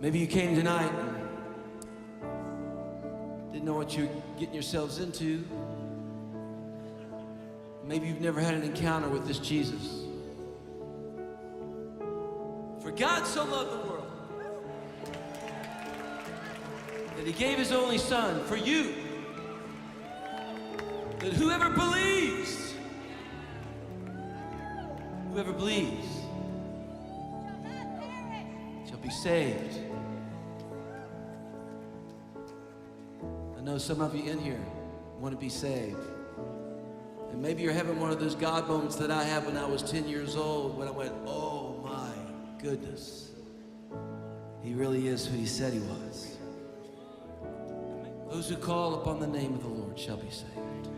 Maybe you came tonight and didn't know what you were getting yourselves into. Maybe you've never had an encounter with this Jesus. For God so loved the world that he gave his only Son for you, that whoever believes, shall be saved. I know some of you in here want to be saved. And maybe you're having one of those God moments that I had when I was 10 years old, when I went, "Oh my goodness, he really is who he said he was." Those who call upon the name of the Lord shall be saved.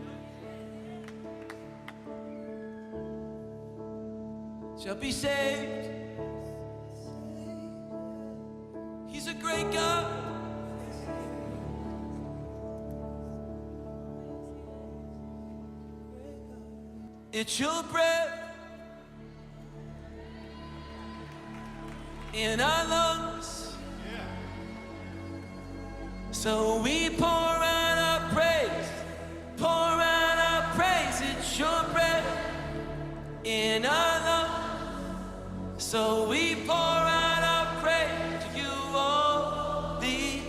Shall be saved. He's a great God. It's your breath in our lungs. So we pour out our praise, pour out our praise. It's your breath in our lungs. So we pour out our praise to you only.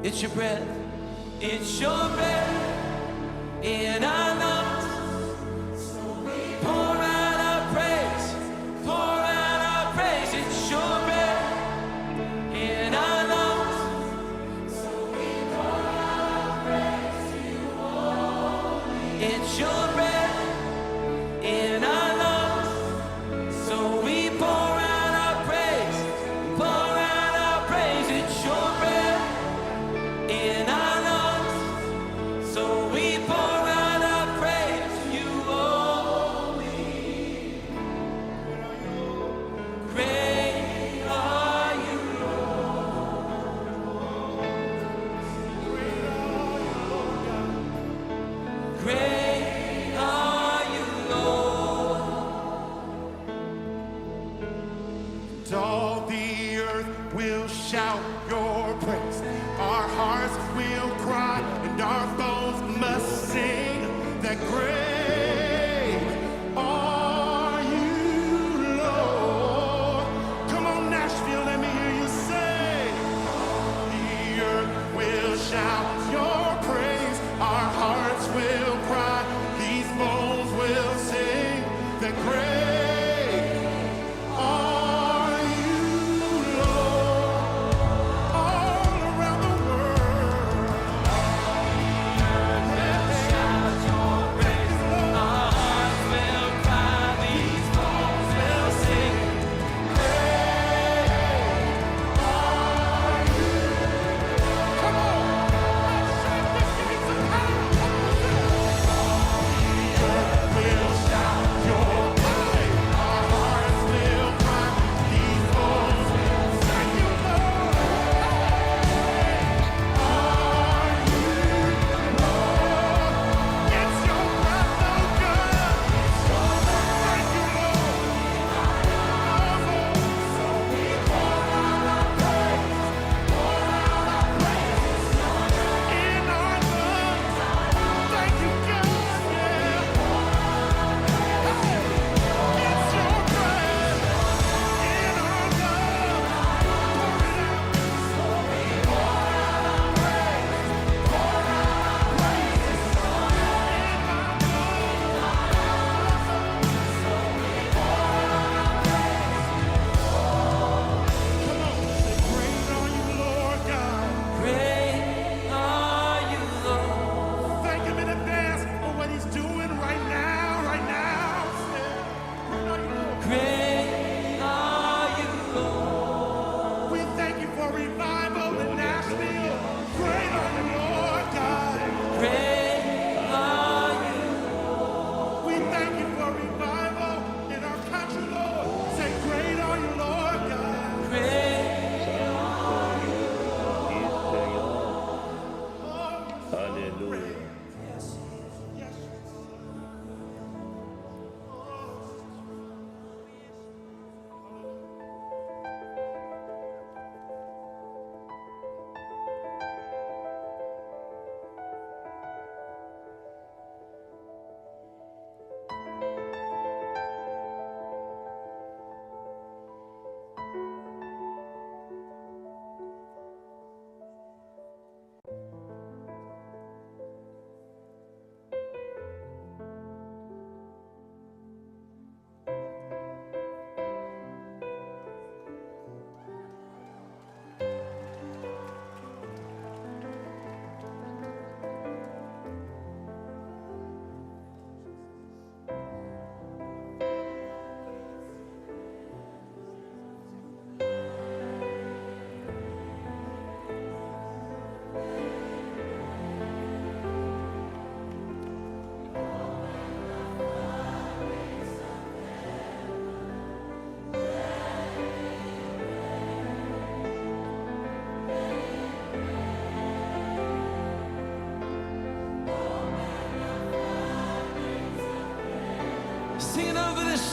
It's your breath, it's your breath in our lungs. So we pour out our praise, pour out our praise. It's your breath in our lungs. So we pour out our praise to you only. It's your breath in our lungs. So we pour out our praise, pour out our praise. It's your breath in our lungs. So we pour out our praise to you only. Great are you, Lord. Great are you, Lord. And all the earth will shout your praise. Our hearts will cry and our bones must sing that great are you, Lord. Come on, Nashville, let me hear you say. The earth will shout your praise. Our hearts will cry. These bones will sing that great are you, Lord. All around the world. Shout your praise.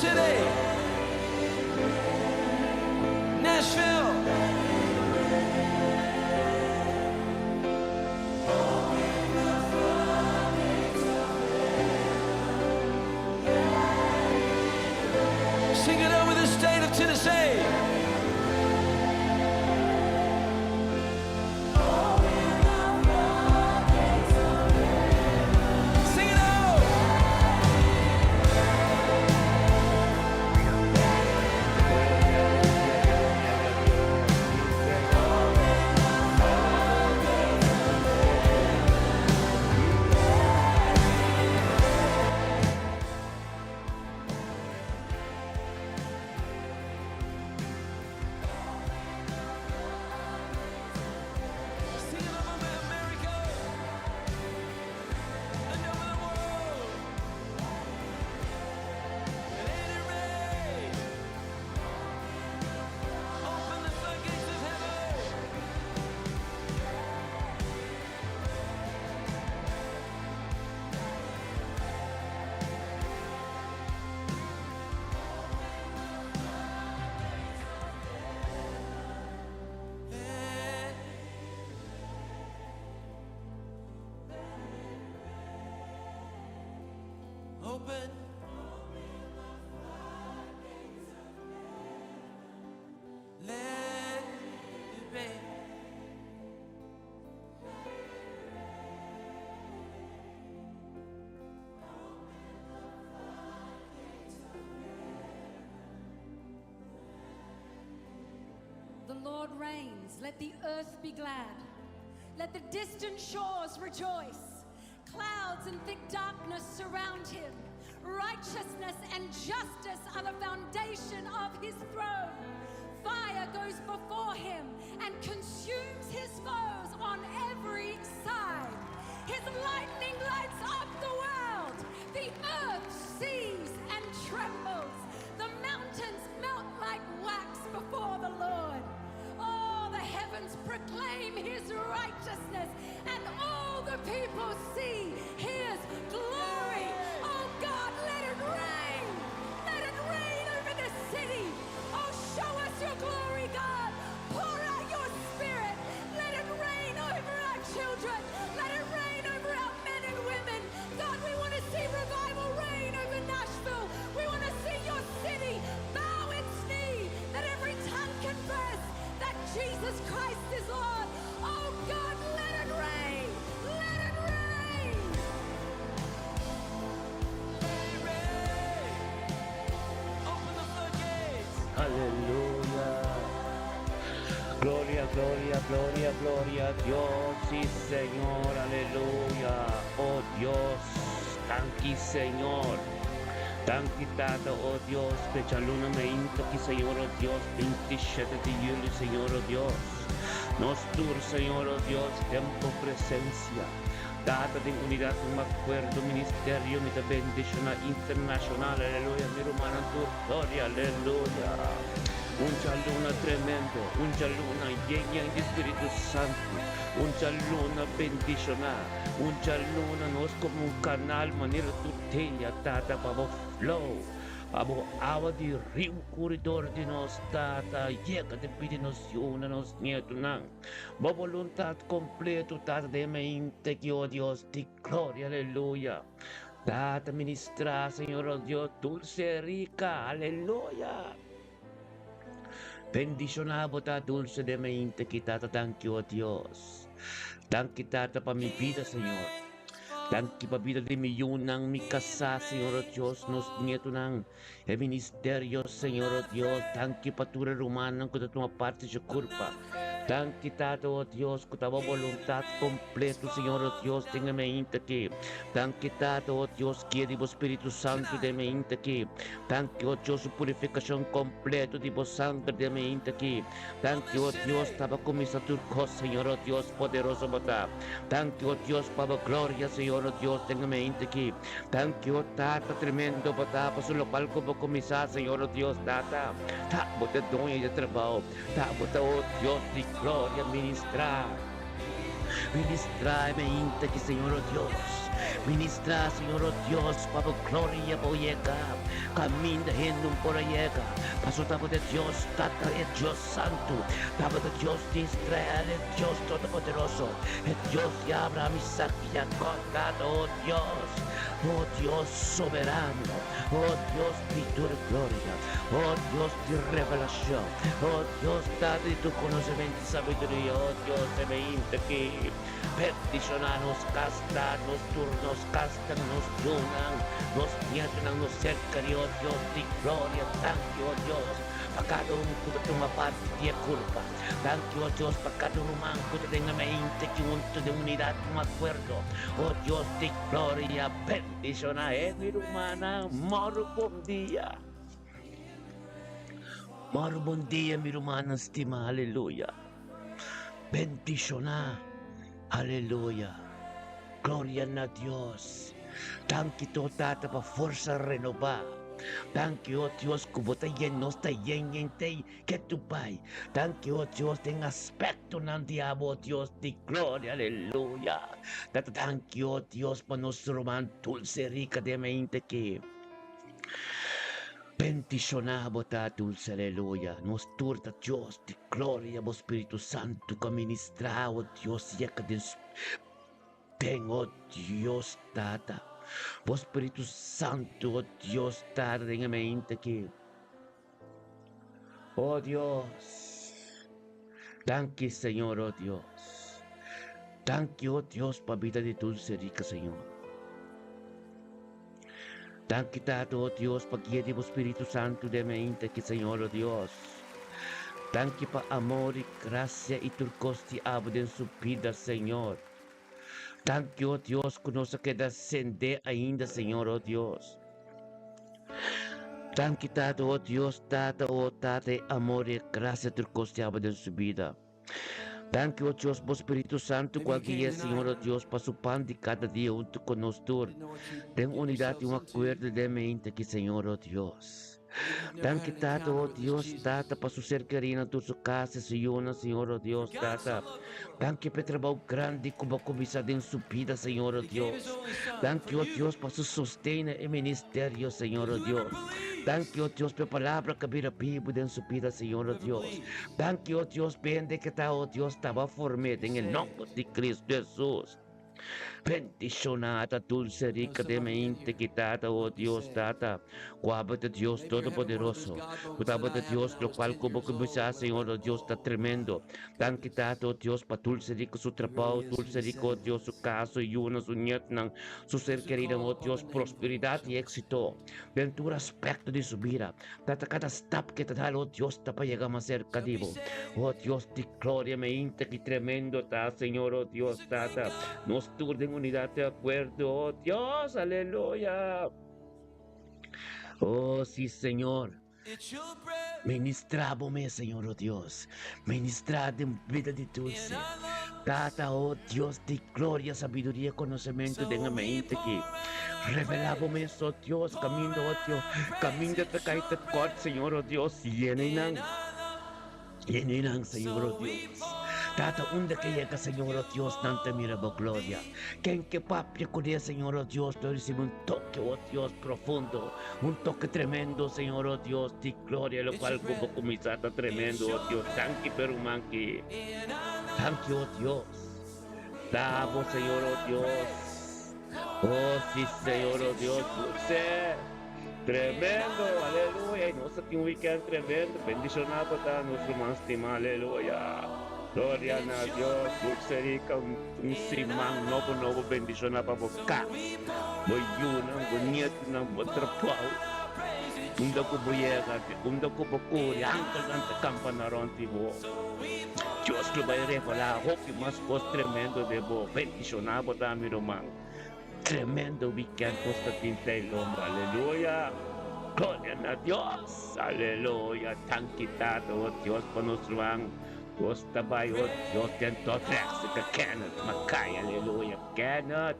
city. Nashville. Sing it over the state of Tennessee. Sing it out. Sing it over America and over the world. Let it rain. Open the floodgates of heaven. Let Open. Let it rain. The Lord reigns. Let the earth be glad. Let the distant shores rejoice. Clouds and thick darkness surround him. Righteousness and justice are the foundation of his throne. Fire goes before him and consumes his foes on every side. His lightning lights up the world. The earth sees and trembles. The mountains melt like wax before the Lord. All the heavens proclaim his righteousness, and all the people see his glory. Oh God, let it rain! Let it rain over this city. Oh, show us your glory, God. Pour out your spirit. Let it rain over our children. Let it rain over our men and women. God, we want to see revival reign over Nashville. We want to see your city bow its knee, that every tongue confess that Jesus Christ is Lord. Oh God, let it rain. Let it rain. Let it rain. Open the floodgates. Aleluya. Gloria, gloria, gloria, gloria a Dios, sí Señor, aleluya. Oh Dios, danki Señor. Danki Tata, oh Dios, pa djaluna mainta aki, Señor, oh Dios, 27 di yüli, Señor, oh Dios. Nos tur, Señor, oh Dios, den bo presensia. Tata, den unidat, un akuerdo, ministerio, mi ta bendishoná internashonal, aleluya, mi rumannan tur, gloria, aleluya. Un djaluna tremendo, un djaluna yen yen di Spiritu Santu, un djaluna bendishoná, un djaluna nos komo un kanal manera tur dia, Tata, pa bo flow, pa bo awa di riu kuri dor di nos, Tata, yega den bida di nos yunan, nos nietunan. Bo boluntat kompleto, Tata, den mente ki, oh Dios di gloria, aleluya. Tata, ministrá, Señor, oh Dios, dulce rica, aleluya. Bendishoná bo ta dulce den mente ki, Tata, danki, oh Dios. Danki, Tata, pa mi bida, Señor. Danki pa bida di mi yunan, mi kasá, Señor, oh Dios, nos nietunan, e ministerio, Señor, oh Dios. Danki pa tur e rumannan ku ta tuma parti di kurpa. Danki, Tata, oh Dios, ku ta bo boluntat kompleto, Señor, oh Dios, den e mente aki. Danki, Tata, oh Dios, guia di bo Spiritu Santu den e mente aki. Danki, oh Dios, su purifikashon kompleto di bo sanger den e mente aki. Danki, oh Dios, ta bo a kuminsá tur kos, Señor, oh Dios, poderoso bo ta. Danki, oh Dios, pa bo gloria, Señor, oh Dios, den e mente aki. Danki, oh Tata, tremendo bo ta pa su lokual ku bo kuminsá, Señor, oh Dios, Tata. Ta bo ta doño di e trabou. Ta bo ta, oh Dios di gloria, ministrá. Ministrá e mente aki, Señor, oh Dios. Ministrá, Señor, o Dios, pa bo gloria por yega kaminda hende no por a yega. Pasobra ta bo ta e Dios, Tata, e Dios Santu. Ta bo ta Dios di Israel, e Dios Todopoderoso, e Dios di Abraham, Isaac i Jacob, Tata, o Dios, o Dios soberano, o Dios di tur gloria, o Dios di revelashon, o Dios Tata di tur konosementu i sabiduria, o Dios, e meinta ki bendishoná nos kasta, nos tur nos kasnan, nos yunan, nos nietunan, nos ser kerí, o Dios di gloria, danki, o Dios, pa kada un ku ta tuma parti di e kurpa. Danki, o Dios, pa kada ruman ku ta den e mente ki huntu den unidat un akuerdo. O Dios di gloria, bendishoná e mi rumannan. Mòru bon dia. Mòru bon dia, mi rumannan stimá. Aleluya. Bendishoná. Aleluya. Gloria na Dios. Danki to Tata pa forsa renobá. Danki, o Dios, ku bo ta yen nos ta yen yen tei. Ke tu bai. Danki, o Dios, den aspektonan di abo, o Dios di gloria, aleluya. Tata, danki, o Dios, pa nos ruman Dulce Rica den mente aki. Bendishoná bo ta, Dulce, aleluya. Nos tur ta Dios di gloria, bo Spiritu Santu ku a ministrá, o Dios, yeka den Den, o Dios Tata. Bo Spiritu Santu, o Dios Tata, den e mente aki. Oh Dios, danki Señor, oh Dios. Danki, oh Dios, pa bida di Dulce Rica, Señor. Danki, Tata, oh Dios, pa guia di bo Spiritu Santu den mi ainda aki, Señor, oh Dios. Danki pa amor i gracia i tur kos di abo den su bida, Señor. Danki, oh Dios, ku nos a keda sende ainda, Señor, oh Dios. Danki, Tata, oh Dios, Tata, oh Tata, e amor i e gracia tur kos di abo den su bida. Danki, oh Dios, bo Spiritu Santu ku a guia, Señor, oh Dios, pa su pan di kada dia huntu ku nos tur, den unidat i un akuerdo den mente aki, Señor, oh Dios. Danki Tata, oh Dios, Tata, pa su ser kerí na tur su kas i su yunan, Señor, oh Dios, Tata. Danki pa e trabou grandi ku bo a kuminsá den su bida, Señor, oh Dios. Danki, oh Dios, pa su sosten na e ministerio, Señor, oh Dios. Danki, oh Dios, pa e palabra ku a bira bibu den su bida, Señor, oh Dios. Danki, oh Dios, pa e hende ku ta, oh Dios, taba form'é den e nòmber di Kristu Hesus. Bendishonada dulce rica den mente ki Tata, oh Dios Tata, ku abo ta Dios Todopoderoso, ku ta abo ta Dios lokual ku bo kuminsá Señor oh Dios ta tremendo. Danki Tata oh Dios pa dulce rica su trabou, dulce rica oh Dios su kas, su yunan, su ñetnan, su ser kerinan oh Dios prosperidat i éxito den tur aspekto di su bida. Tata kada stap ke ta dal oh Dios ta pa yega mas serka di bo. Oh Dios di gloria me inta ki tremendo ta Señor oh Dios Tata nos tur den unidad di akuerdo oh Dios aleluya. Oh si Señor ministra bo mes Señor oh Dios ministra den bida di Dulce Tata oh Dios di gloria sabiduria konosementu den e mente aki revela bo mes oh Dios kaminda oh Dios kaminda ta kai ta kort Señor oh Dios yena nan. Yena nan, Señor, o Dios. Tata, unda ke yega, Señor, o Dios, nan ta mira bo gloria. Ken ke papia kuné, Señor, o Dios, lo risibi un toke, o Dios, profundo, un toke tremendo, Señor, o Dios, di gloria, lokual ku bo kuminsá ta tremendo, o Dios. Danki p'e ruman ki. Danki, o Dios. Ta bo, Señor, o Dios. O si, Señor, o Dios, dulce. Tremendo, aleluya. Y nos tin un weekend tremendo. Bendicionado pa ta nos ruman stima, aleluya. Gloria na Dios. Dulce rica, un, un siman nobo nobo bendiciona pa bo cas. Bo yunan, bo nietonan, bo trabou. Unda cu bo yega, unda cu bo curi, angelnan ta campa na rond di bo. Dios lo bay revela hopi mas cos tremendo den bo. Bendiciona bo ta mi ruman. Tremendo weekend nos ta tin tei lomba aleluya gloria na Dios aleluya tanki tata oh Dios pa nos ruman nos ta bai oh Dios den Dordrecht ka Kenneth Mackay aleluya Kenneth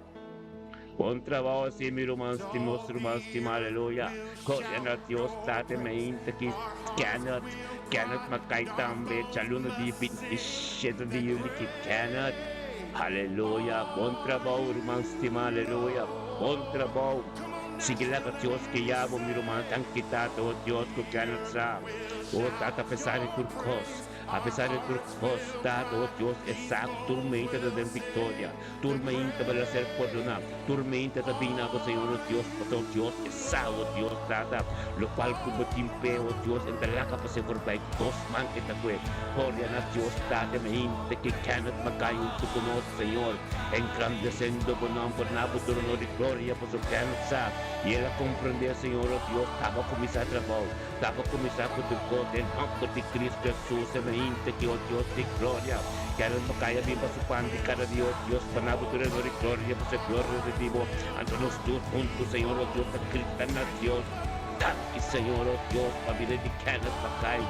bon trabao si mi ruman stima nos ruman stima aleluya gloria na Dios tata meinta ki Kenneth Kenneth Mackay tambe djaluna di 27 di juli ki Kenneth. Aleluya! Bon trabou ruman stima aleluya! Bon trabou! Sigui laga Dios guia bo mi ruman danki Tata oh Dios ku Kenneth sa oh Tata apesar di tur kos apesar di tur kos Tata oh Dios e sa ku tur meinta ta den viktoria tur meinta bo la ser pordona tur meinta ta bin na bo Señor oh Dios pasobra Dios e sa oh Dios Tata lokual ku bo tin p'e oh Dios e ta laga pase forbij dos man e ta kue Gloria na Dios Tata mi hinte ki Kenneth Mackay huntu ku nos Señor engrandesendo bo nomber na bo trono di gloria paso Kenneth sa y el a comprende Señor oh Dios taba cuminsa trabao taba cuminsa cu tur cos den nomber di Cristo Jesus e mi hinte ki oh Dios di gloria Kenneth Mackay a bin pa su pan di cada dia oh Dios pa na bo trono di gloria paso e gloria ta di bo anto nos tur huntu Señor oh Dios ta grita na Dios Danki Señor oh Dios pa bida di Kenneth Mackay.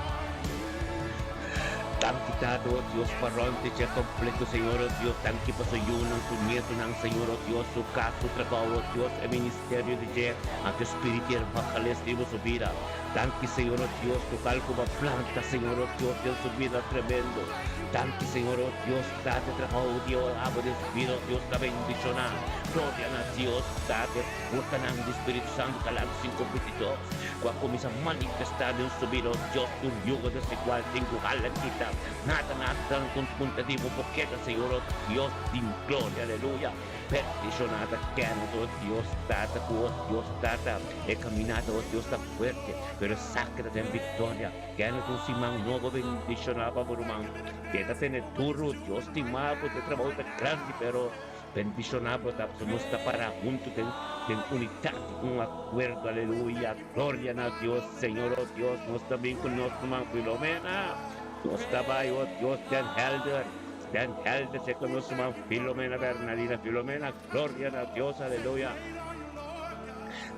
Danki Tata oh Dios pa ronde dje completo Señor oh Dios danki pa su yunan su nietonan Señor oh Dios su cas su trabao oh Dios e ministerio di dje anto Espiritu evangelist riba su bida danki Señor oh Dios total cu bo a planta Señor oh Dios den su bida tremendo danki Señor oh Dios Tata e trabao di abo den su bida oh Dios ta bendiciona gloria na Dios Tata. Botanan di Spiritu Santu ta laga sin kompetidor ku a kuminsá manifestá den su bida. O Dios, tur yugo desigual tin ku hala kita. Nada, nada ta nan kontra di bo por keda, Señor, o Dios di gloria. Aleluya. Bendishoná ta Kenneth, o Dios Tata, ku o Dios Tata, e kaminata, o Dios, ta fuerte, pero esaki ta den viktoria. Kenneth, un siman nobo bendishoná pa bo ruman. Keda tene duru, Dios stima bo, e trabou ta grandi, pero. Bendishoná bo ta pasobra nos ta pará huntu den den unitat di un akuerdo aleluya gloria na Dios Señor oh Dios nos ta bin ku nos ruman Filomena nos ta bai oh Dios den Helder den Helder se ku nos ruman Filomena Bernadina Filomena gloria na Dios aleluya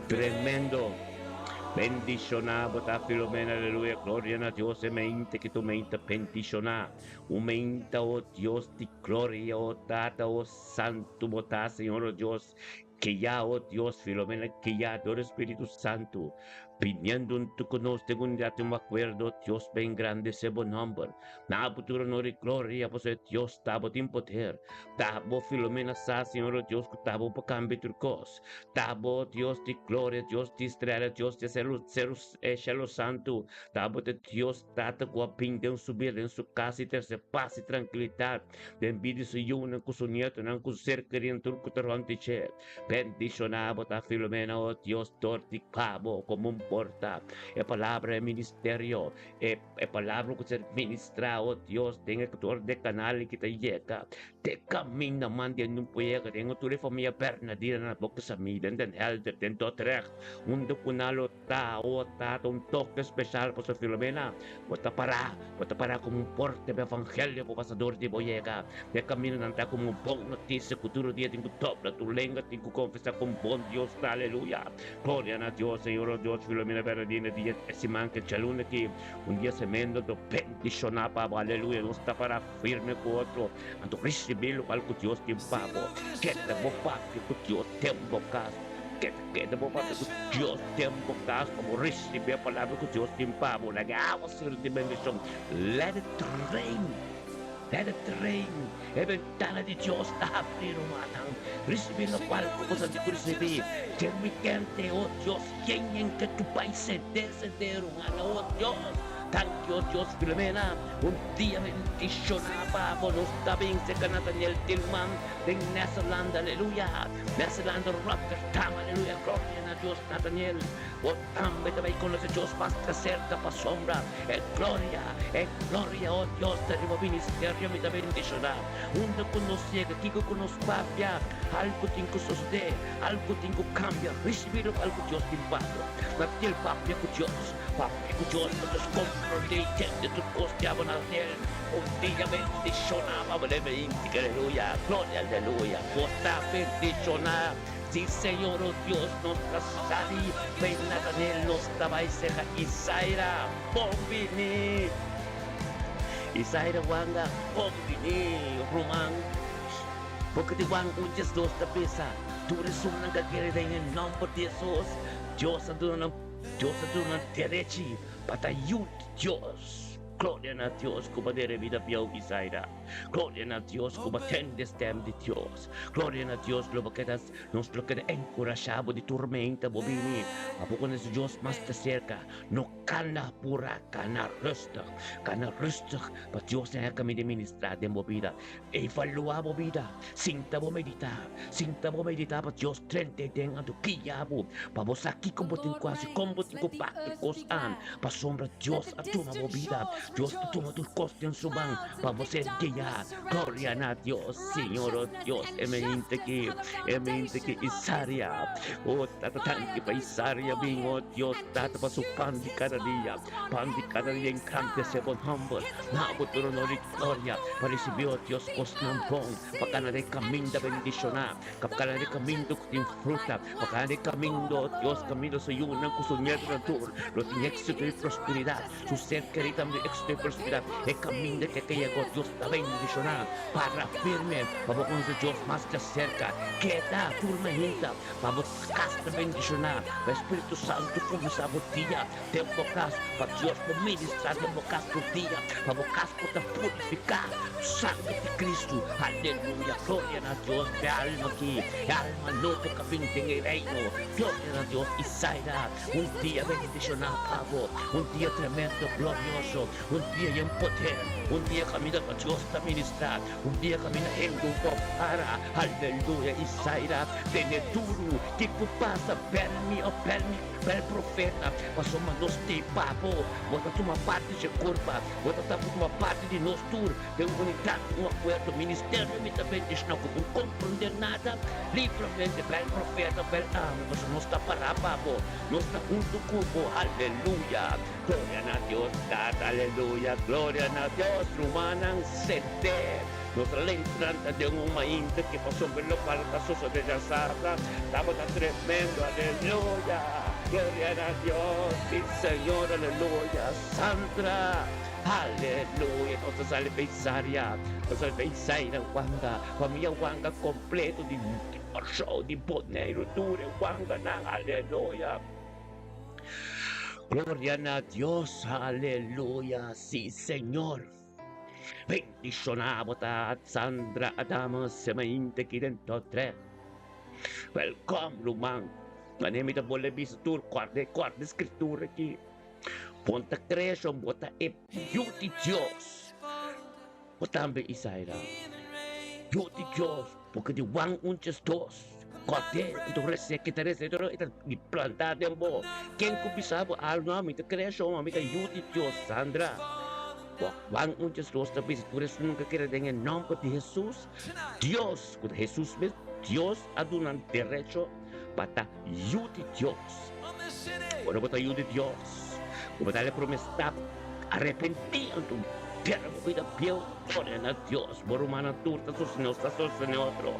tremendo bendishoná bo ta Filomena aleluya gloria na Dios e mente ki tu mente bendishoná. Aumenta, oh Dios di gloria, oh Tata, oh Santu bo ta, Señor, oh Dios, ke ya, oh Dios, Filomena, ke ya, dor Spiritu Santu, biniendo huntu ku nos den unidad den un akuerdo, oh Dios, pa engrandece bo nomber. Na bo tur honor i gloria, pasobra e Dios ta bo tin poder. Ta bo, Filomena, sa, Señor, oh Dios, ku ta bo por kambia tur kos. Ta bo, Dios di gloria, Dios di Israel, Dios di Shelu Santu, ta bo ta Dios Tata ku a bin den su bida, den su kas i trese pas i trankilidat den bida di su yunan ku su nietonan ku su ser kerí tur ku ta rònt di dje. Bendishoná bo ta Filomena, o Dios, dor di pa bo komo un porta e palabra e ministerio, e e palabra ku ser ministrá, o Dios, den e dor di e kanal ki ta yega te kaminda man den un por yega den tur e famia Bernadina na Boca Samí, den Den Helder, den Dordrecht, unda ku nan lo Ta o tata un toke special pasobra Filomena, bo ta para, bo ta para como un porte pa evangelio ku pasador di bo yega. E camindanan ta como un bon noticia ku tur dia tin ku dobla tur lenga tin ku confesa con bon Dios ta aleluya. Gloria na Dios Señor o Dios Filomena Bernardina dia e siman ke djaluna aki un dia semendo do bendiciona pa bo aleluya nos ta para firme ku otro anto ricibi locual ku Dios tin pa bo keda bo papia ku Dios den bo cas. Keda keda bo papia ku Dios den bo kas pa bo risibí e palabra ku Dios tin pa bo. Laga e awa ser di bendishon. Let it rain. Let it rain. E bentana di Dios ta habrí, rumannan. Risibí lokual ku bo sa di ku risibí. Den wikènt, o Dios, yen yen ke tu bai sent'é sent'é, rumannan. O Dios, danki, o Dios, Filomena, un dia bendishoná pa bo. Nos ta bin serka Nathaniel Tilman den Nederland. Aleluya. Nederland, Rotterdam, aleluya, gloria na Dios, Nathaniel, bo tambe ta bay conoce Dios mas ta cerca pasobra e gloria, e gloria, oh Dios, ta riba ministerio, mi ta bendiciona, unda cu nos yega, kico cu nos papia, algo tin cu sosode, algo tin cu cambia, ricibi locual cu Dios tin pa bo, Nathaniel papia cu Dios, papia cu Dios, pa Dios comprende y tende tur cos diablo, Nathaniel. Un dia bendishoná pa bo den beinti, aleluya, gloria, aleluya. Bo ta bendishoná, si Señor o Dios nos ta sali bai Natanel, nos ta bai serka Isaira, bon bini. Isaira wanga, bon bini, ruman. Boka di Juan un 12 ta bisa, Tur esunnan ka kere den e nòmber di Hesus, Dios a duna nan, Dios a duna nan derechi pa ta yu di Dios. Gloria na Dios ku bo a dere bida bieu Isaida. Gloria na Dios ku bo a tende stem di Dios. Gloria na Dios lo bo keda nos lo keda enkurashá bo di tormenta bo bini pa bo konosé Dios mas ta serka. No kana purá, kana rustig. Kana rustig pa Dios haña kaminda di ministrá den bo bida. Evaluá bo bida, sinta bo meditá, sinta bo meditá pa Dios drenta den anto guia bo pa bo sa kiko The bo tin Lord ku hasi, kon bo reigns. tin ku Let the pak tur earth kos be an, glad. pasobra Let Dios the a tuma bo distant bida, shores Dios a tuma tur rejoice. kos den su man Clouds pa and bo thick ser guiá. darkness surround Gloria him. na Dios, Señor, oh Righteousness Dios, and e mente justice ki, are the e mente ki foundation of his Isaria. throne. Oh, Tata, Fire tanki pa goes Isaria before bin, oh him Dios, and Tata, pa su pan consumes di his kada dia, foes on pan di kada dia every enkrante side. bon humble. His Na bo lightning tur honor i lights up gloria the pa risibí, world. oh Dios, The kosnan earth bon, pa kana den sees and kaminda bendishoná, trembles. pa The kana den kaminda mountains ku tin melt fruta, like pa kana wax den before kaminda, the oh Dios, Lord. kaminda su yunan ku su All the nietunan heavens tur lo tin proclaim éksito i his prosperidat. Su righteousness, ser kerí and tambe all éksito i the prosperidat. people E kaminda sing ke ke yega, oh his Dios, ta bendishoná. glory. Oh Para God, firme let it pa bo konosé Dios rain. mas djaserka. Let it rain Keda over the tur city. mainta pa bo Oh, show kas us ta your bendishoná. glory, Pa God. Spiritu Pour Santu out your kuminsá bo dia spirit. den Let bo it kas, pa rain on Dios por our ministrá den children. bo kas Let tur it dia, rain pa on bo our kas por men ta and women. purifiká God, ku we want to sangre see di Kristu. revival reign over Aleluya! Gloria Nashville. na We Dios want p'e to see alma your aki, city e alma bow nobo its ku a bin den e knee at Reino. every Gloria touch na of Dios earth Isaida, that un Jesus dia Christ is bendishoná Lord. pa bo, un Oh dia God, tremendo, let it glorioso, rain. un Let dia it yen poder, rain. un dia kaminda pa Dios ta ministrá, un dia kaminda hende un por para. Aleluya, Isaida, tene duru, kiko pasa, bèl mi òf bèl mi, bèl profeta, pasobra nos t'ei pa bo, bo ta tuma parti dje kurpa, bo ta tuma parti di nos tur. Den unidat un akuerdo ministerio mi ta bendishona ku un komprende nada libramente bel profeta bel ami pasobra nos ta para pa bo nos ta huntu ku bo aleluya gloria na Dios tata aleluya gloria na Dios rumannan sete nos a lentranta den un mainta ke pasobra lokual ta sosode djasabra tabata tremendo aleluya gloria na Dios si señor aleluya Sandra. Aleluya! Nos ta sali p'e Isaria, nos ta sali p'e Isaida wanga, famia wanga kompleto di Kòrsou, di Boneiru, tur e wanganan. Aleluya! Gloria na Dios! Aleluya! Si, Señor! Bendishoná bo ta, Sandra Adamus, e mainta aki den Dordrecht. Wèlkòm, ruman! Manera mi ta bolbe bisa tur, kòrda, kòrda e skritura aki. Bo ta creacion, bo ta e Yu di Dios. Bo tambe, Isaira, Yu di Dios, porque di wan un djes dos. Kòrt'é, anto resé, kita resé, todo e ta di plantá den bo. Ken ku bisa bo algu, no, ami ta creacion, ami ta Yu di Dios. Sandra, bo wan un djes dos ta bisa tur esun nunka kere den e nòmber di Hesus. Dios, ku ta Hesus mes, Dios a duna nan derecho pa ta Yu di Dios. Ora bo ta yu di Dios, ku bo ta dal e promé stap, arepentí anto bira bo bida bieu, ora na Dios. Bo rumannan tur ta sostené, nos ta sostené otro.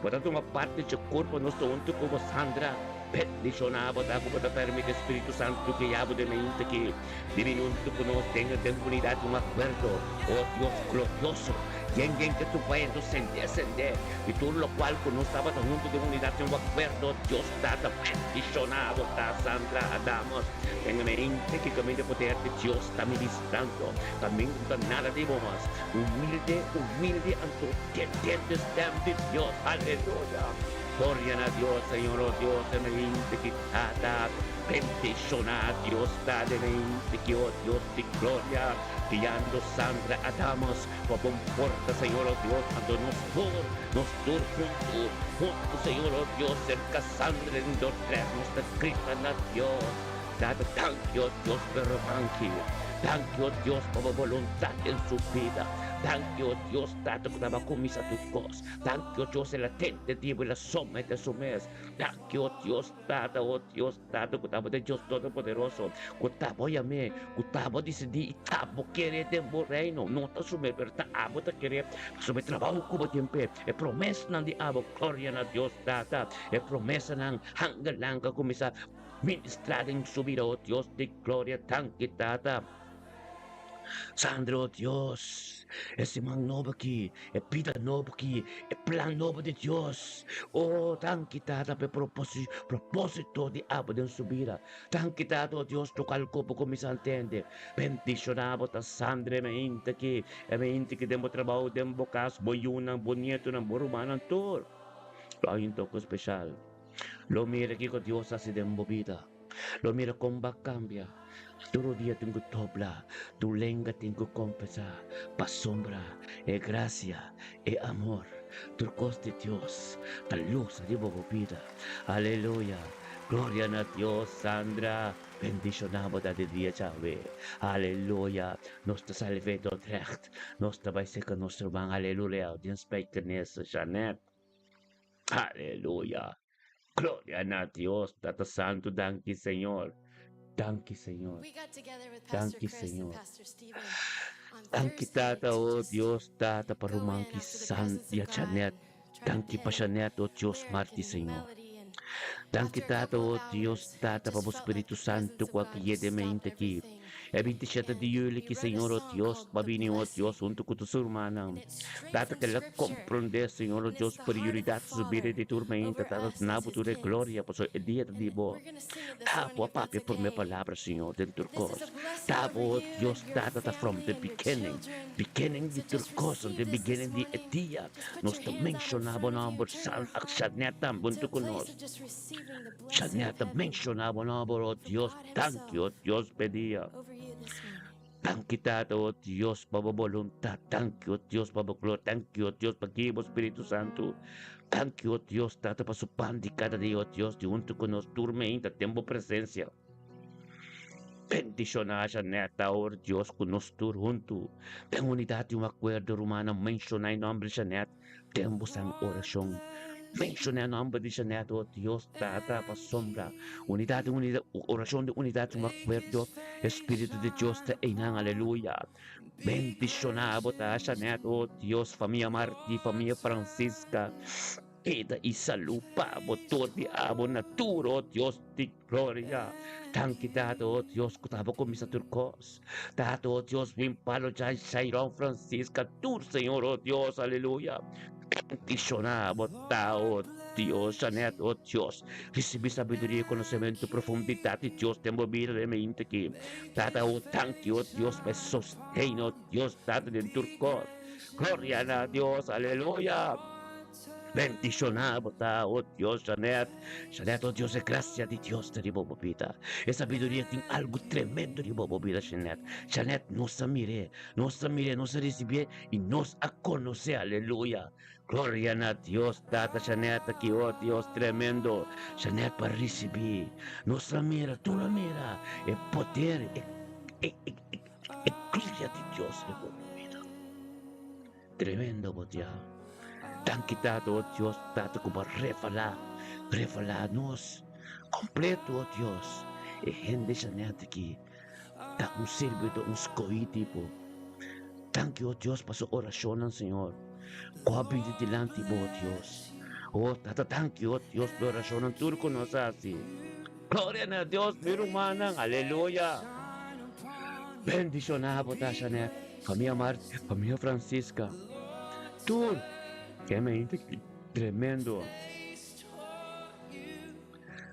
Bo ta tuma parti dje kurpo, nos ta huntu ku bo. Sandra, bendishoná bo ta ku bo ta permití Spiritu Santu guia bo den mainta aki. Bini huntu ku nos den den unidat un akuerdo, o Dios glorioso. Yen yen ke tur bai anto sendé sendé, i tur lokual ku nos tabata huntu den unidat den un akuerdo, Dios Tata bendishoná bo ta Sandra Adamos. Den mente ki kaminda poder di Dios ta ministrando, kaminda ku ta nada di bo mas. Humilde, humilde anto tendendo e stem di Dios. Aleluya! Gloria na Dios, Señor, oh Dios, den mente ki Tata bendishoná Dios ta den mente ki, oh Dios di gloria, guiando Sandra Adamos pa bon porta, Señor, oh Dios, anto nos tur, nos tur huntu, huntu, Señor, oh Dios, serka Sandra den Dordrecht, nos ta grita na Dios, Tata, danki, oh Dios, pa e rumanki, danki, oh Dios, pa bo boluntat den su bida, danki, oh Dios, Tata, ku ta aba kuminsá tur kos, danki, oh Dios, el a tende di bo, el a somete su mes, danki, oh Dios, Tata, oh Dios, Tata, ku ta bo den Dios Todopoderoso, ku ta bo yam'é, ku ta bo disidí i ta bo ker'é den bo Reino. No ta sum'é, pero ta abo ta ker'é, pasobra e trabou ku bo tin p'e, e promesanan di abo, gloria na Dios Tata, e promesanan hanga nan a kuminsá ministrá den su bida, oh Dios di gloria, danki Tata. Sandra, oh Dios, e siman nobo aki, e bida nobo aki, e plan nobo di Dios. Oh, danki Tata pa e propósito di abo den su bida. Danki Tata, oh Dios, lokual ku bo kuminsá ntende. Bendishoná bo ta Sandra e meinta aki, e meinta aki den bo trabou, den bo kas, bo yunan, bo nietonan, bo rumannan tur. Lo hay un toke speshal. Lo mira kiko Dios hasi den bo bida. Lo mira kon bo a kambia. Tur rodia tin ku dobla, tur lenga tin ku konfesá pasobra e grasia, e amor, tur kos di Dios ta lusa riba bo bida. Aleluya! Gloria na Dios! Sandra, bendishoná bo ta di dia djawe. Aleluya! Nos ta sali fe Dordrecht. Nos ta bai seka nos ruman, aleluya, den Spijkenisse, Jeanette. Aleluya! Gloria na Dios, Tata Santu, danki Señor. Danki Señor. Danki Señor. Danki Tata, oh Dios, Tata, pa ruman ki Sandia Janet. Danki pa Janet, oh Dios, marti Señor. Danki Tata, oh Dios, Tata, pa bo Spiritu Santu ku a guia den mente aki. E 27 di juli ki Señor, oh Dios, pa bini, oh Dios, huntu ku tur su rumannan. Tata ke la komprondé, Señor, oh Dios, prioridat su bida di tur mainta. Tata, duna bo tur e gloria, pasobra e dia ta di bo. Ta bo a papia promé palabra, Señor, den tur kos. Ta bo, oh Dios, Tata, ta from the beginning, beginning di tur kos, the beginning di e dia. Nos ta menshoná bo nòmber, San, Janet tambe huntu ku nos. Janet ta menshoná bo nòmber, oh Dios, danki, oh Dios, p'e dia. Danki Tata, oh Dios, pa bo boluntat. Danki, oh Dios, pa bo gloria. Danki, oh Dios, pa guia bo Spiritu Santu. Danki, oh Dios, Tata, pa su pan di kada dia, oh Dios, di huntu ku nos tur meinta den bo presensia. Bendishoná Janet, awor, Dios, ku nos tur huntu den unidat i un akuerdo. Rumannan, menshoná e nòmber di Janet den bo san orashon. Menshoná e nòmber di Janet, oh Dios, Tata, pasobra unidat i unidat, orashon di unidat i un akuerdo, e Spiritu di Dios ta einan. Aleluya! Bendishoná bo ta, Janet, oh Dios, famia Martí, famia Francisca. Bida i salú pa bo tur di abo na tur, o Dios di gloria. Danki Tata, o Dios, ku ta bo kuminsá tur kos. Tata, o Dios, bin palo djai Shairon Francisca tur, Señor, o Dios, aleluya. Bendishoná bo ta, o Dios, Janet, o Dios. Risibí sabiduria i konosementu profundidat di Dios den bo bida den mente aki. Tata, o danki, o Dios, pa e sosten, o Dios, Tata, den tur kos. Gloria na Dios, aleluya. Bendishoná bo ta, o Dios, Janet. Janet, o Dios, e gracia di Dios ta riba bo bida. E sabiduria tin algu tremendo riba bo bida, Janet. Janet, nos a mir'é, nos a mir'é, nos a risibié i nos a konosé, aleluya. Gloria na Dios, Tata Janet aki, o Dios, tremendo. Janet pa risibí. Nos a mira, tur a mira e poder, e, e, e, e gloria di Dios riba bo bida. Tremendo bo dia. Danki Tata, oh Dios, Tata ku bo a revelá, revelá nos kompleto, oh Dios. E hende Janet aki ta un sirbidó, un skohí tipo. Danki, oh Dios, pa su orashonnan, Señor, ku a bini dilanti bo, oh Dios. Oh Tata, danki, oh Dios, pa e orashonnan tur ku nos a hasi. Gloria na Dios, mi rumannan, aleluya. Bendishoná bo ta, Janet, famia Martha, famia Francisca, tur ke mente tremendo.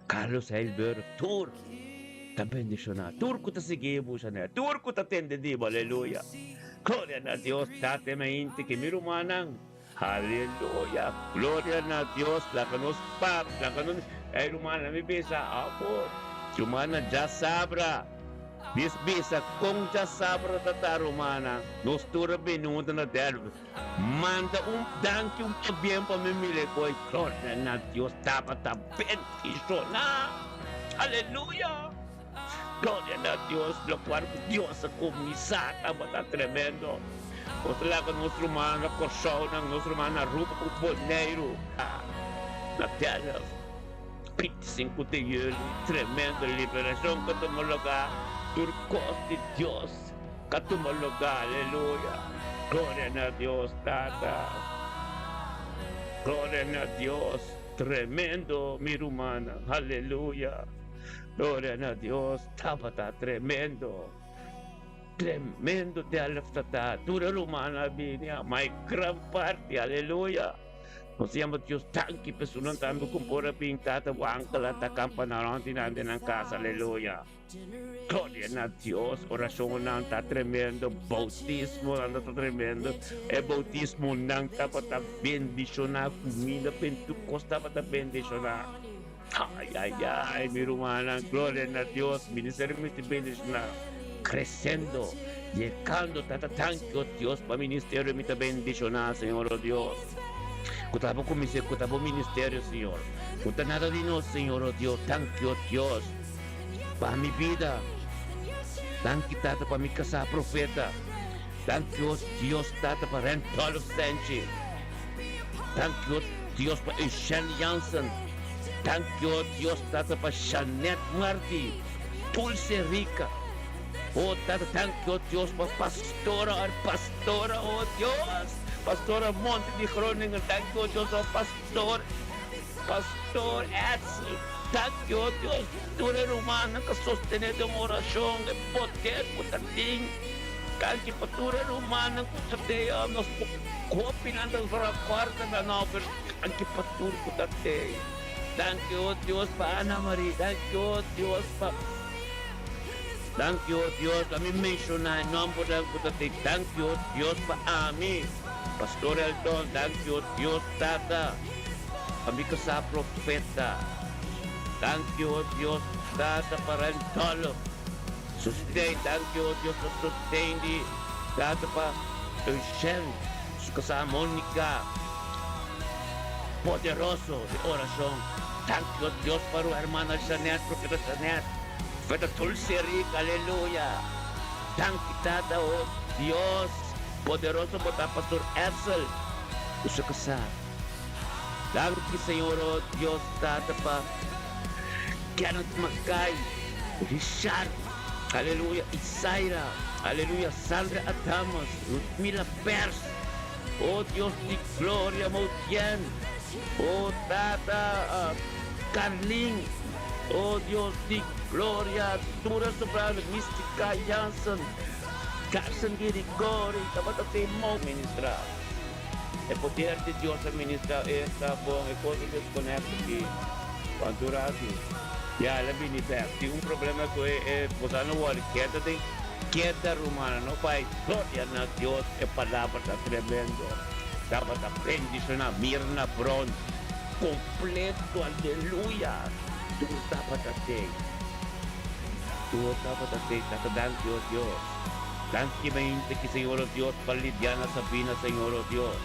Carlos Heilberg, tur ta bendishoná, tur ku ta sigui bo, Janet, tur ku ta tende di bo, aleluya. Gloria na Dios, Tata, mente ke mi rumannan. Aleluya! Gloria na Dios! Laga nos pap, laga nos. Ey rumannan mi bisa awor, rumannan djasabra, mis bisa kon djasabra ta ta rumannan, nos tur a bini huntu na Delft, manda un danki un pabien pa mi mira e koe, gloria na Dios tabata bendishoná! Aleluya! Gloria na Dios, locual cu Dios a cuminsa tabata tremendo. Nos ta laga nos ruman na Corsou nan, nos ruman na Aruba cu Boneiru, na Delft, 25 di juli, tremendo liberacion cu a tuma lugar, tur cos di Dios cu a tuma lugar, aleluya. Gloria na Dios Tata, gloria na Dios, tremendo mi rumannan, aleluya. Gloria na Dios, tabata tremendo. Tremendo Delft ta ta. Tur e rumannan a bini a mai gran parti. Aleluya. Nos ta yama Dios danki pa esunnan tambe ku por a bin tata wankel ta kampana rònt di nan den nan kas. Aleluya. Gloria na Dios. Orashonnan ta tremendo. Boutismonan ta tremendo. E boutismonan tabata bendishoná. Kuminda pentukos tabata bendishoná. Ay, ay, ay, mi rumannan, gloria na Dios, ministerio mester bendishoná, kresiendo, yegando, Tata, danki, oh Dios, pa ministerio mi ta bendishoná, Señor, oh Dios, ku ta bo kumins'é, ku ta bo ministerio, Señor, ku ta nada di nos, Señor, oh Dios, danki, oh Dios, pa mi bida, danki, Tata, pa mi kasá profeta, danki, oh Dios, Tata, pa Randolph Sanchez. Danki o Dios pa Eugène Jansen. Danki o Dios Tata pa Jeanette Marti, Dulce Rica. O Tata danki o Dios pa Pastora or Pastora o Dios. Pastora Monte di Groningen. Danki o Dios pa Pastor Pastor Edsel. Danki o Dios tur e rumannan ta sostene den orashon e poder ku ta tin. Danki pa tur e rumannan ku ta tei nos. Hopinan ta racorda nan nomber. Danki pa tur ku ta tei. Danki o Dios pa Ana Marie. Danki o Dios pa Danki o Dios pa mi menciona e nombernan ku ta tei. Danki o Dios pa ami Pastor Elton. Danki o Dios Tata pa mi kasá Profeta. Danki o Dios Tata pa Randolph. Sosten, danki o Dios pa sosten di Tata pa Eugène, su kasá Monica, poderoso di orashon. Danki o Dios pa ru hermana Jeanette, profeta Jeanette, profeta Dulce Rica, aleluya. Danki Tata o Dios poderoso bo ta Pastor Edsel ku su kasá. Danki Señor o Dios Tata pa Kenneth Mackay, Richard, aleluya, Isaira, aleluya, Sandra Adamas, Ludmila Pers, oh Dios di gloria, Maudien, oh Tata, Carlin, oh Dios di gloria, tur a sobrado, Mystica Jansen, Carson Girigori, tabata tin mo ministra. E poder di Dios a ministra esta bon e cos a desconect aki cuanto rato ya el a bini bek tin un problema cu e e bosa no wori keda den keda rumana no bay gloria na Dios e palabra ta tremendo tabata bendiciona Mirna Bron completo aleluya tur tabata tey tur tabata tey tata danki o Dios. Danki mente ki Señor o Dios pa Lidiana Sabina Señor o Dios.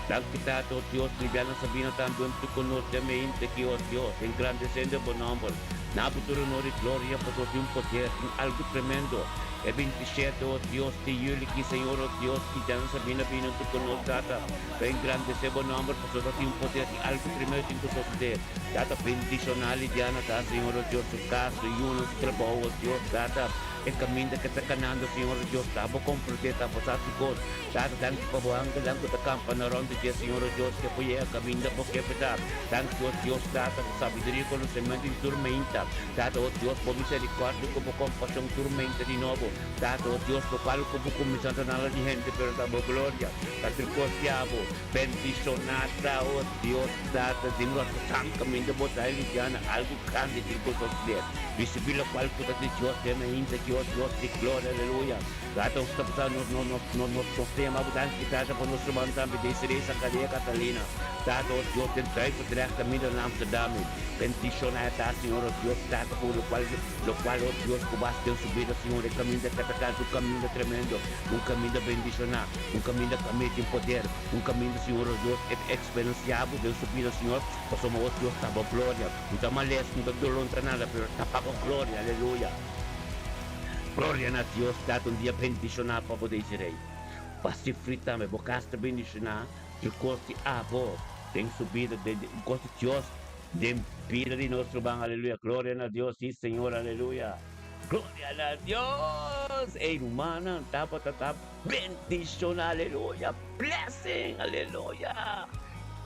Danki Tata o Dios Lidiana Sabina tambe un tu conoce mente ki o Dios engrandecendo bo nomber. Na bo tur honor y gloria pasobra tin un poder tin algo tremendo e 27 o Dios di juli ki Señor o Dios Lidiana Sabina bini un tu conoce Tata pa engrandece bo nomber pasobra tin un poder tin algo tremendo tin cu sosode Tata bendiciona Lidiana ta Señor o Dios su cas su yunan su trabao o Dios Tata. E kaminda ke ta kanando, Señor Dios, ta bo komprondé, ta bo sa tur kos. Tata, danki pa bo angelnan ku ta kampa na rònt di dje, Señor Dios, ke por yega kaminda bo ke ta. Danki, o Dios, Tata, ku sabiduria i konosementu di tur meinta. Tata, o Dios, bo miserikòrdia ku bo kompashon tur meinta di nobo. Tata, o Dios, lokual ku bo kuminsá ta nada di hende, pero ta bo gloria. Ta tur kos di abo. Bendishoná ta, o Dios, Tata, den Rotterdam kaminda bo ta lidiá na algu grandi tin ku sosodé. Risibí lokual ku ta di Dios den ainda ki, o Dios di gloria, aleluya. Tata, nos ta pasá nos nos nos nos nos nos ta yama bo danki, Tata, pa nos ruman tambe Desiree Sankaria Catalina. Tata, o Dios, den Duivendrecht kaminda na Amsterdam. Bendishoná e ta, Señor, o Dios, Tata, ku lokual lokual, o Dios, ku bas den su bida, Señor, e kaminda ka ta kansa, un kaminda tremendo, un kaminda bendishoná, un kaminda ku a mete poder, un kaminda, Señor, o Dios, e ta eksperensiá bo den su bida, Señor, pasobra, o Dios, ta bo gloria. No ta malesa, no ta dolor, no ta nada, pero ta pa bo gloria, aleluya. Gloria na Dios, Tata, un dia bendishoná pa bo Desiree. Pa sufri tambe, bo kas ta bendishoná tur kos di abo den su bida, den kos di Dios den bida di nos ruman, aleluya. Gloria na Dios, si Señor, aleluya. Gloria na Dios! Ey rumannan, tabata ta bendishoná, aleluya. Blessing, aleluya.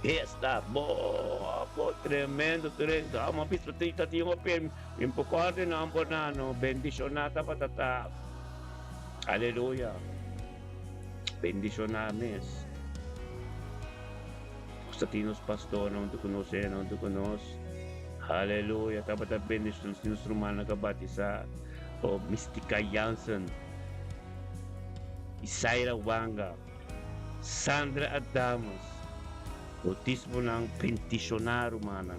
Esta bo, bo tremendo, tremendo. Amo visto tin ta tin hopi un poco orden nan por nano. Bendishoná tabata ta. Aleluya. Bendishoná mes. Nos ta tin nos pastornan huntu ku nos, hernan huntu ku nos. Aleluya. Tabata bendishon si nos rumannan ku a batisá. Oh, Mystica Jansen, Isaira Wanga, Sandra Adamus. Bautismonan bendishoná, rumannan.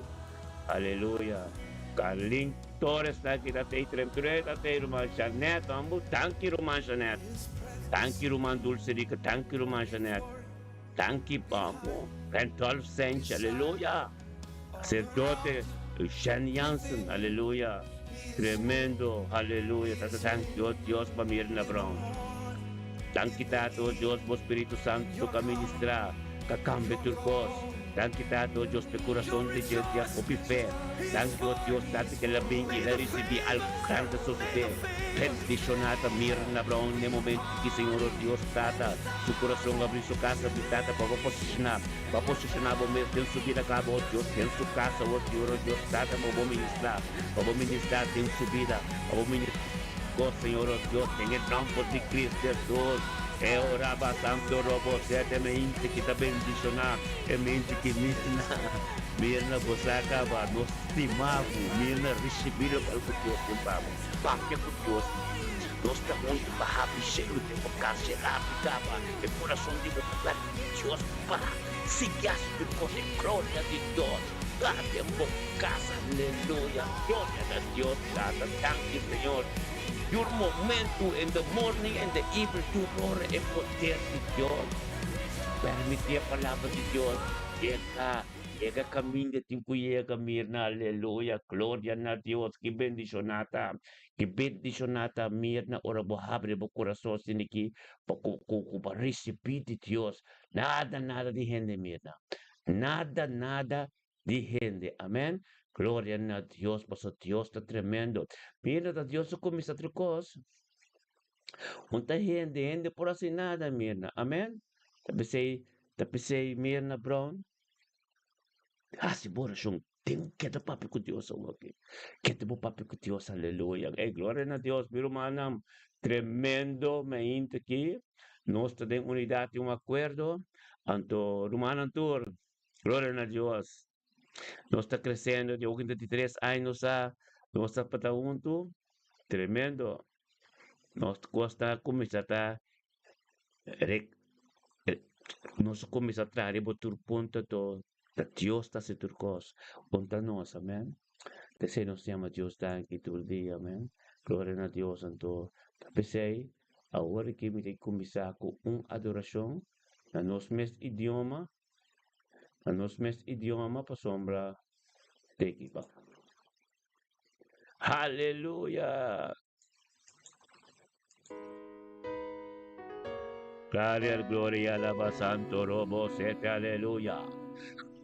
Aleluya. Carlin Torres ta aki ta tei trem true ta tei ruman Jeanette hombo danki ruman Jeanette danki ruman Dulce Rica danki ruman Jeanette danki hombo Randolph Sench aleluya sacerdote Eugene Jansen aleluya tremendo aleluya tata danki oh Dios pa Mirna Brown danki tata oh Dios bo Spiritu Santo ka ministra ka cambia tur cos. Danki Tata, o Dios, p'e kurason di dje di hopi fe. Danki, o Dios, Tata, ke el a bin i el a risibí algu grandi a sosodé. Bendishoná ta Mirna Brown n'e momentu ki, Señor, o Dios, Tata, su kurason a abrí, su kas a abrí, Tata, pa bo posishoná, pa posishoná bo mes den su bida kaba, o Dios, den su kasa, o Señor, o Dios, Tata, pa bo ministrá, pa bo ministrá den su bida, pa bo ministrá, Señor, o Dios, den e nòmber di Cristo Jesus. E ora ba santo robo sete mente ki ta bendiciona e mente ki mirna mirna bo sa caba nos stima bo mirna ricibi locual cu Dios tin pa bo papia cu Dios nos ta hunto pa habri cielo den bo cas cera habri caba e curason di bo pa permiti Dios pa sigui haci tur cos e gloria di Dios ta den bo cas aleluya gloria na Dios tata danki Señor. Tur momento, in the morning and the evening, tur ora e poder di Dios. Permiti e palabra di Dios yega, yega kaminda tin ku yega, Mirna, aleluya, gloria na Dios, ki bendishoná ta, ki bendishoná ta, Mirna, ora bo habri bo kurason asina ki pa ku ku ku bo risibí di Dios. Nada, nada di hende, Mirna, nada, nada di hende. Amen. Gloria na Dios, paso Dios ta tremendo. Mira, ta Dios a kuminsá tur kos. Un ta hende, hende por hasi nada, Mirna. Amen. Ta p'esei, ta p'esei, Mirna Brown, hasi bo orashon. Tin keda papia ku Dios awoki. Keda bo papia ku Dios, aleluya. Ey, gloria na Dios, mi rumannan. Tremendo mainta aki. Nos ta den unidat i un akuerdo. Anto, rumannan tur, Gloria na Dios. Nos ta creciendo di oki di tres aña nos a nos ta pata hunto. Tremendo. Nos cos ta cuminsa ta re nos a cuminsa traha riba tur punto to ta Dios ta haci tur cos. Conta nos, amen. P'esei nos yama Dios danki tur dia, amen. Gloria na Dios anto. Ta p'esei awor aki mi ta cuminsa cu un adoracion na nos mes idioma. Na nos mes idioma pasobra teki pa. Haleluya! Gloria, gloria, alaba santo robo sete, aleluya.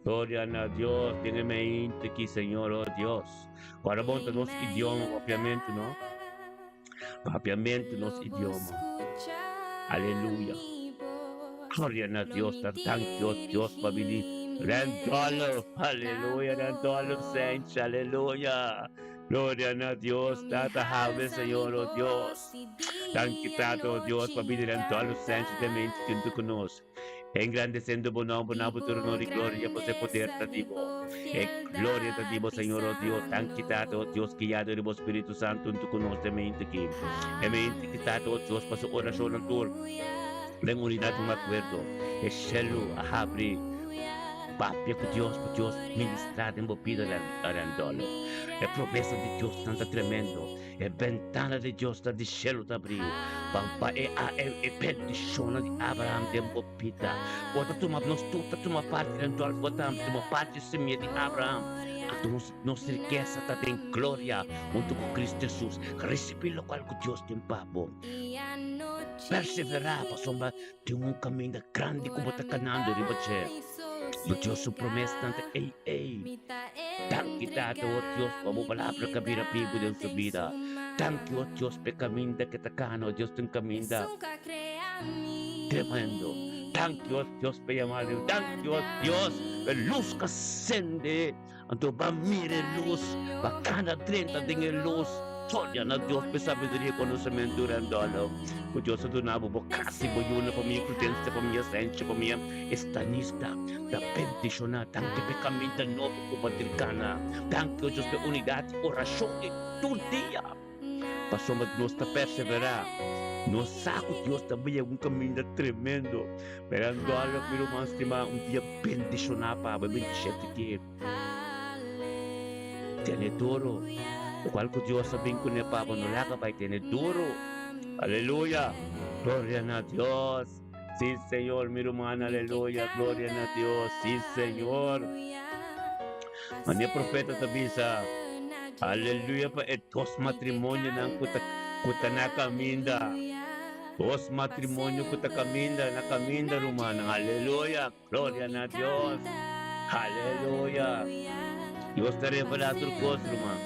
Gloria na Dios, tiene mente ki Señor, oh Dios. Guarda bon ta nos idioma, papiamento, no? Papiamento nos idioma. Aleluya. Gloria na Dios, ta danki oh Dios pa bini Randolph, aleluya, Randolph Saints, aleluya. Gloria na Dios, Tata hable Señor, oh Dios. Danki Tata, oh Dios, pa bini Randolph Saints de mente junto con nos. Engrandecendo bo nomber na bo tur honor y gloria pa se poder ta di bo. E gloria ta di bo, Señor, oh Dios. Danki, Tata, oh Dios, guiado di bo Spiritu Santo hunto cu nos e mente aki. E mente aki, Tata, oh Dios, pa su oracionnan tur den unidad un acuerdo. E shelu a habri. Papia cu Dios pa Dios ministra den bo bida, Randolph. E promesa di Dios nan ta tremendo. E bentana di Dios ta di shelu ta abrí pa pa e a e e bendishonnan di Abraham den bo bida. Bo ta tuma, nos tur ta tuma parti den dòl, bo tambe tuma parti di simia di Abraham. Anto nos nos rikesa ta den gloria huntu ku Cristo Jesus. Risibí lokual ku Dios tin pa bo. Perseverá pasobra tin un kaminda grandi ku bo ta kanando riba dje. Bo Dios su promesnan ta ei ei. Danki Tata o Dios pa bo palabra ka bira bibu den su bida. Danki o Dios pa e kaminda ke ta kana o Dios tin kaminda tremendo. Danki o Dios pa e yamada di Danki o Dios pa e lus ka sende. Anto ba mira e lus, ba kana drenta den e lus. Gloria na Dios p'e sabiduria i konosementu Randolph ku Dios a duna bo. Bo kasi, bo yunan, famia Prudencia, famia Sencho, famia Estanista ta bendishoná. Danki p'e kaminda nobo ku bo a dirgana. Danki, o Dios, p'e unidat i orashon di tur dia. Pasobra nos ta perseverá. Nos sa ku Dios ta bai un kaminda tremendo. Pero Randolph, mi ruman stimá, un dia bendishoná pa bo e bintishete ki. Tene duro. Locual cu Dios a bin cune pa bo no laga bay tene duro. Aleluya. Gloria na Dios. Si Señor mi ruman aleluya gloria na Dios si Señor. Mane profeta ta bisa aleluya pa e dos matrimonionan cu ta cu ta na caminda. Dos matrimonio cu ta caminda na caminda rumannan aleluya. Gloria na Dios! Aleluya! Dios ta revelá tur kos, ruman.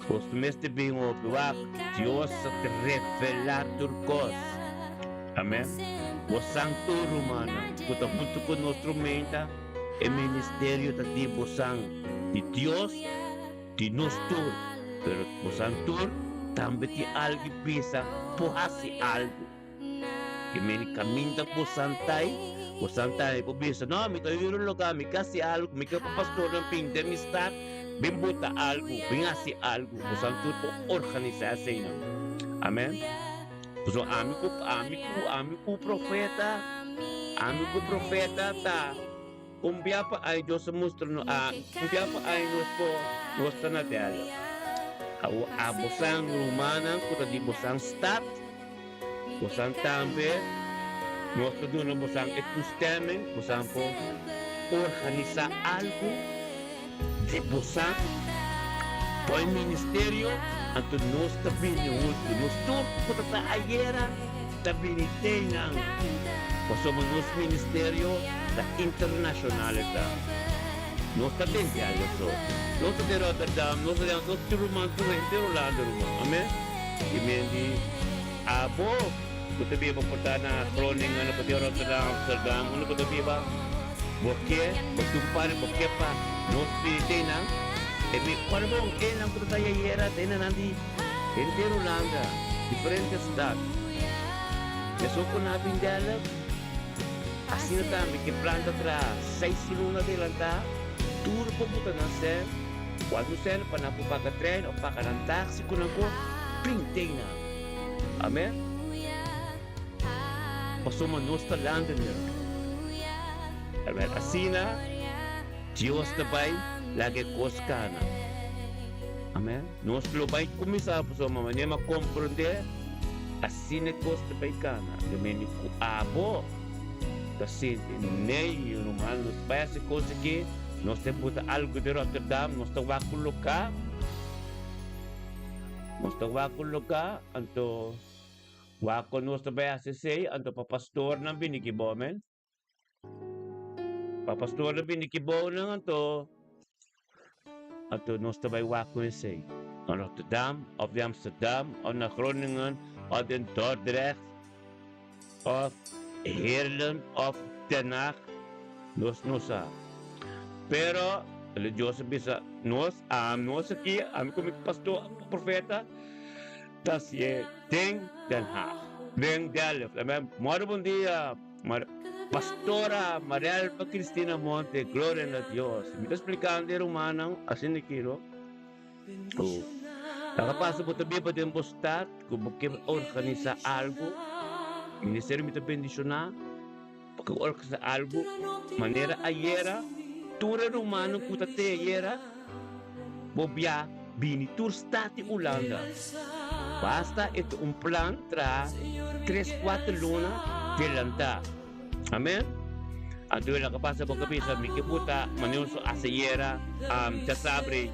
Nos no mester bin hopi wak. Dios ta revelá tur kos. Amèn. Bo san tur, rumannan, ku ta huntu ku nos tur meinta, e ministerio ta di bo san di Dios, di nos tur. Pero bo san tur tambe tin algu bisa por hasi algu. E meni kaminda ku bo santai, bo santai por bisa, No, mi ta yura un lugá, mi ke hasi algu, mi ke pa pastornan bin den mi stat, bin buta algu, bin hasi algu. Bo san tur por organisá eseinan. Amèn. Pasobra ami ku, ami ku, ami ku profeta, ami ku profeta ta un bia pa ai Dios a mustra no, a un bia pa ai nos por, nos ta na tèla. Awor abo san rumannan ku ta di bo san stat, Bosan tambe, nos ta duna bosan e toestemming, bosan por organisa algu di bosan pa e ministerio, anto nos ta bini huntu, nos tur ku ta ta ayera ta bini te nan, pasobra nos ministerio ta internashonal e ta. Nos ta den Delft so, nos ta den Rotterdam, nos ta den, nos tur ruman tur henter Hulanda ruman, amen. I men di, Abo ku ta biba por ta na Groningen, unda ku ta Rotterdam, Amsterdam, unda ku ta biba, bo ke, bo tin un pari, bo ke pa nos bini te einan? E mi, Ora bon, einan ku ta ta yayera ta einan di henter Hulanda, diferente stad. Esun ku nan a bin Delft, asina tambe ke plan ta traha seis luna adelantá, tur por buta nan sèn. Cuando sel pa nan por paga trein of paga nan taxi cu nan por pintey nan. Amen. Pasobra nos ta landener. Amen. Asina Dios ta bay laga e cos cana. Amen. Nos lo bay cuminsa pasobra manera mi a comprende asina e cos ta bay cana. Lo mende cu abo ta sinti nee mi ruman nos bay haci cos aki. Nos ta buta algu di Rotterdam, nos ta wak ku luka. Nos ta wak ku luka, anto wak ku nos ta bai hasi esei, anto pa pastornan bini ki bo, amen. Pa pastornan bini ki bonan, anto anto nos ta bai wak ku esei. Na Rotterdam, of di Amsterdam, of na Groningen, of den Dordrecht, of Heerlen of Den Haag, nos no sa. Pero Dios a bisa nos, ami nos aki, ami ku mi pastor, profeta, ta hasié den Den Haag, den Delft. Amen. Mora bon dia, Pastora Marielva Cristina Monte, gloria na Dios. Mi ta splikando e rumannan asina aki, no? Ku ta kapas bo ta biba den bo stat ku bo ke organisá algu, ministerio mi ta bendishoná pa ke organisá algu manera ayera tur e rumannan ku ta te ayera bo bia bini tur stat di Hulanda. Basta e ta un plan traha tres kuater luna delantá. Amen. Anto el a pasa bo cabeza, mi ke buta manera un so aseyera djasabre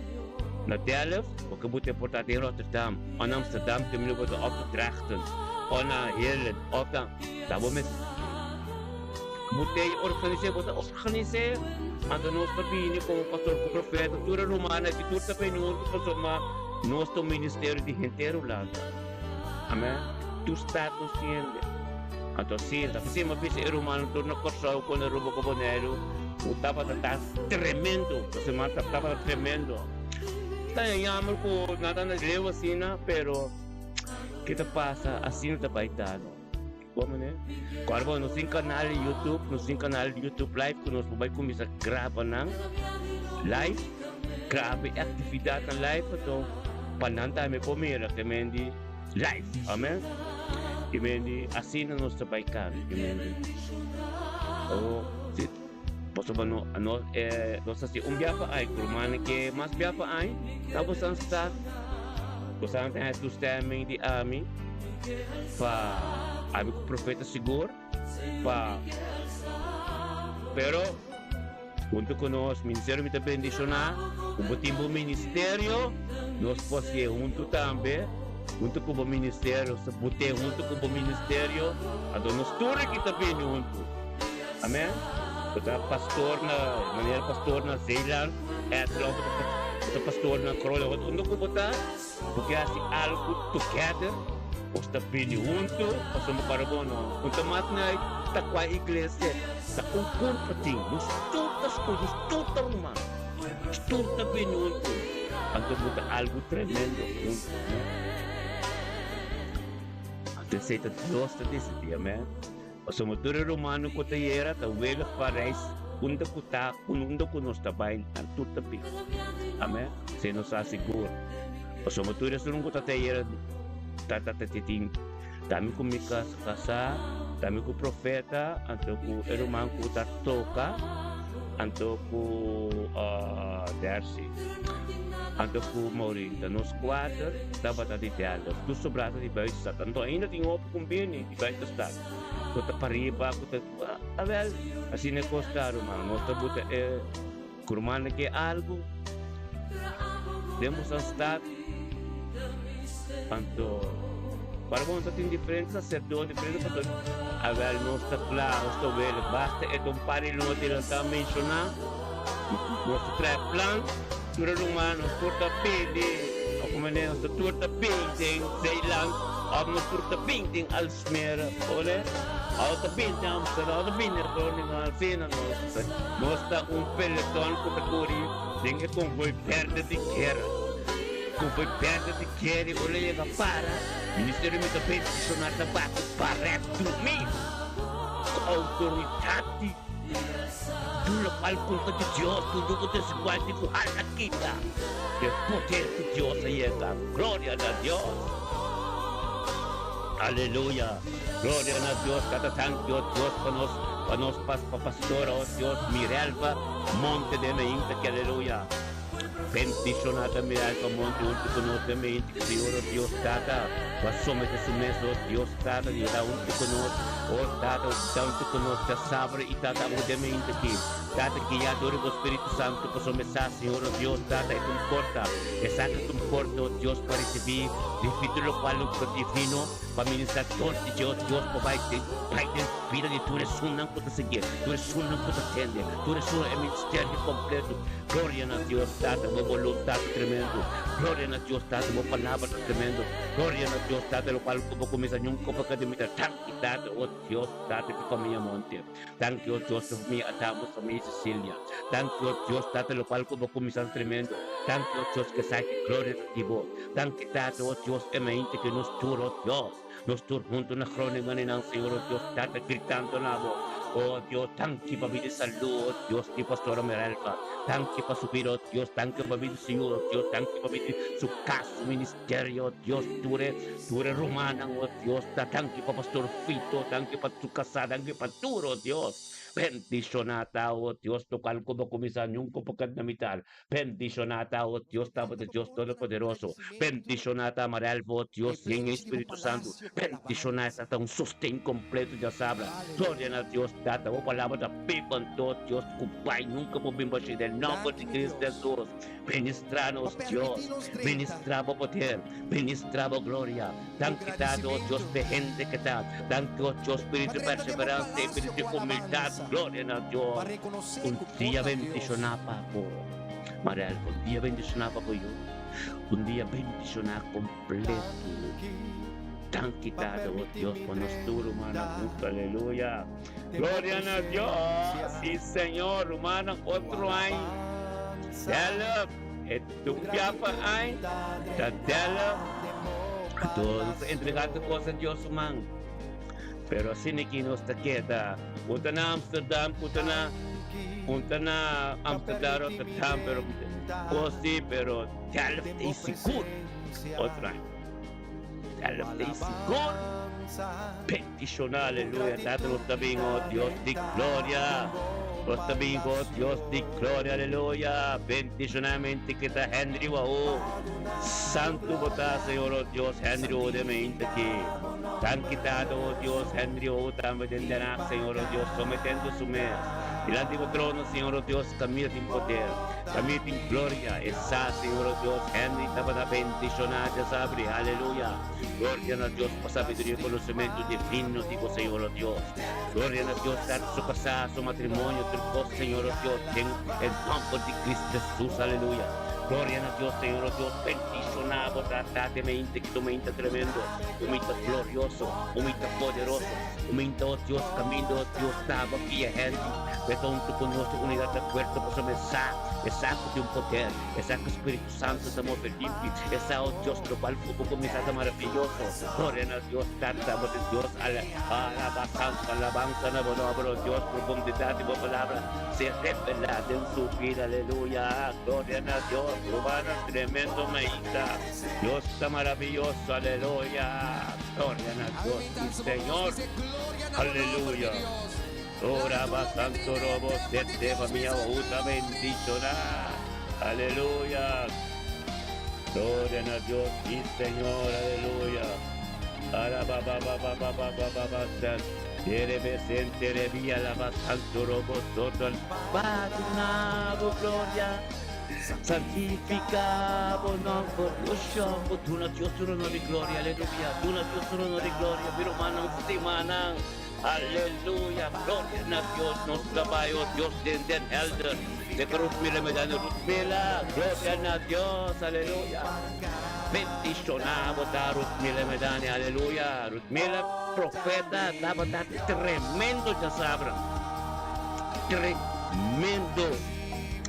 na Delft, bo ke buta e porta den Rotterdam o na Amsterdam te mi lo buta of na Drachten o na Heerlen of na ta bo mes buta e organise, bo ta organise anto nos ta bini como pastor cu profeta tur e rumannan aki tur ta bini hunto pasobra nos ta un ministerio di henter Hulanda. Amen. Tur staat nos tiende. Anto asina, ta p'esei mi a bisa e rumannan tur na Kòrsou ku na Aruba ku Boneiru ku tabata ta tremendo. Pasobra tabata tremendo. Ta jammer ku nan ta na leu asina, pero ke ta pasa asina ta bai ta no. Bo manera? Kòrda bo nos tin kanal di YouTube, nos tin kanal di YouTube live ku nos por bai kuminsá graba nan live, graba e aktividatnan live anto pa nan tambe por mira ke men di live, amen. Ke men di asina nos ta bai kambia, ke men di oh si pasobra no nos e nos ta hasi un bia pa ai ku rumannan ke mas bia pa ai ta bosan start bosan ta haña toestemming di ami. Pa abi ku profeta sigur pa pero hunto ku nos ministerio mi ta bendishoná ku bo tin bo ministerio nos por hasié hunto tambe hunto ku bo ministerio nos ta bot'é hunto ku bo ministerio anto nos tur aki ta bini hunto amen bo ta pastor na manera pastor na Zeeland Edson bo ta pastor na Groningen unda ku bo ta. Bo ke hasi algu together? Bos ta bini huntu pasobra para bo no un ta mas na ta kua iglesia ta un kurpo tin. Nos tur ta skucha, nos tur ta ruman, nos tur ta bini huntu. Anto bo ta algu tremendo huntu, no? Anto esei ta Dios ta disidí, amen. Pasobra tur e rumannan ku ta yera ta wega pa reis unda ku ta, unda ku nos ta bai, nan tur ta bin. Amen. Esei nos sa sigur. Pasobra tur esun ku ta yera ta ta ta tin tambe ku mi kasá, tambe ku profeta, anto ku e ruman ku ta toka, anto ku Dercy, anto ku Maureen. Ta nos kuater tabata di Delft. Tur sobrá ta di buitenstad. Anto ainda tin hopi ku bini. Bai ta sta ku ta pariba ku ta awel asina e kos ta ruman nos ta buta e ku ruman ke algu den boso stad anto para bo ta tin diferente saserdote diferente pastor awel nos ta kla nos ta wele basta e ta un par di luna te nan ta menshona nos ta trae plan tur e ruman nos tur ta pidi òf manera nos ta tur ta bin den Zeeland. Òf nos tur ta bin den Alsmeer, ole? Òf ta bin den Amsterdam, òf ta bin den Groningen, asina nos ta. Nos ta un peloton ku ta kuri den e konvoi bèrdè di guera. Konvoi bèrdè di guera i ora yega para, Ministerio mi ta bendishoná ta bati paret drumí ku outoridat di tur lokual kulpa di Dios, tur loke ta desigual tin ku hala kita. E poder ku Dios a yega. Gloria na Dios! Aleluya! Gloria na Dios! Tata tanki, oh Dios, pa nos, pa nos pas, pa pastora, oh Dios, Mirelva Monte den meinta ki, aleluya. Bendiciona ta Mirelva Monte hunto cu nos den meinta ki, Señor, oh Dios, Tata, cu a somete su mes, oh Dios, Tata, di ta hunto cu nos, oh Tata, ta hunto cu nos djasabra y Tata awo den meinta ki. Tata, guia dor di bo Spiritu Santu, pasobra mi sa, Señor, oh Dios, Tata, e ta un porta. Esaki ta un porta, oh Dios, pa risibí di tur lokual lo ta divino, pa ministrá dor di dje, oh Dios, pa bai den bai den bida di tur esunnan ku ta siguié, tur esunnan ku ta tende, tur esun e ministerio kompleto. Gloria na Dios, Tata, bo boluntat ta tremendo. Gloria na Dios, Tata, bo palabra ta tremendo. Gloria na Dios, Tata, lokual ku bo kuminsá nunka bo ka terminá. Danki, Tata, oh Dios, Tata, pa famia Monte. Danki, oh Dios, pa famia Adamus, famia Cecilia. Danki, oh Dios, Tata, locual cu bo cuminsa ta tremendo. Danki, oh Dios, cu esaki gloria ta di bo. Danki, Tata, oh Dios, e mainta cu nos tur, oh Dios, nos tur hunto na Groningen y nan, Señor, oh Dios, Tata, gritando na bo. Oh Dios, danki pa bida y salud, oh Dios, di Pastora Merelva. Danki pa su bida, oh Dios, danki pa bida su yu, oh Dios, danki pa bida su cas, su ministerio, oh Dios, tur e, tur e rumannan, oh Dios, ta danki pa Pastor Fito, danki pa su casá, danki pa tur, oh Dios. Bendishoná ta, o Dios, lokual ku bo kuminsá nunka por keda na mitar. Bendishoná ta, o Dios, Tabata Dios Todopoderoso. Bendishoná ta, Amarelvo, o Dios, yen e Spiritu Santu. Bendishoná esa ta un sosten kompleto djasabra. Gloria na Dios, Tata, bo palabra ta biba anto, Dios, ku bai nunka por bin bashí. Den nòmber Danki di mi Cristo Dios Hesus, ministrá pa nos, permití Dios. nos drenta Ministrá bo poder. Ministrá bo gloria. ku Danki Tata, o Dios gradisimentu, p'e hende ke ta. Danki, o Dios, pa spiritu di drenta den bo perseveransia i palasio spiritu di ku humildat. alabansa, Gloria na pa Dios. rekonosé Un ku bo dia ta Dios. bendishoná pa bo, Marelva. Un dia bendishoná pa bo yu. Un dia bendishoná kompleto. Danki Danki, pa Tata, o permití Dios, mi pa nos tur rumannan drenta huntu. Aleluya. den bo Gloria na Dios. presensia Sí, Señor. Rumannan, ku otro aña. alabansa. Help! E un bia pa ai ta Delft. Anto nos ta entregá tur kos na Dios su man. Pero asina ki nos ta keda. Un ta na Amsterdam, un ta na un ta na Amsterdam, Rotterdam, pero kos di pero Delft ei sigur. Otra Delft ei sigur. Bendiciona, aleluya. Tata nos ta bin, oh Dios di gloria. Nos ta bin, oh Dios di gloria, aleluya. Bendicionamente que ta Henry Wahoo. Santo bo ta, Señor, oh Dios, Henry Wahoo den mente aki. Danki Tata, oh Dios, Henry Wahoo tambe den Den Haag, Señor, oh Dios, sometendo su mes dilanti bo trono, Señor, oh Dios, camina tin poder, camina tin gloria. E sa, Señor, oh Dios, Henry tabata bendiciona djasabri, aleluya. Gloria na Dios pa sabiduria i konosementu divino di bo Señor o Dios. Gloria na Dios Tata su kasá, su matrimonio, tur kos Señor o Dios den e nòmber di Cristo Jesus. Aleluya. Gloria na Dios Señor o Dios bendishoná bo Tata den mente ki tu mente tremendo, un mente glorioso, un mente poderoso, un mente o Dios kaminda o Dios ta bo guia hende. Meta huntu ku nos den unidat akuerdo pasobra e sa, e sa ku tin poder, e sa ku Spiritu Santo ta move limpi, e sa, oh Dios, locual cu bo cuminsa ta maravilloso. Gloria na Dios Tata, bo ta Dios, alaba santo, alabanza na bo nomber, oh Dios, profundidad di bo palabra sea revela den su bida, aleluya. Gloria na Dios, rumannan, tremendo maita, Dios ta maravilloso, aleluya. Gloria na Dios, mi Señor, aleluya. Ora santo robo sete famia uta bendiciona. Aleluya. Gloria na Dios mi Señor. Aleluya. Alaba ba ba ba ba ba ba ba ba san. Terebe sen terebi alaba santo robo soto. Baduna bo gloria. Santifica bo nomber. Dios shombo. Duna Dios tur honor y gloria. Aleluya. Duna Dios tur honor y gloria. Mi rumannan stimanan. Aleluya gloria na Dios nos ta bai oh Dios den Den Helder de Ruth Mila Medani Ruth Mila gloria na Dios aleluya bendiciona bo ta Ruth Mila Medani aleluya Ruth Mila profeta tabata tremendo djasabra tremendo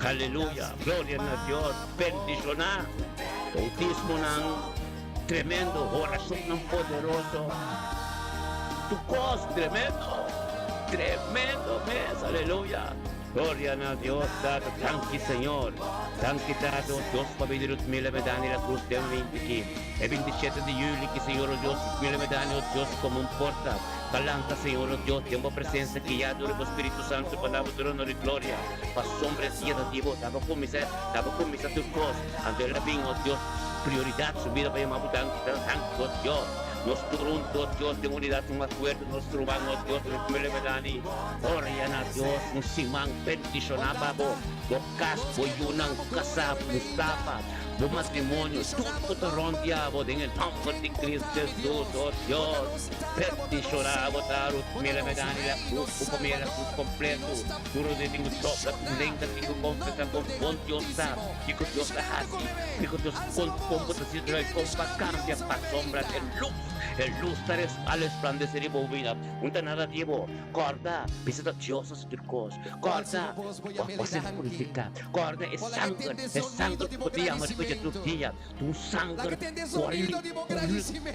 aleluya gloria na Dios bendiciona bautismonan. Tremendo, oracionnan poderoso. Tu cos tremendo, tremendo mes, aleluya. Gloria na Dios Tata, danki Señor. Danki Tata, oh Dios pa bini Ruth Miller Medani la Cruz den winti ki. E 27 di juli ki Señor oh Dios Ruth Miller Medani oh Dios como un porta pa lanta Señor oh Dios den bo presencia guia dor bo Spiritu Santo pa na bo trono di gloria pa sombra e dia ta di bo. Ta bo cuminsa, ta bo cuminsa tur cos. Anto el a bin oh Dios. Prioridad su bida pa yama bo danki ta danki oh Dios nos tur hunto oh Dios den unidad un acuerdo nos ruman oh Dios nos mele medani gloria na Dios un siman bendiciona pa bo bo cas bo yunan casa Mustafa bo matrimonio tur cu ta rondia bo den e nomber di Cristo Jesus oh Dios bendiciona bo ta Ruth mele medani la cruz bo familia la cruz completo tur di tin cu dobla cu lenga tin cu confesa con bon Dios ta. Kiko Dios ta hasi? Kiko Dios kon kon bo ta sinti hoy? Kon pa kambia pa sombra e lus? E lus ta a resplandesé riba bo bida. Un ta nada di bo. Kòrda, bisa ta Dios a hasi tur kos. Kòrda, bo a ser purifiká. Kòrda e sanger, e sanger ku bo ta yama riba dje tur dia. Ta un sanger ku a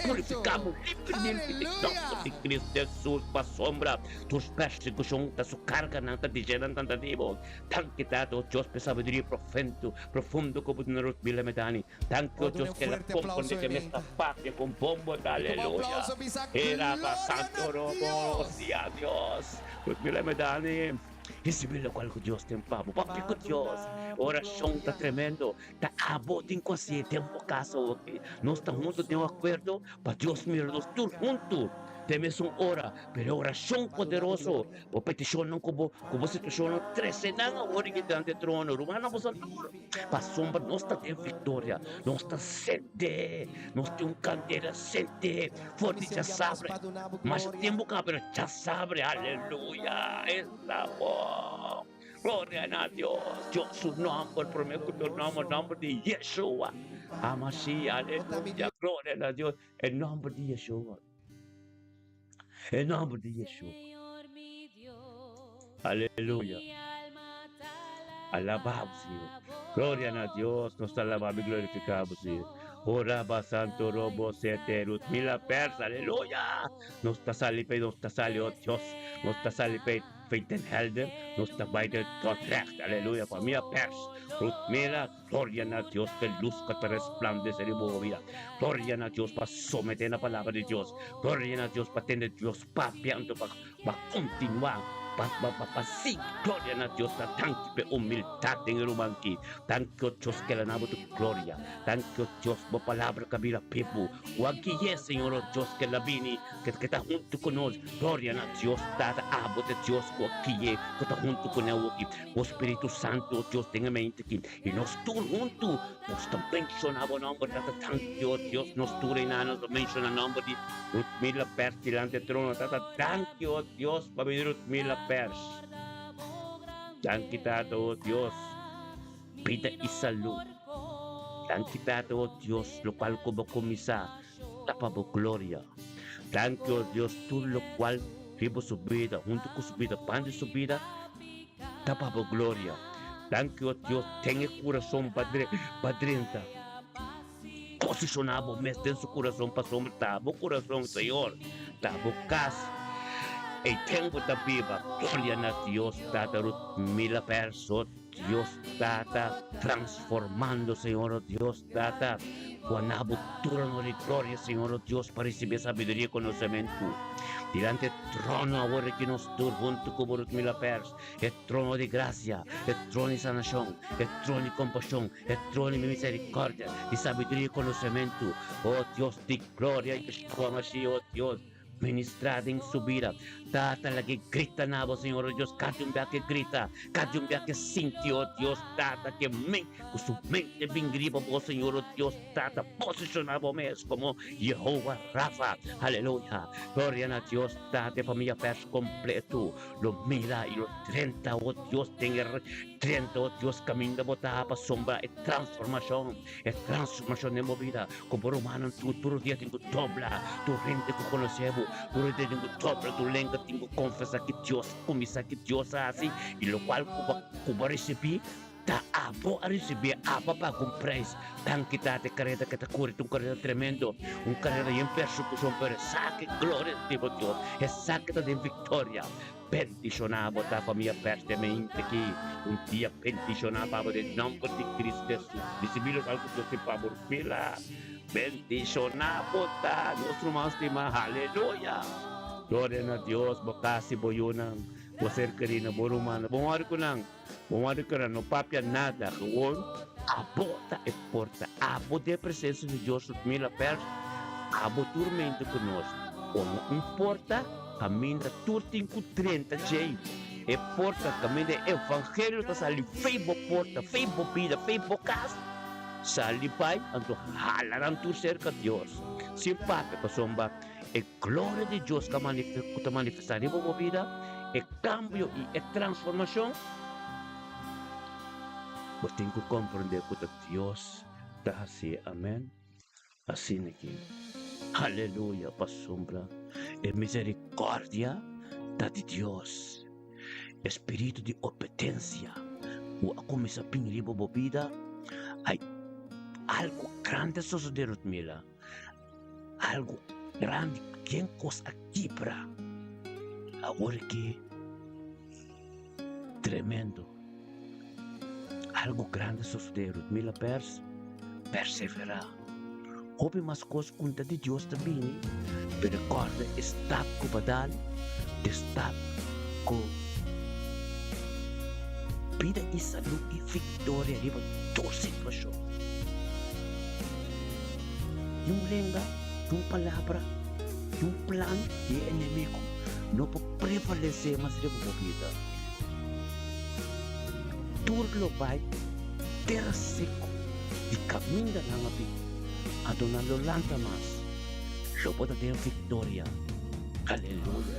purifiká bo limpi limpi di nòmber di Cristo Hesus pa sombra. Tur persekushon ta su karganan ta dijenan tanta di bo. Danki Tata, o Dios, p'e sabiduria profendo, profundo ku bo duna nos bira medani. Danki, o Dios, k'el a komprondé ke mes ta papia kon bon bo ta. Aleluya! Era pa santo robo, sia Dios. Nos bira medani. Risibí lokual ku Dios tin pa bo. Papia ku Dios. Orashon ta tremendo. Ta abo tin ku hasié den bo kas awoki. Nos ta huntu den un akuerdo pa Dios mira nos tur huntu den mesun ora. Pero e orashon poderoso, bo petishonnan ku bo ku bo situashonnan, trese nan awor i dilanti e trono. Rumannan, boso tur, pasobra nos ta den viktoria. Nos ta sende, nos tin un kandela sende for di djasabre. Masha tempu kaba, pero djasabre, aleluya, esta bon. Gloria na Dios, Dios su nomber, prome ku tur nomber, nomber di Yeshua HaMashiach, aleluya, gloria na Dios, e nomber di Yeshua, e nomber di Yeshua, aleluya, alababo Señor. Gloria na Dios, nos ta alabá bo i glorifiká bo, sí. O Raba Santo Robo Sete Ruth Mila Pers, aleluya! Nos ta sali p'e, nos ta sali, o Dios, nos ta sali p'e p'e Den Helder, nos ta bai den Dordrecht, aleluya, famia Pers, Ruth Mila, gloria na Dios p'e lus ku ta resplandesé riba bo bida, gloria na Dios pa someté na palabra di Dios, gloria na Dios pa tende Dios papia anto pa Pa kontinuá, pa pa pa pa sigui. Gloria na Dios ta danki p'e humildat den e ruman ki. Danki o Dios keda na bo tu gloria. Danki o Dios bo palabra ka bira bibu. Ku a gui'é Señor o Dios keda bini ke ke ta huntu ku nos. Gloria na Dios Tata abo ta Dios ku a gui'é ku ta huntu ku newoki. Bo Spiritu Santu o Dios den e mente ki. I nos tur huntu nos ta menshoná bo nòmber, Tata. Danki, o Dios, nos tur einan nos ta menshoná nòmber di Ruthmila Pers dilanti e trono, Tata. Danki, o Dios, pa bini Ruthmila Pers. Danki, Tata, o Dios, bida i salú. Danki, Tata, o Dios, lokual ku bo kuminsá ta pa bo gloria. Danki, o Dios, tur lokual riba su bida, huntu ku su bida, banda di su bida, ta pa bo gloria. Danki, o Dios, ten e kurason pa pa drenta. Posishoná bo mes den su kurason pasobra ta bo kurason, Señor, ta bo kas. Ei ten bo ta biba. Gloria na Dios, Tata Ruth Mila Perso. Dios Tata transformando, Señor, o Dios Tata, cu bo tur honor y gloria, Señor, o Dios, pa recibi sabiduria y conocemento. Dilanti e trono awor aki nos tur hunto cu bo Ruth Mila Pers, e trono di gracia, e trono di sanacion, e trono di compasion, e trono di misericordia, di sabiduria y conocemento. O Dios di gloria, Yeshua Mashiach, o Dios, Ministrá den su bida. Tata, lag'é grita na bo, Señor, o Dios, kada un bia k'e grita, kada un bia k'e sinti, o Dios, Tata, k'e men, ku su mente bin riba bo, Señor, o Dios, Tata, posishoná bo mes komo Yehova Rafa. Aleluya! Gloria na Dios, Tata, e famia pers kompletu lo mira i lo drenta, o Dios, den e drenta, o Dios, kaminda bo ta pasobra e transformashon. E transformashon den bo bida ku bo rumannan tur tur dia tin ku dobla, tur hende ku konosé bo tur dia tin ku dobla, tur lenga tin ku konfesá ki Dios kuminsá, ki Dios a hasi i lokual ku bo ku bo a risibí ta abo a risibí, abo a paga un preis. Danki Tata e kareda ke ta kore ta un kareda tremendo, un kareda yen persekushon pero esaki gloria di bo Dios, esaki ta den viktoria. Bendishoná bo ta famia pèrdè mente ki un dia bendishoná pa bo den nòmber di Cristo Hesus. Risibí lokual ku Dios tin pa bo rubila. Bendishoná bo ta nos ruman stimá. Aleluya! Gloria na Dios, bo kasi bo yunan, bo ser kerí nan, bo rumannan. Bo mòri ku nan, bo mòri ku nan, no papia nada. Gewoon abo ta e porta, abo den presensia di Dios rubila pèrdè, abo tur mente ku nos. Komo un porta. Kaminda tur tin ku drenta djei e porta, kaminda e evangelio ta sali fei bo porta, fei bo bida, fei bo kas, sali bai, anto hala nan tur serka Dios. Sin papia, pasobra e gloria di Dios ku ta manifestá riba bo bida, e kambio i e transformashon, bo tin ku komprendé ku ta Dios ta hasié. Amèn. Asina ki, aleluya, pasobra e misericordia ta di Dios. E spiritu di obedensia ku a kuminsá bin riba bo bida, ai, algu grandi a sosodé, Rutmila, algu grandi, ken kos a kibra. Awor ki tremendo. Algu grandi a sosodé, Rutmila Pers, perseverá. Hopi mas kos ku ta di Dios ta bini, pero kòrda e stap ku bo a dal, e stap ku bida i salú i viktoria riba tur situashon. Ni un lenga, ni un palabra, ni un plan di e enemigu no por prevalesé mas riba bo bida. Tur lo bai tera seku di kaminda nan a bin, anto nan lo lanta mas. Lo bo ta den viktoria. Aleluya!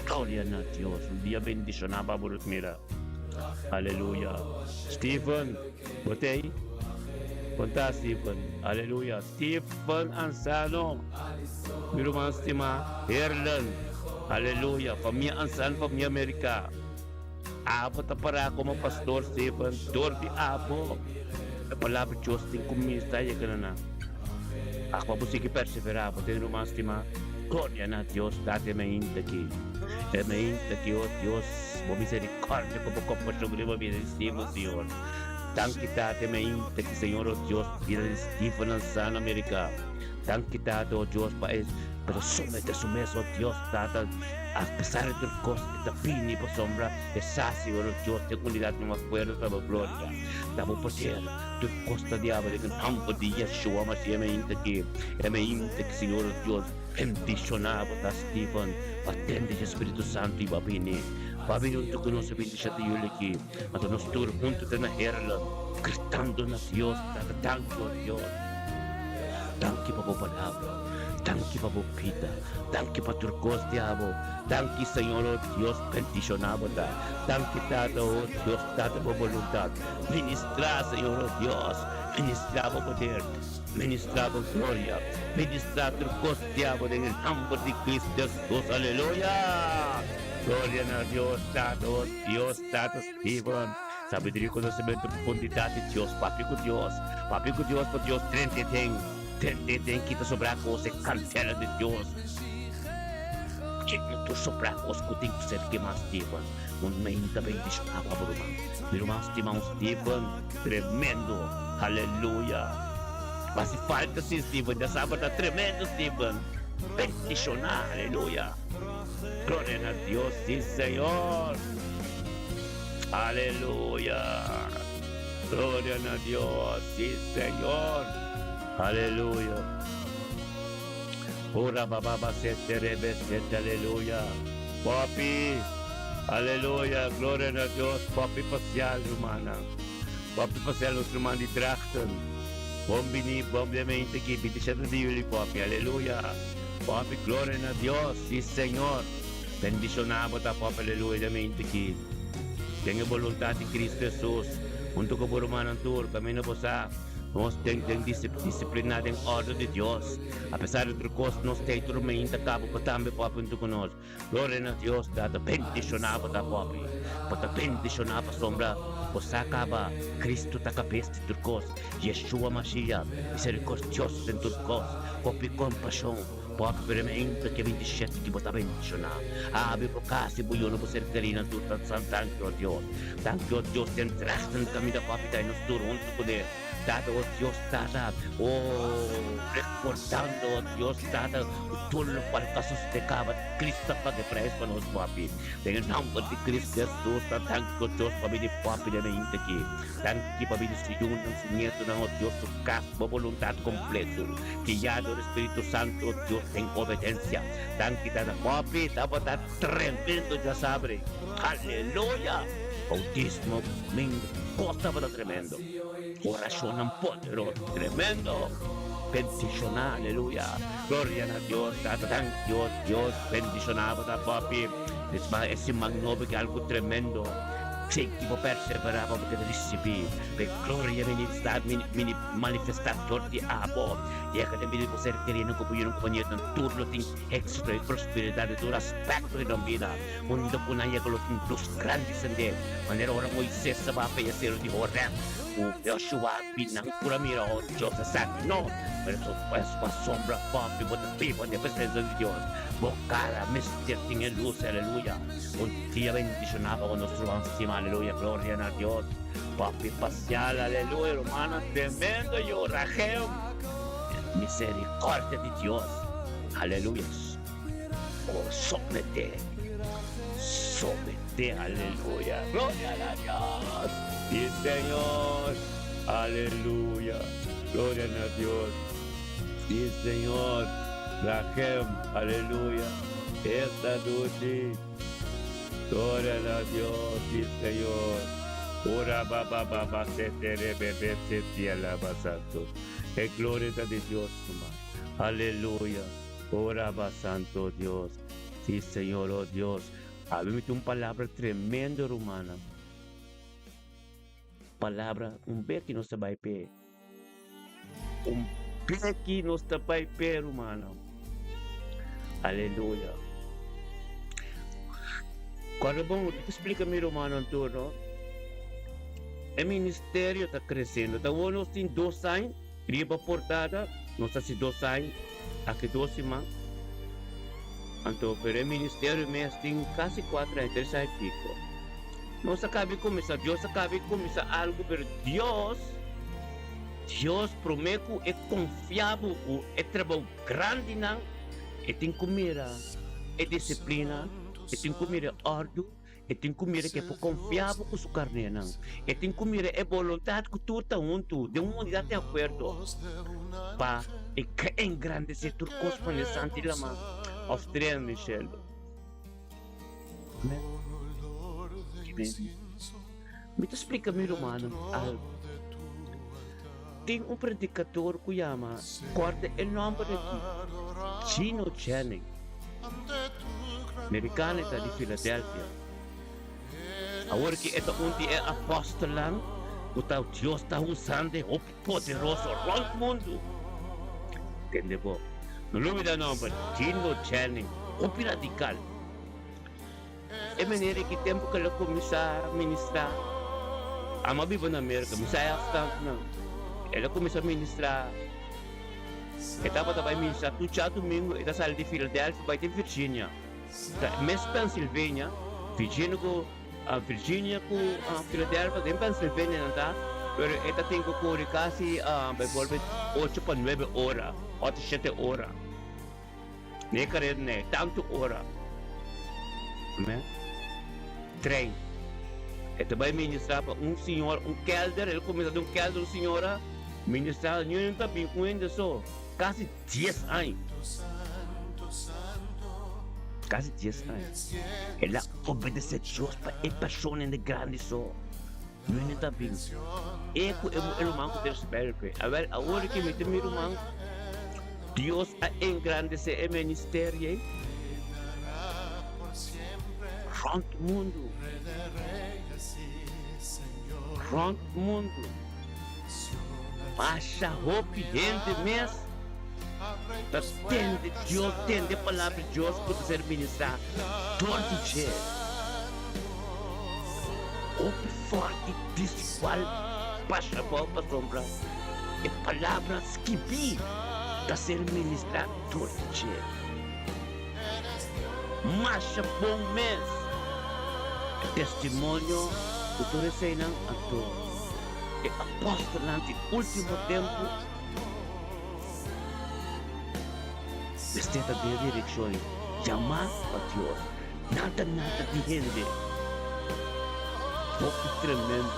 Gloria na Dios! Un dia bendishoná pa bo Rutmira. Aleluya! Stephen, bo ta ei? Kon ta, Stephen? Aleluya! Stephen Ansano, mi ruman stimá. Herlen, aleluya! Famia Ansano, famia Amerika. Abo ta pará komo pastor Steven dor di abo e palabra di Dios tin kuminsá yega na nan. Ak pa bo sigui perseverá, bo den ruman stimá. Gloria na Dios Tata e mainta aki. E mainta aki, o Dios, bo miserikòrdia ku bo kompashon riba bida di Steven, Señor. Danki Tata e mainta aki, Señor, o Dios, bida di Steven Ansano Amerika. Danki Tata, o Dios, pa e pa ta somete su mes, o Dios, Tata, a pesar di tur kos e ta bini pasobra e sa, Señor, o Dios, den unidat den un akuerdo ta bo gloria, ta bo poder. Tur kos ta diabel den e nomber di Yeshua Mashiach e mainta aki, e mainta aki, Señor, o Dios, bendiciona bo ta Steven, pa tende dje Spiritu Santo y bo a bini. Bo a bini hunto cu nos e 27 di juli aki, anto nos tur hunto ta na Heerlen, gritando na Dios, Tata, danki, o Dios. Danki pa bo palabra, danki pa bo bida, danki pa tur kos di abo. Danki, Señor, o Dios, bendiciona bo ta. Danki, Tata, o Dios, Tata, bo boluntad. Ministrá, Señor, o Dios, ministrá bo poder, ministrá bo gloria, ministrá tur kos di abo den e nomber di Cristo Jesus. Aleluya! Gloria na Dios Tata, o Dios Tata Steven, sabiduria i konosementu profundidat di Dios, papia ku Dios, papia ku Dios pa Dios drenta den, drenta den kita sobrá kos e kandela di Dios. Kiko tur sobrá kos ku tin ku ser kemá, Steven? Un menta bendishoná pa bo ruman. Mi ruman stima un Steven tremendo. Aleluya. Hasi falta si Steven. Ya sa ta tremendo Steven. Bendishoná. Aleluya. Gloria na Dios. Si Señor. Aleluya. Gloria na Dios. Si Señor. Aleluya. Ora baba ba sete rebe sete. Aleluya. Papi. Aleluya. Gloria na Dios. Papi pasial, rumannan. Papi pasial nos ruman di Drachten. Bon bini, bon bienvenida aki 27 di juli, papi. Aleluya. Papi, gloria na Dios. Si, Señor. Bendiciona bo ta, papi. Aleluya. Den mente aki. Den e boluntad di Cristo Jesus. Hunto cu bo rumannan tur, caminda bo sa. Nos den den disciplina den ordo di Dios. Apesar di tur cos, nos ta ei tur mainta cabo pa tambe papi hunto cu nos. Gloria na Dios Tata bendiciona bo ta papi. Bo ta bendiciona pasobra bo sa caba Cristo ta cabes di tur cos. Yeshua Mashiach misericordioso den tur cos. Hopi compasion. Papi pero e mainta ke 27 ki bo ta bendiciona. Abi bo cas y bo yuna bo ser keri na tur ta san danki o Dios. Danki o Dios den trachten caminda papi ta y nos tur hunto cune. Tata, oh Dios Tata, oh, recordando, oh Dios Tata, tur locual cu a sucede caba, Cristo a paga e prijs pa nos, Papi. Den e nomber di Cristo Jesus, ta danki, oh Dios, pa bini Papi den e hende aki. Danki pa bini su yunan, su nietonan, oh Dios, su cas, bo boluntad completo, guiado dor Spiritu Santo, oh Dios, den obedencia. Danki, Tata. Papi, tabata tremendo djasabre. Aleluya! Bautismo, domingo, cos tabata tremendo. Oracionnan poderoso, tremendo. Bendiciona, aleluya. Gloria na Dios, Tata, dank Dios, Dios bendiciona bo ta papi. Es ma e siman nobo ke algo tremendo. Sigui bo persevera pa bo keda ricibi pe gloria ministra mini manifesta dor di abo. Yega den bida di bo ser kerinan ku bo yunan ku bo nietonan tur lo tin exito i prosperidad den tur aspecto di nan bida. Unda ku nan yega lo tin lus grandi sendé, manera ora Moises a baha e seru di Horeb ku Joshua bin nan por a mira, oh Dios esaki no, pero su pasobra papi bo ta biba den presensia di Dios, bo kara mester tin e lus, aleluya. Un dia bendishoná pa ku nos ruman stima, aleluya, gloria na Dios, papi pasial, aleluya, rumannan tremendo yu, Rageo, misericordia di Dios, aleluya. Oh, somete, somete, aleluya. Gloria a Dios. Sí, Señor. Aleluya. Gloria a Dios. Sí, Señor. Raquel, aleluya. Esta noche. Gloria a Dios, sí, Señor. Ora ba ba ba ba se te re be be se te alaba santo. E gloria de Dios, Aleluya. Ora ba Santo Dios. Si Señor oh Dios. Abi mi tin un palabra tremendo rumannan. Palabra un beki nos ta bai p'e. Un beki nos ta bai p'e rumannan. Aleluya. Kòrda bon, mi ta splika mi rumannan tur, no? E ministerio ta kresiendo. Ta awor nos tin dos aña riba portada, nos ta hasi dos aña aki dos siman. Anto, pero e ministerio mes tin kasi kuater aña, tres aña i piko. Nos a kaba di kuminsá, Dios a kaba di kuminsá algu, pero Dios, Dios promé ku e konfia bo ku e trabou grandinan, e tin ku mira e disiplina, e tin ku mira e òrdu, e tin ku mira ku e por konfia bo ku su karnénan, e tin ku mira e boluntat ku tur ta huntu den un unidat den akuerdo pa e engrandesé tur kos pone santu i laman òf tren den shelu. Mi ta splika mi rumannan algu. Tin un predikador ku yama, kòrda e nòmber aki, Gino Jennings. Merikano e ta di Philadelphia. Awor ki e ta un di e apòstelnan ku ta Dios ta usando e hopi poderoso rònt mundu. Tende bo. No lubida nòmber, Gino Jennings, hopi radikal. E manera ki tempu ku el a kuminsá ministrá, amo a biba na Merka, mi sa e afstantenan. El a kuminsá ministrá, e tabata bai ministrá tur djadumingu, e ta sali di Philadelphia bai te Virginia. Ta mes Pennsylvania, Virginia ku Virginia ku Philadelphia den Pennsylvania nan ta, pero e ta tin ku kore kasi bijvoorbeeld ocho pa nuebe ora òf shete ora. Ne kareda ne tantu ora. Amen. Trein. E ta bai ministra pa un señora, un kelder, el kuminsá den un kelder un señora, ministra, niun ta bin un hende so, kasi dies aña. Kasi dies aña. El a obedesé Dios pa e persona hende grandi so. Niun ta bin. E ku e ruman ku ta recibi el. Awel, awor ki mi ta mi ruman. Dios a engrandesé e ministerio ei rònt mundu, rònt mundu. Masha hopi hende mes ta tende Dios, tende e Palabra di Dios ku ta ser ministrá dor di dje. Hopi fòrti desigual basha abou pasobra e Palabra skibí ta ser ministrá dor di dje. Masha bon mes! E testimonio ku tur eseinan anto e apòstelnan di último tempu mester ta den e direkshon yamá pa Dios. Nada nada di hende. Hopi tremendo.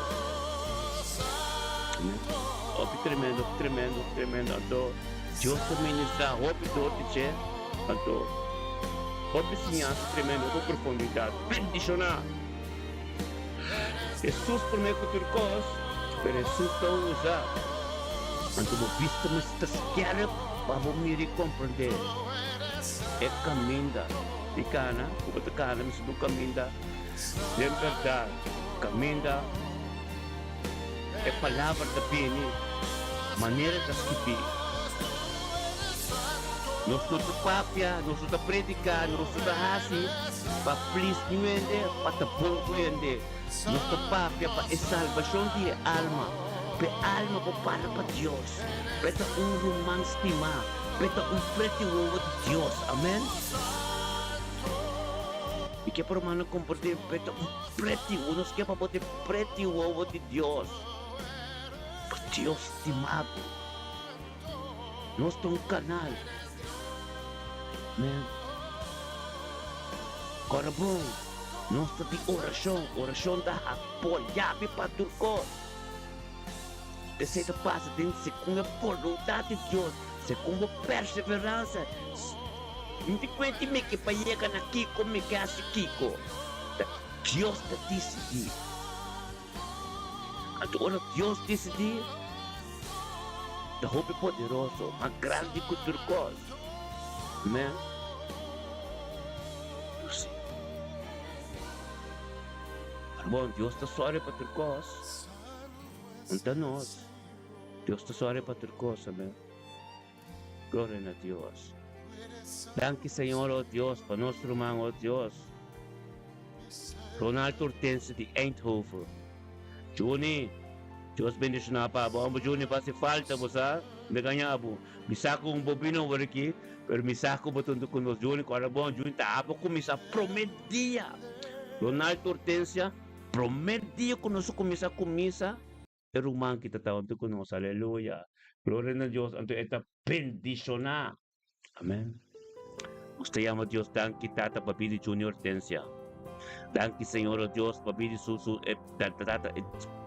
Hopi tremendo, tremendo, tremendo. Anto Dios ta ministra hopi dor di dje. Anto hopi siñansa tremendo, hopi profundidad. Bendiciona! Hesus prome ku tur kos, pero Hesus ta usa. Anto bo bista mester ta skerp pa bo mira i komprende e kaminda di kana ku bo ta kana mester ta un kaminda den bèrdat, kaminda e palabra ta bini manera ta skibí. Nos no ta papia, nos no ta prediká, nos no ta hasi pa plis niun hende, pa ta bon ku hende. Nos ta papia pa e salbashon di e alma, pa e alma por para pa Dios, pa e ta un ruman stimá, pa e ta un preti wowo di Dios. Amen. Mi ke pa rumannan komprendé, pa e ta un preti wowo. Nos ke pa bo ta e preti wowo di Dios, pa Dios stima bo. Nos ta un kanal. Amen. Kòrda bon, nos ta di orashon. Orashon ta por yabi pa tur kos. Esei ta pasa den segun e boluntat di Dios, segun bo perseveransa. Mi tin kuenta mi ke pa yega na kiko mi ke hasi kiko. Ta Dios ta disidí. Anto ora Dios disidí, ta hopi poderoso, mas grandi ku tur kos. Amen. Sí. Pero bon, Dios ta sòri pa tur kos. No ta nos. Dios ta sòri pa tur kos. Amen. Gloria na Dios. Danki, Señor, oh Dios, pa nos ruman, oh Dios. Ronald Hortense di Eindhoven. Juni, Dios bendiciona pa bo. Amo Juni bo haci falta bo sa, mi gaña bo. Mi sa cu un bo bini awor aki, pero mi sa cu bo ta hunto cu nos. Juni, cu ora bon, Juni ta abo cuminsa prome dia. Ronald Hortensia, prome dia cu nos a cuminsa cu misa, e ruman ki ta ta hunto cu nos. Aleluya. Gloria na Dios. Anto e ta bendiciona. Amen. Nos ta yama Dios danki Tata pa bida di Junior Hortensia. Danki Señor o Dios pa bida di su su e Tata e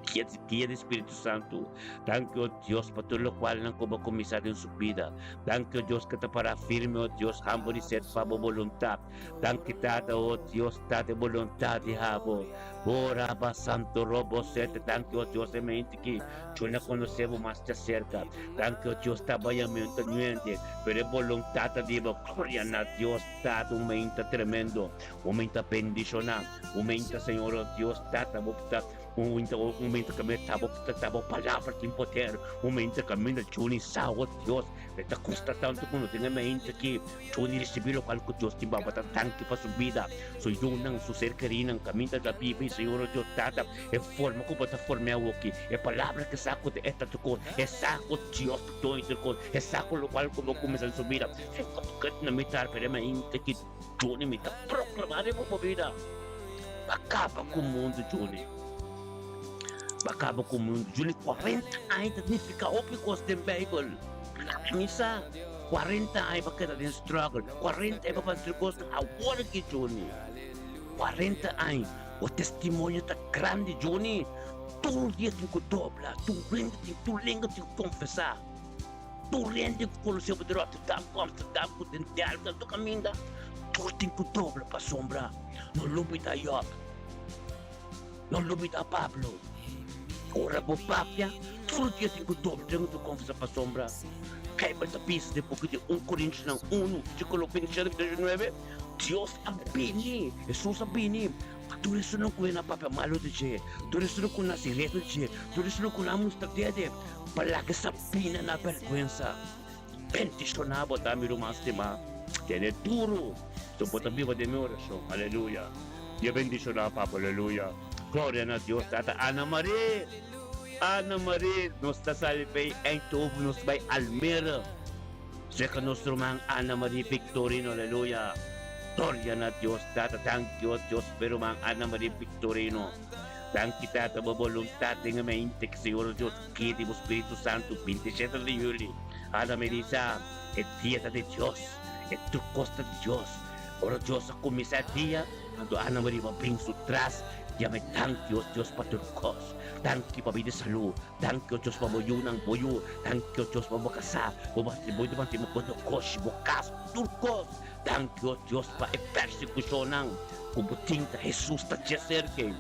guia guia di Spiritu Santu. Danki o Dios pa tur lokual nan ku bo kuminsá den su bida. Danki o Dios ku ta pará firme o Dios hambo di set pa bo boluntat. Danki Tata o Dios Tata e boluntat di habo. O Raba Santo Robo Sete danki o Dios e mente ki Yo na konosé bo mas djaserka. Danki o Dios ta bayamento nuente, pero e boluntat ta di bo. Gloria na Dios Tata un meinta tremendo, un meinta bendishoná, un meinta Señor o Dios Tata bo ta un meinta un meinta kaminda ta bo ta bo palabra tin poder, un meinta kaminda Juni sa o Dios e ta kosta tantu ku no tin e meinta ki Juni risibí lokual ku Dios tin pa bo ta danki pa su bida, su yunan, su ser kerinan kaminda ta biba i Señor o Dios Tata E forma ku bo ta form'é awoki, e palabra ku sa ku ta e ta tur kos, e sa ku Dios ta doño tur kos, e sa ku lokual ku bo kuminsá den su bida. Si bo ta na mi tar pero e mainta ki Juni mi ta proklamá riba bo bida. Ba kaba ku mundu Juni. Ba kaba ku mundu Juni. 40 aña ta nifiká hopi kos den Beibel. Mi sa 40 aña bo keda den struggle, 40 aña bo pasa tur kos awor aki Juni. 40 aña. Bo testimonio ta grandi, Johnny. Tur dia tin ku dobla, tur hende tin, tur lenga tin ku konfesá. Tur hende ku konosé bo di Rotterdam ku Amsterdam ku den Delft, tur kaminda, tur tin ku dobla pasobra no lubidá Job, no lubidá Pablo. Ora bo papia, tur dia tin ku dobla, tin ku konfesá pasobra Bijbel ta bisa den buki di un Korintionan unu, versíkulo 27 i 29, Dios a bini, Hesus a bini pa tur esunnan ku hende a papia malu di dje, tur esunnan ku nasi reto di dje, tur esunnan ku nan a mustra dede, pa laga sa bina na bèrgwensa. Bendishoná bo ta, mi ruman stimá. Tene duru, so bo ta biba den mi orashon. Aleluya. Dios bendishoná papa. Aleluya. Gloria na Dios Tata. Ana Marie, Ana Marie, nos ta sali p'ei Eindhoven, nos ta bai Almere. Serka nos ruman Ana Marie Victorino aleluya Gloria na Dios Tata danki o Dios pa e ruman Ana Marie Victorino danki Tata bo boluntad den e mente ki Señor Dios guia di bo Spiritu Santo 27 di juli Ana Marie sa e dia ta di Dios e tur kos ta di Dios ora Dios a kuminsa e dia anto Ana Marie bo a bin su tras yam'e danki o Dios pa tur kos danki pa bida salud Danki o Dios pa bo yunan, bo yu. Danki o Dios pa bo kasá, bo matrimonio, bo negoshi, bo kas, tur kos. Danki o Dios pa e persekushonnan ku bo tin ta Hesus ta dje serka.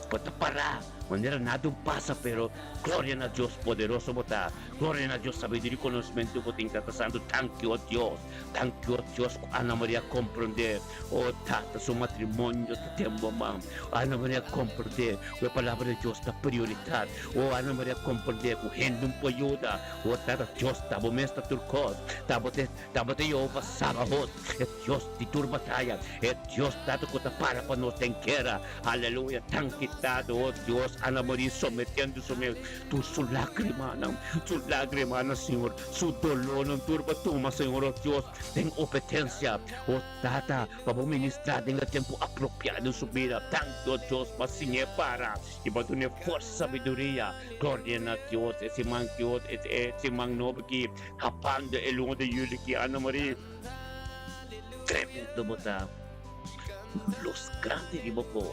Bo ta pará manera nada un pasa, pero gloria na Dios poderoso bo ta. Gloria na Dios sabiduria i konosmentu bo tin Tata Santu. Danki o Dios, danki o Dios ku Ana Maria komprondé. O Tata su matrimonio ta den bo man. Ana Maria komprondé ku e palabra di Dios ta prioritat. O Ana Maria komprondé ku hende un por yuda. O Tata Dios, ta bo mes ta tur kos. Ta bo ta ta bo ta Yehova Sabaot, e Dios di tur bataya, e Dios Tata ku ta para pa nos den gera. Aleluya! Danki Tata, o Dios, Ana Maria sometiendo su mes tur su lágrimanan, su lágrimanan, Señor, su dolónan tur bo tuma, Señor, o Dios, den obedensia. O Tata, pa bo ministrá den e tempu apropiá den su bida. Danki, o Dios, pa siñ'é para i pa dun'é forsa, sabiduria. Gloria na Dios! E siman ki ot, e siman nobo ki kapando e luna di yuli ki, Ana Marie, tremendo bo ta. Un lus grandi riba bo.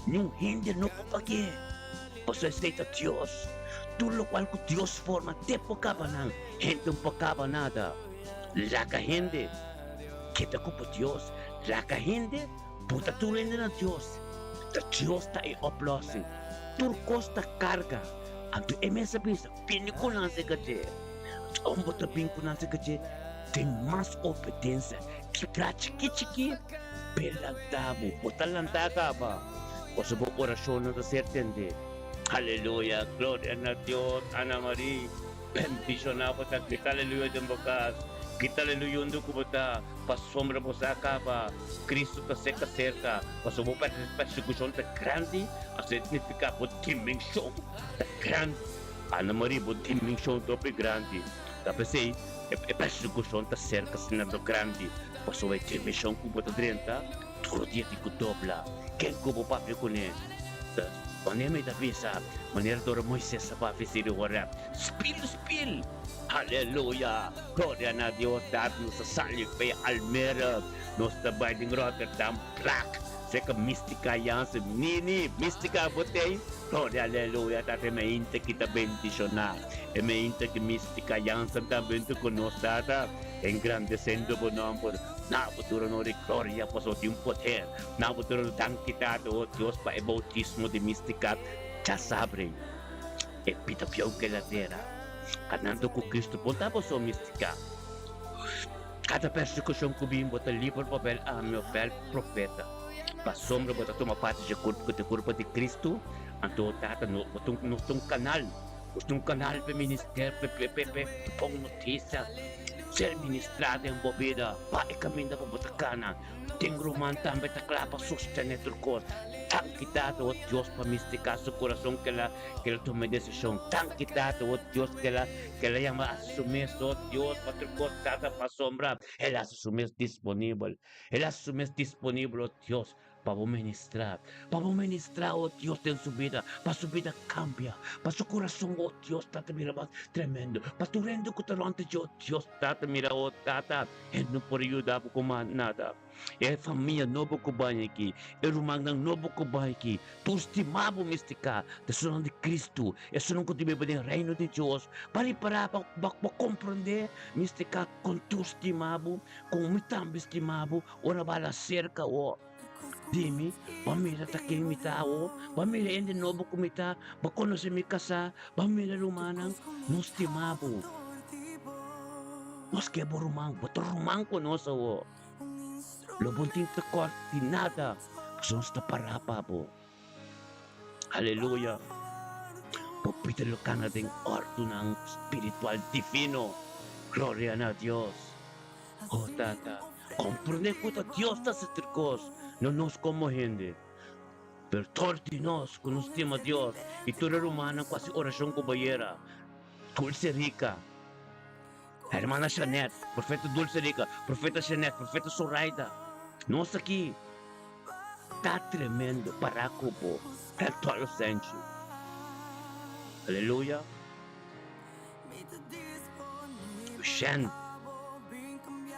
Niun hende no por pag'é, pasobra esei ta Dios. Tur lokual ku Dios forma, te por kaba nan. Hende no por kaba nada. Laga hende keda ku bo Dios. Laga hende buta tur hende na Dios. Ta Dios ta e oplossing. Tur kos ta karga. Anto e mes a bisa, Bini ku nan serka dje. Ora bo ta bin ku nan serka dje, den mas obedensia. Kibra chiki chiki, p'e lanta bo. Bo ta lanta kaba, pasobra bo orashonnan ta ser tendé. Kita aleluyundo ku bo ta, pasobra bo sa kaba, Kristu ta serka serka. Pasobra bo persekushon ta grandi, asina ta nifiká bo dimenshon ta grandi. Ana Marie, bo dimenshon ta hopi grandi. Ta p'esei e persekushon ta serka asina do grandi, pasobra e dimenshon ku bo ta drenta tur dia tin ku dobla. Ken ku bo papia kuné? Ta manera mi ta bisa, manera dor Moises a papia si di Horeb, Spil, spil! Aleluya! Gloria na Dios! Tata nos ta sali fe Almere, nos ta bai den Rotterdam plak seka Mystica Jansen. Nini, Mystica bo tei? Gloria aleluya! Tata e mainta ki ta bendiciona. E mainta ki Mystica Jansen tambe hunto cu nos Tata, engrandecendo bo nomber. Na bo tur honor y gloria pasobra tin poder. Na bo tur honor danki Tata, oh Dios, pa e bautismo di Mystica djasabre. E pita piou ke la tera. Kanando ku Kristu bon ta boso mistika. Kada persekushon ku bin bo ta liber pa bel ami of bel profeta. Pasobra bo ta tuma parti dje kurpu ku ta e kurpu di Kristu, anto Tata no bo ta nos ta un kanal. Nos ta un kanal pa e minister pa e bon notisia ser ministrá den bo bida pa e kaminda ku bo ta kana. Tin ruman tambe ta kla pa sostené tur kos. Danki Tata, o Dios, pa mistika su kurason ke la ke la tuma e desishon. Danki Tata, o Dios, ke la ke la yama hasi su mes, o Dios, pa tur kos Tata pasobra el hasi su mes disponibel. El hasi su mes disponibel, o Dios, pa bo ministrá. Pa bo ministrá, o Dios, den su bida, pa su bida kambia, pa su kurason, o Dios, Tata, bira mas tremendo, pa tur hende ku ta rònt dje, o Dios, Tata, mira, o Tata, E no por yuda bo ku mas nada. E famia nobo ku bai aki, e rumannan nobo ku bai aki, tur stima bo mester ka ta esunnan di Kristu, esunnan ku ta biba den Reino di Dios. Pa ripará, pa bo komprondé, mester ka kon tur stima bo, kon mi tambe stima bo, ora bo hala serka bo. Di mi, bo a mira ta ken mi ta awo, bo a mira hende nobo ku mi ta, bo a konosé mi kasá, bo a mira rumannan, no stima bo. Nos ke bo ruman, bo ta ruman ku nos awo. Lo bo tin tekort di nada, pasobra nos ta pará pa bo. Aleluya! Bo bida lo kana den òrdunan spiritual divino. Gloria na Dios! Oh Tata, komprendé ku ta Dios ta hasi tur kos, no nos komo hende. Pero tur di nos ku nos stima Dios i tur e rumannan ku hasi orashon ku bayera, Dulce Rica, Hermana Shanet, Profeta Dulce Rica, Profeta Shanet, Profeta Soraida, nos aki ta tremendo para ku bo, Elton Senchi. Aleluya. Shen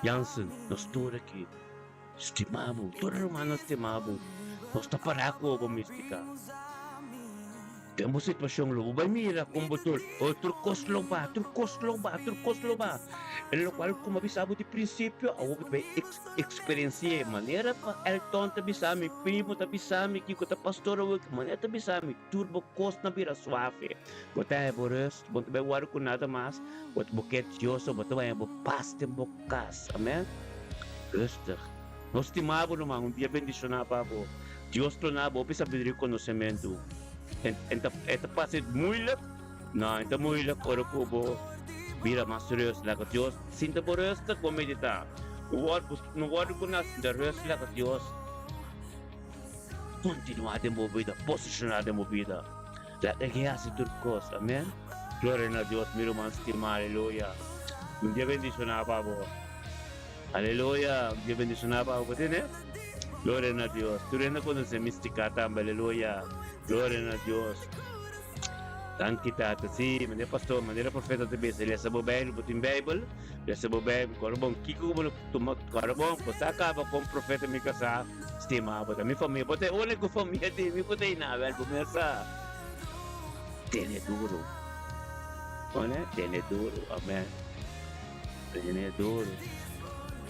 Jansen, nos tur aki stima bo, tur rumannan stima bo, nos ta para ku bo mistica. Den bo situacion lo bo bai mira con bo tur, oh tur cos lo ba, tur cos lo ba, tur cos lo ba. E locual como a bisa bo di principio, awor bo ta bai experienci'e. Manera pa Elton ta bisa mi, primo ta bisa mi, kico ta pastor awor, manera ta bisa mi, tur bo cosnan bira suave. Bo ta haña bo rust, bo no ta bai wòrdu ku nada mas, bo ta bo ke Dios, bo ta haña bo pas den bo kas. Amen. Rustig. Nos stima bo, ruman. Un dia bendishoná pa bo. Dios lo na bo hopi sabiduria i konosementu. En en ta e ta pasa muilik? No, e ta muilik ora ku bo bira mas rust. Laga Dios sinta bo rustig, bo meditá. No wòrdu no wòrdu ku nada, sinta rust laga Dios kontinuá den bo bida, posishoná den bo bida. Laga e hasi tur kos. Amen. Gloria na Dios mi ruman stima aleluya. Un dia bendiciona pa bo. Aleluya. Un dia bendiciona pa bo. Bo tende? Gloria na Dios. Tur hende conoce Mistica tambe. Aleluya. Gloria na Dios. Danki Tata. Si, manera pastor, manera profeta ta bisa, lesa bo Bijbel, bo tin Bijbel? Lesa bo Bijbel. Kora bon, kiko ku bo lo tuma? Kora bon, bo sa kaba kon profeta mi kasá. Stima bo ta mi famia, bo ta e único famia di mi ku ta ina, wèl bo mes sa tene duru, one tene duru, amen, tene duru,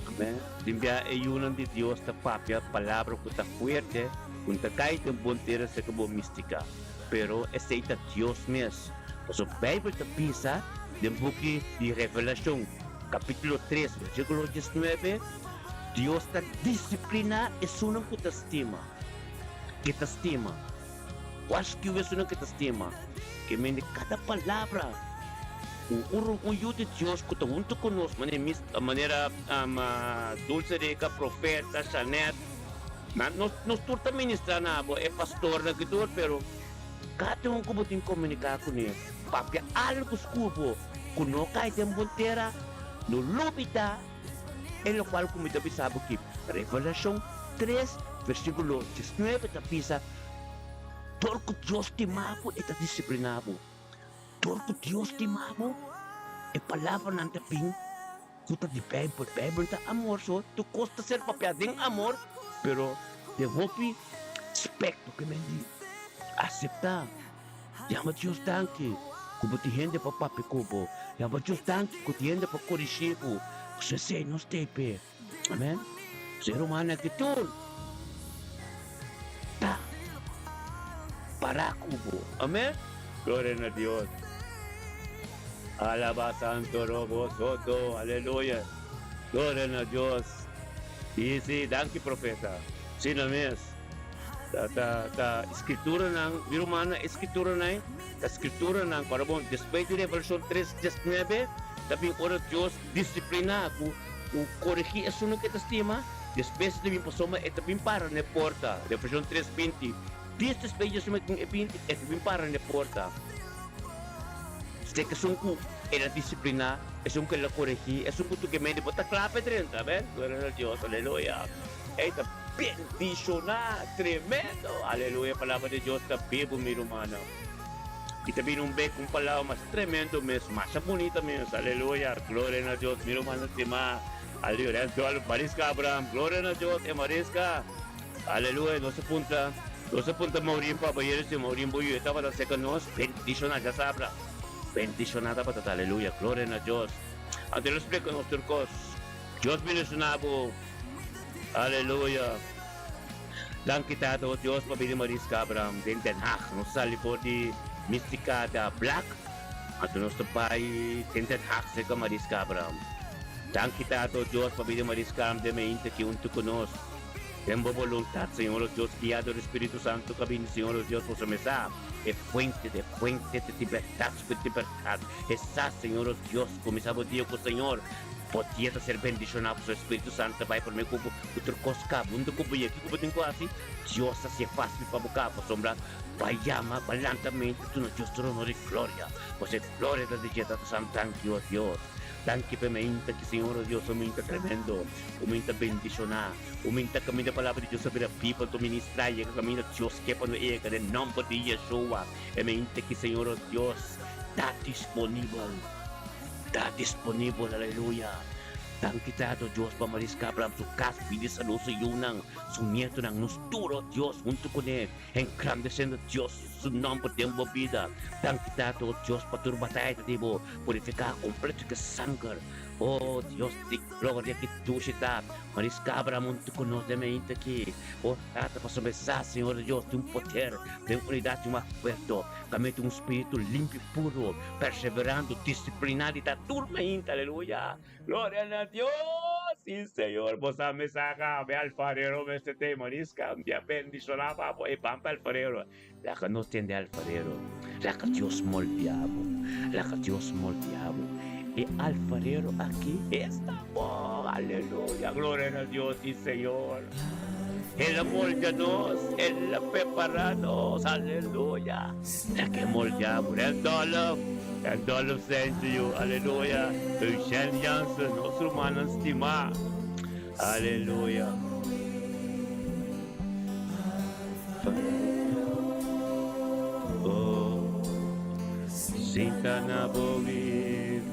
amen. Tin bia e yunan di Dios ta papia palabra ku ta fuerte, ku no ta kai den bon tera serka bo mistika, pero esei ta Dios mes, pasobra Beibel ta bisa den buki di Revelashon kapitulo tres versíkulo diesnuebe, Dios ta disipliná esunnan ku ta stima, ke ta stima. Washkiu esunnan ke ta stima, ke mende kada palabra. Ku un un yu di Dios ku ta huntu ku nos, manera mis manera Dulce Rica, Profeta, Shanet, nan nos nos tur ta ministra na bo, e pastornan ki tur, pero kada un ku bo tin komuniká kuné, papia algu skur bo ku no kai den bon tera, no lubidá e lokual ku mi ta bisa bo aki. Revelashon tres versíkulo diesnuebe ta bisa, Dor ku Dios stima bo, e ta disipliná bo. Dor ku Dios stima bo, e palabranan ta bin ku ta di Beibel. Beibel ta amor, so tur kos ta ser papiá den amor, pero den hopi aspekto ke men di aseptá. Yama Dios danki ku bo tin hende pa papia ku bo. Yama Dios danki ku tin hende pa korigí bo. Pasobra esei nos ta p'e. Amen. Ser humano aki tur ta para ku bo. Amen. Gloria na Dios. Alaba Santo Robo Soto. Aleluya. Gloria na Dios. Si, si, danki profeta. Si na mes. Ta ta ta Escrituranan, mi rumannan, e Escrituranan ta Escrituranan ku ora bon despues di Revelashon tres diesnuebe ta bin ora Dios disiplina ku Ku korigí esunnan ku e ta stima, despues e ta bin pasobra e ta bin para na e porta. Revelashon tres 20. Dis despues di esun e 20, e ta bin para na e porta. Stek esun ku el a disipliná, esun ku el a korigí, esun ku tuke mente bo ta kla pa e drenta. Amèn. Gloria na Dios. Aleluya. Ei ta bendishoná tremendo. Aleluya. Palabra di Dios ta bibu, mi rumannan. I ta bini un bek un palabra mas tremendo mes, masha bunita mes, aleluya, gloria na Dios, mi rumannan stimá, aleluya, Rens Dolf, Mariska Abraham, gloria na Dios, e Mariska, aleluya, nos a puntra, nos a puntra Maurin pa bayera si Maurin bo yu e tabata serka nos, bendishoná djasabra, bendishoná tabata ta, aleluya, gloria na Dios, anto el a splika nos tur kos, Dios bendishoná bo, aleluya. Danki Tata o Dios pa bini Mariska Abraham den Den Haag. Nos sali for di Mystica da Black anto nos ta bai den Den Haag serka Mariska Abraham. Danki Tata o Dios pa bini Mariska Abraham den meinta aki huntu ku nos. Den bo boluntat Señor o Dios guia dor Spiritu Santo ka bini Señor o Dios boso mesa e fuente de fuente de libertat Spiritu libertat e sa Señor o Dios kuminsa bo dia ku Señor bo dia ta ser bendiciona pasobra Spiritu Santo ta bai prome ku bo. Ku tur kos kaba, unda ku bo yega, kiko bo tin ku hasi? Dios ta hasié fásil pa bo kaba, pasobra bo a yama, bo a lanta mente duna Dios tur honor i gloria. Pasobra e gloria ta di dje, Tata Santu. Danki, o Dios. Danki pa e mainta ki, Señor, o Dios, un mainta tremendo, un mainta bendishoná, un mainta kaminda e Palabra di Dios a bira biba, anto ministrá yega kaminda Dios ke pa no yega, den nòmber di Yeshua. E mainta ki, Señor, o Dios, ta disponibel, ta disponibel, aleluya. Danki Tata Dios pa Mariska Abraham su kas pidi salud su yunan, su nietonan, nos tur oh Dios hunto kuné engrandeciendo Dios su nomber den bo bida. Danki Tata oh Dios pa tur bataya ta di bo purifica completo ke sanger oh Dios di gloria ki dushi ta Mariska Abraham hunto ku nos den mainta aki oh Tata pasobra e sa Señor Dios tin un poder den unidad tin un akuerdo Ta mete un spiritu limpi puro, perseverando, discipliná di ta tur mainta. Aleluya! Gloria na Dios! Sí, Señor, bo sa mi sa caba e alfarero mester ta e manis cambia. Bendiciona pa bo e ban pa alfarero. Laga nos tende alfarero. Laga Dios moldia bo. Laga Dios moldia bo. E alfarero aki esta bo. Aleluya! Gloria na Dios! Sí, Señor. El a moldia nos, El a prepara nos, aleluya. Ta ke moldia bo. Den Dolf, den Dolf sent you, aleluya. Eugène Jansen, nos rumannan stimá, aleluya. Oh, sinta na bo wip.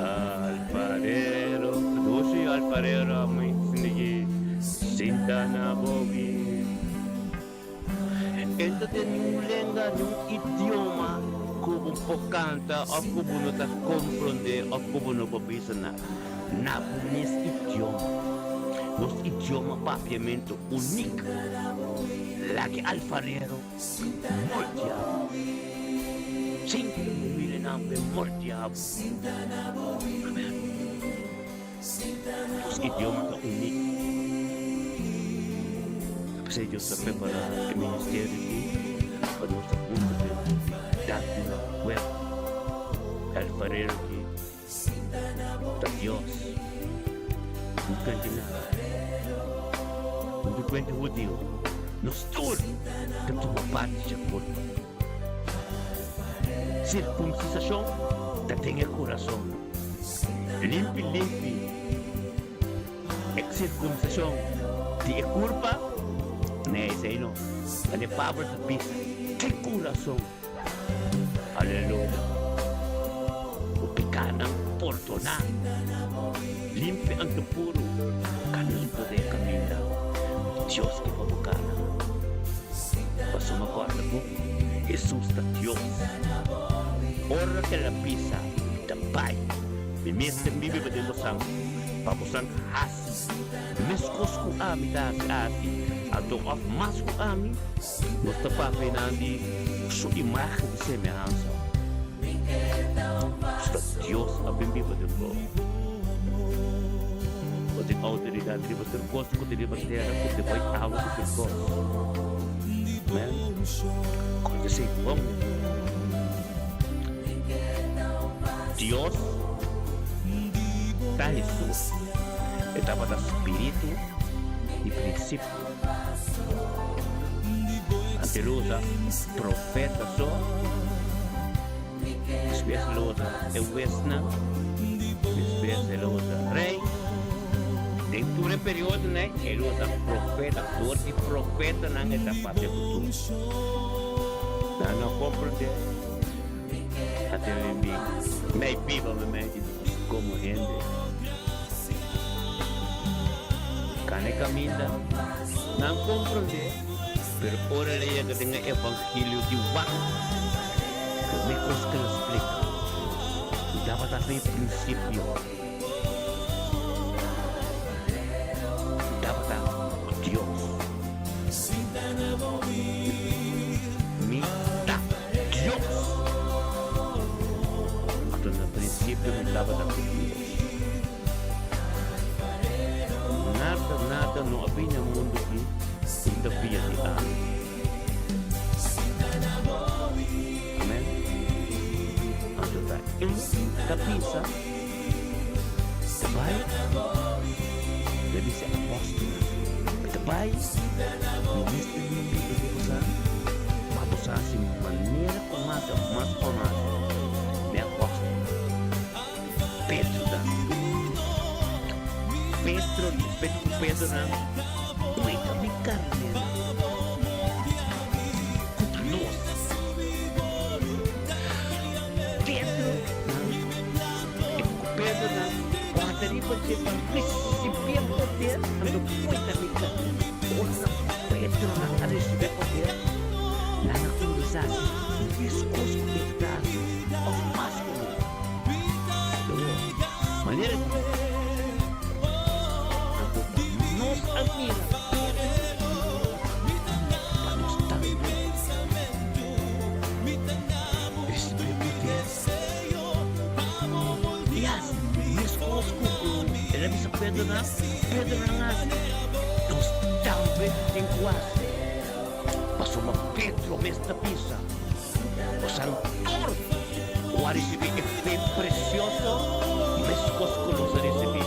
Alfarero, dushi alfarero mi sinigi sinta na bogi. E no tin niun lenga, niun idioma ku bo por kanta òf ku bo no ta komprondé òf ku bo no por bisa na na bo mes idioma. Nos idioma papiamentu unik. Laga e alfarero moldia. Sin ku bo mira nan pe moldia bo. Amen. Nos idioma ta unik. Ta p'esei Dios ta prepará e ministerio aki pa nos ta huntu den unidad di un akuerdo. Alfarero ki ta Dios. No cuenta nada. No cuenta judío. Nos tur ta tuma parti dje culpa. Circuncisacion ta den e curason. Limpi limpi. E circuncisacion di e curpa? Nee, esey no. Mane Pablo ta bisa, den curason. Aleluya. Bo pikánan pordoná. Limpi anto puru. Kanando den e kaminda Dios ke pa bo kana. Pasobra kòrda bo, Hesus ta Dios. Ora ku el a bisa, Mi ta bai. Mi mester mi biba den bosan, pa bosan hasi meskos ku ami ta hasi aki, anto òf mas ku ami. Nos ta papia nan di su imagen i semehansa. Sta Dios a bin biba den bo. Bo tin outoridat riba tur kos ku ta riba tera ku ta bai awa ku tur kos. Amen. Kos esei bon. Dios ta Hesus. E tabata spiritu di prinsipio. Antes lo usa profeta so, despues lo usa e huesnan, despues e lo usa rey. Den tur e periodonan e lo usa profeta, dor di profetanan e ta papia ku tur. Nan no komprende, a tene mi mei biba meimei di nos komo hende. Kana e kaminda, nan komprondé, pero ora el a yega den e evangelio di Juan, promé kos ku el a splika, Mi tabata den prinsipio, mi tabata ku Dios. Mi ta Dios. Anto na prinsipio mi tabata ku Dios. Nada, nada no a bini a mundu aki ku ta via di ami. Amen. Anto ta e ta bisa, ta bai, el a bisa e apòstelnan, Mi ta bai, mi mester bin biba di boso, pa boso hasi manera ku mas òf mas ku mas mi apòstelnan. Petro ta. Petro, Petro ku Pedro nan kuida mi karnera ku ta nos. Petro nan e ku Pedro nan wanta riba dje pa risibí e poder, anto kuida mi karnera. Ora Petro nan a risibí e poder, nan a kuminsá hasi meskos ku e ta hasi òf mas ku mi. Manera di Anto nos a mira Pedro pa nos tambe ricibi e poder i haci mescos cu el a bisa Pedro nan, Pedro nan haci, nos tambe tin cu haci. Pasobra Pedro mes ta bisa. Bosan tur ku a risibí e fe presioso meskos ku nos a risibí.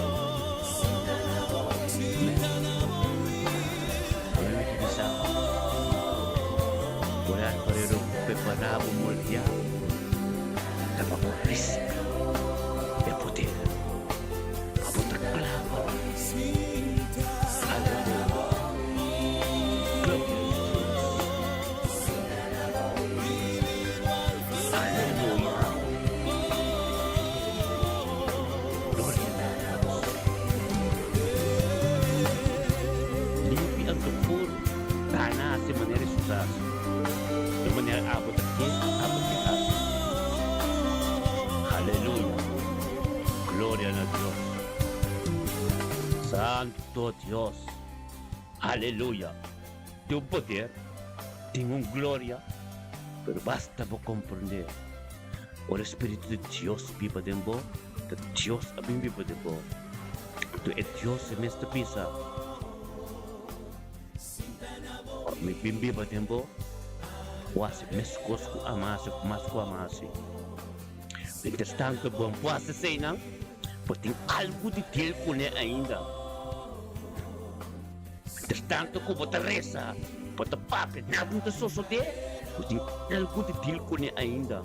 Amèn. Awor mi ta bisa, Ora alfarero prepará bo moldeá, ta pa bo risibí e poder pa bo ta kla pa nos. Aleluya. Gloria na Dios. Aleluya! Gloria na Dios! Limpi anto puru ta nase manera Hesus a hasi. E manera abo ta ke, abo ke hasi. Aleluya! Gloria na Dios! Santo Dios! Aleluya! Tin un poder, tin un gloria, pero basta bo comprende, ora e Spiritu di Dios biba den bo, ta Dios a bin biba den bo. Anto e Dios e mes ta bisa, Ora mi bin biba den bo, bo hasi mescos cu ami hasi of mas cu ami hasi. Mientrastanto bo por hasi eseinan, bo tin algu di deal kuné ainda. Mientrastanto ku bo ta resa, bo ta papia, nada no ta sosodé, bo tin algu di deal kuné ainda.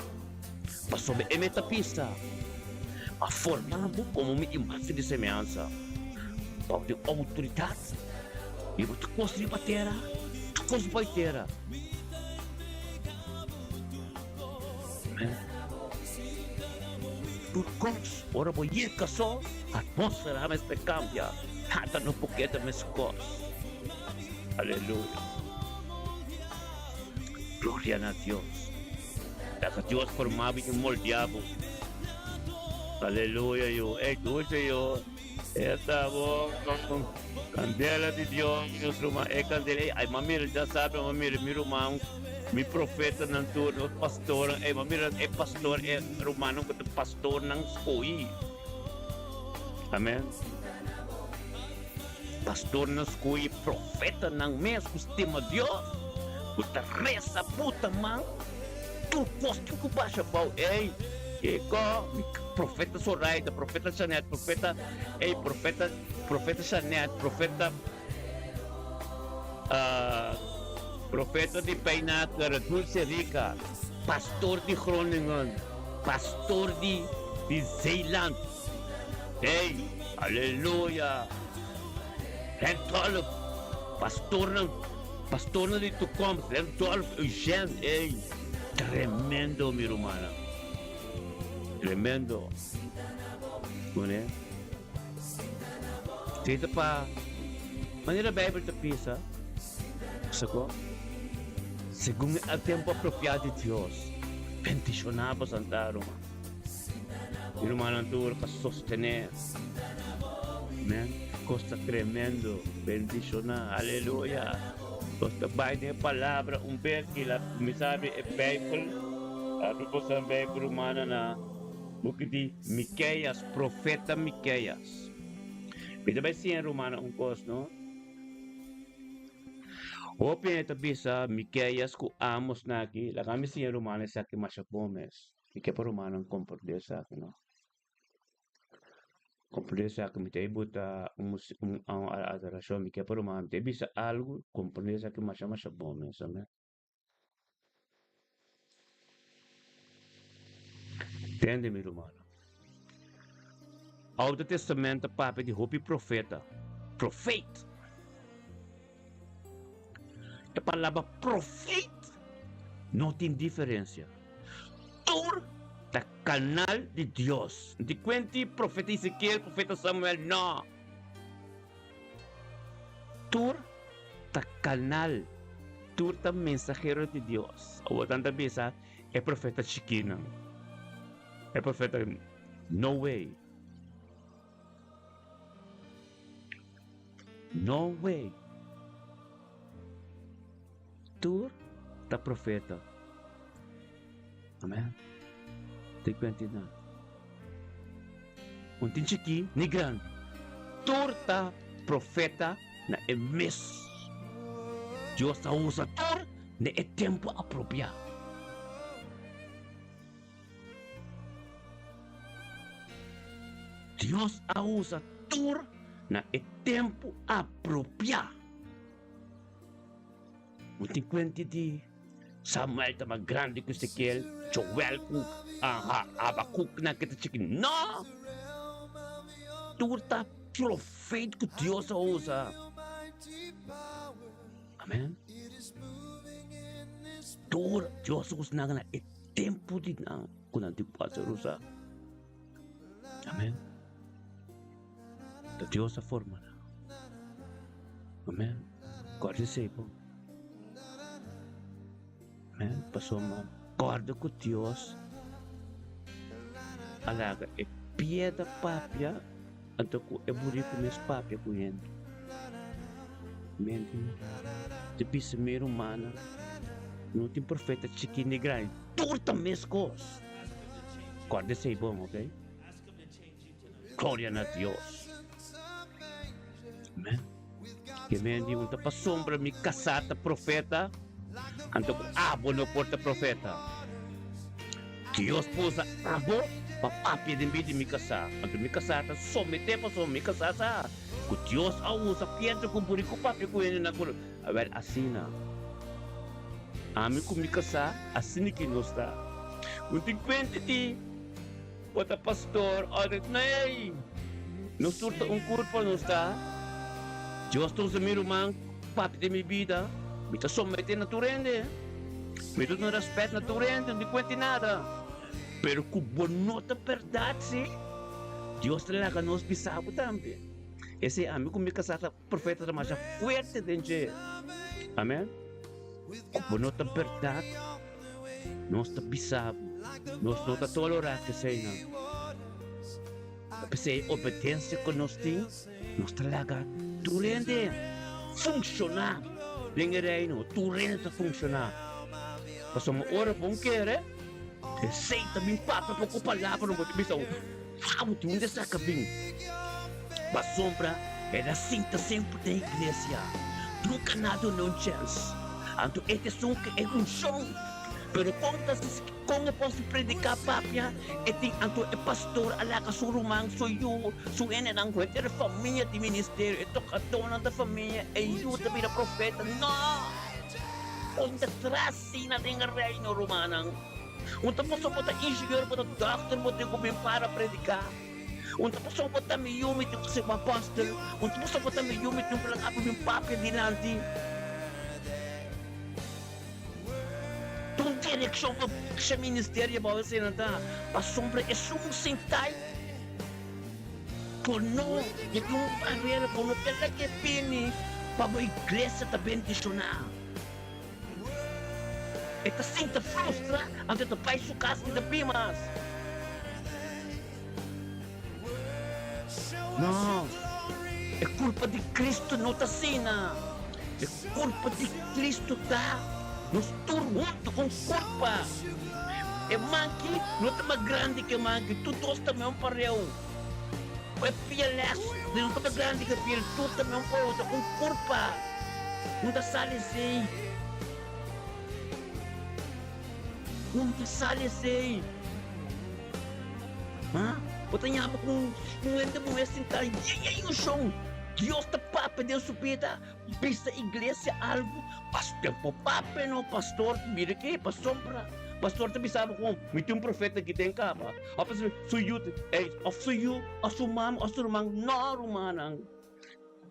Pasobra e meta pisa a forma bo komo mi imágen di semehansa. Pa bo tin outoridat riba tur kos riba tera, tur kos bai tera. Amen. Tur kos, ora bo yega so, atmósfera mester kambia, nada no por keda meskos. Aleluya. Gloria na Dios. Laga Dios forma bo i moldia bo. Aleluya yu. Ey dulce yu. Esta bo candela di Dios ruman. E candela ey ay ma mira ya sabe ma mira mi ruman mi profetanan tur nos pastornan ey ma mira e pastor e rumannan cu ta pastornan scohi. Amen. Pastornan scohi profetanan mes cu stima Dios cu ta reza puta man. Tur kos tin ku basha bou. Ey, kiko? Mi profeta Zoraida, profeta Janet, profeta, ey, profeta, profeta Janet, profeta, ah, profeta di Pijnacker, Dulce Rica, pastor di Groningen, pastor di, di Zeeland. Ey, aleluya. Henk Tolp, pastornan. Pastornan di toekomst, Rudolf Eugène, ey, tremendo mi rumannan, tremendo, Mone, esei ta pa manera Bijbel ta bisa, sako, segun e tempo apropiado di Dios, bendiciona bo santa ruman, mi rumannan tur pa sostene. Amen. Cos ta tremendo. Bendiciona. Aleluya. Nos ta bai den e palabra un bes y la cuminsa abri e Bijbel. Abri boso Bijbel rumana na buki di Miqueas, profeta Miqueas. Mi ta bai siña rumana un cos, no? Hopi hende ta bisa Miqueas cu Amos na aki. Laga mi siña rumana esaki masha bon mes. Mi ke pa rumannan comprende esaki, no? Komprendé esaki mi ta e buta un un adorashon mi ke pa ruman mi ta e bisa algu komprendé esaki masha masha bon mes amen. Tende mi rumannan Oude Testament ta papia di hopi profeta profeet e palabra profeet no tin diferensia tur ta Canal di Dios. Di cuenti profeta Ezekiel, profeta Samuel, no. Tur ta canal, tur ta mensahero di Dios. Awor nan ta bisa e profeta chikinan, e profeta, no way. No way. Tur ta profeta. Amen. Tin cuenta di nan. Un tin chikí ni grandi. Tur ta profeta na e mes. Dios ta usa tur na e tempu apropiá. Dios a usa tur na e tempu apropiá. Bo tin cuenta di Samuel ta mas grandi cu Ezekiel, Joel cu Habacuc nan ke ta chiki? No! Tur ta profeet cu Dios a usa. Amen. Tur Dios a usa nan na e tempo di nan cu nan tin cu ser usa. Amen. Ta Dios a forma nan. Amen. Kòrda esei bo. Amen. Pasobra kòrda ku Dios a laga e piedra papia anto ku e buriku mes papia ku hende. Amen. Te bisa mi rumannan, no tin profeta chikí ni grandi, tur ta meskos. Kòrda esei bon, okay? Gloria na Dios. Amen. Ke men di un ta pasobra mi kasá ta profeta, anto ku abo no por ta profeta. Dios por usa abo pa papia den bida di mi kasá. Anto mi kasá ta someté pasobra mi kasá sa ku Dios a usa Pietro ku buriku papia ku hendenan ku Awèl asina ami ku mi kasá asina ki nos ta. Un tin kuenta di bo ta pastor òf Nee! Nos tur ta un kurpa nos ta. Dios ta usa mi ruman papia den mi bida. Mi ta someté na tur hende. Mi ta duna rèspèt na tur hende, no tin kuenta di nada. Pero ku bo no ta bèrdat si, Dios ta laga nos bisa bo tambe. Esei ami ku mi kasá ta Profeta ta masha fuerte den dje. Amen. Ku bo no ta bèrdat, nos ta bisa bo. Nos no ta tolerá eseinan. P'esei e obedensia ku nos tin, nos ta laga tur hende funshoná den e Reino. Tur hende ta funshoná. Pasobra ora bo kere, esei ta bin papia poko palabra, bo ta bisa, Wou, di unda esaki a bin? Pasobra el a sinta semper den iglesia, nunka nan a duna un chèns. Anto e ta esun ku e unshon. Pero kon ta kon e por prediká papia? E tin anto e pastor a laga su ruman, su yu, su hendenan ku henter e famia di ministerio, e tokadónan ta famia, e yu ta bira profeta. No! Kon ta tras asina den e reino, rumannan? Un ta pasobra bo ta ingeniero, bo ta dòkter, bo tin ku bin para prediká. Un ta pasobra bo ta mi yu, mi tin ku ser un apòstel. Un ta pasobra bo ta mi yu, mi tin ku laga bo bin papia dilanti. Ta un direkshon pa basha ministerio abou esei ta, pasobra esun sin tai por no e tin un barera bo no ta laga e bini pa bo iglesia ta bendishoná. E ta sinta frustra anto e ta bai su kas i ta bin mas. No, e kulpa di Kristu no ta asina. E kulpa di Kristu ta nos tur huntu un kurpa. E manki no ta mas grandi ku e manki, tur dos ta meun pareu. E pia lès no ta mas grandi ku e pia, tur ta meun pareu, ta un kurpa. Un ta sali esei. Un ta sali esei. Ha? Bo ta yama ku un hende muhé sintá yen yen unshon. Dios ta papia den su bida, bisa iglesia algu. Pastor por papia no, pastor mira ke pasobra pastor ta bisa bo ku mi tin un profeta aki den kaba. Òf su yu, ey, òf su yu, òf su mama, òf su ruman. No, rumannan.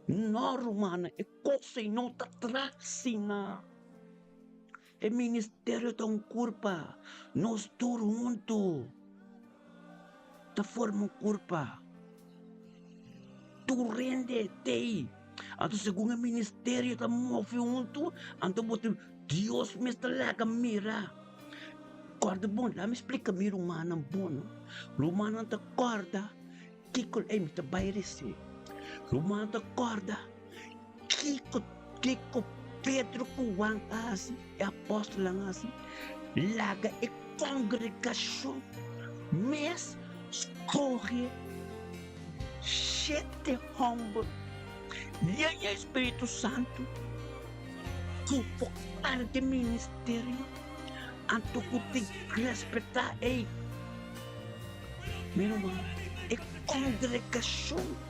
No, rumannan, e kos ei no ta traha asina. E ministerio ta un kurpa. Nos tur huntu ta forma un kurpa. Tur hende t'ei. Anto segun e ministerio ta move huntu, anto bo ta, Dios mes ta laga mira. Kòrda bon, laga mi splika mi rumannan bon. Rumannan ta kòrda kiko, ey mi ta bai rese. Rumannan ta kòrda. Kiko, kiko Pedro ku Juan a hasi, e apòstelnan a hasi? Laga e kongregashon mes skohe shete hòmber yen e spiritu santu ku por karga e ministerio, anto ku tin respetá ei. Mi ruman, e kongregashon.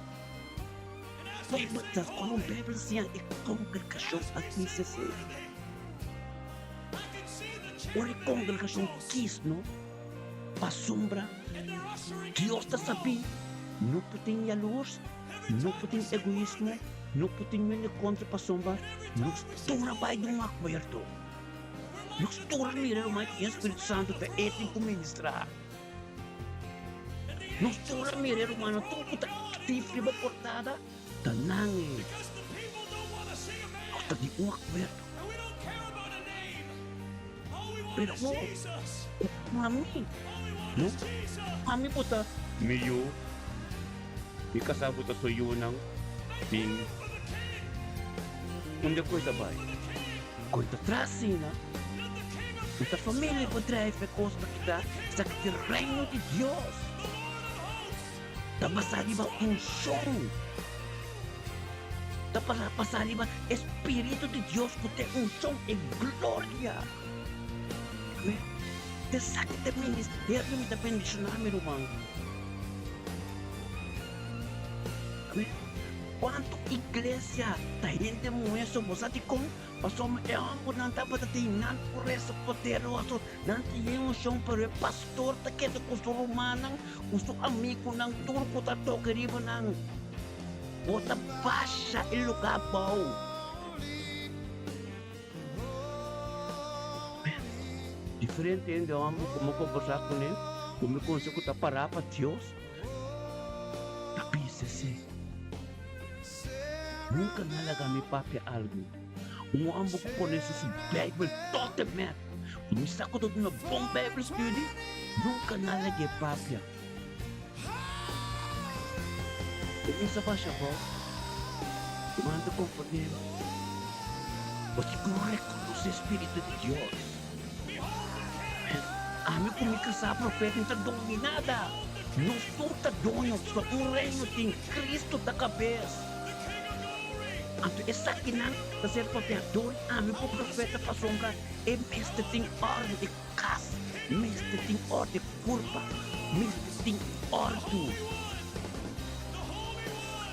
Bijbel ta kon Bijbel siña e kongregashon a kis esei. Ora e kongregashon kis no, pasobra Dios ta sabí no por tin yalurs, no por tin egoismo, no por tin hende kontra pasobra nos tur a bai den un akuerdo. Nos tur a mira ruman ku e Spiritu Santu ta e tin ku ministrá. Nos tur a mira e rumannan tur ku ta aktif riba portada ta nan e. Nos ta di un akuerdo. Pero awor ku ami, no? Ami bo ta mi yu, mi kasá bo ta su yunan, tin unda ku e ta bai? Ku e ta tras asina. No ta familia ku a drijf e kos pa kita, esaki ta e Reino di Dios. Ta basá riba unshon. Ta basá riba e Spiritu di Dios ku ta e unshon, e gloria. Amen. Esaki ta e ministerio mi ta bendishoná mi ruman. Amen. Kuantu iglesia ta hende muhé so bo sa dikon? Pasobra e hòmbernan tabata tin nan puresa poderoso, nan tin e unshon, pero e pastor ta keda ku su rumannan, ku su amigunan, tur ku ta toka riba nan. Bo ta basha e lugá abou. Diferente hende hòmber ku mi kombersá kuné, ku mi konse ku ta pará pa Dios, ta bisa esei. Nunka nan laga mi papia algu. Un hòmber ku konosé su Beibel tot e mèt, ku mi sa ku ta duna bon Beibel studi, nunka nan lag'é papia. E mester basha abou, ma nan ta komprondé mi. Bo tin ku rekonosé spiritu di Dios. Ami ku mi kasá profeta no ta dominada. Nos tur ta doño, pasobra un reino tin Cristo ta kabes. Anto esakinan ta ser papia dor ami ku profeta pasobra e mester tin órden, e kas mester tin órden, e kurpa mester tin òrdu.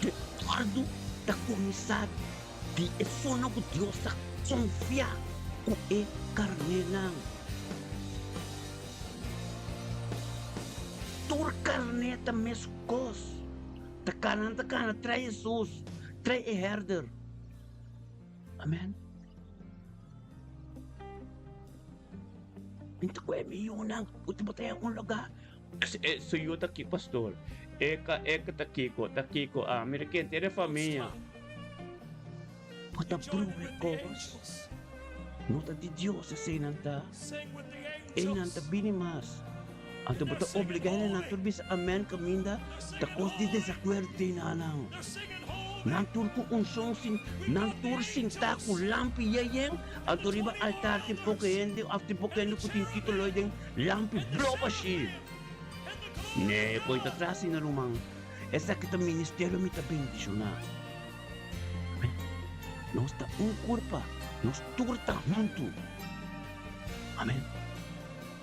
E òrdu ta kuminsá di e forma ku Dios ta konfia ku e karnénan. Tur karné ta meskos. Ta kana nan ta kana trae Hesus, trae e herder. Amen. Mi ta kohe mi yunan, ku ta bota un lugá. E su yu ta ki pastor. E ka e ka ta kiko ta kiko a mira ken tiene famia. Bo ta bruha kos. No ta di Dios eseinan ta. Einan ta bini mas. Anto bo ta obliga hendenan tur bisa amen kaminda ta kos di desakuerdo den nan. Nan tur ku unshon sin nan tur sintá ku lampi yeyen anto riba altar tin poko hende òf tin poko hende ku tin titulo den Lampi blo bashí. Nee, koe ta tras asina ruman. Esaki ta ministerio mi ta bendishoná. Amen. Nos ta un kurpa, nos tur ta huntu. Amen.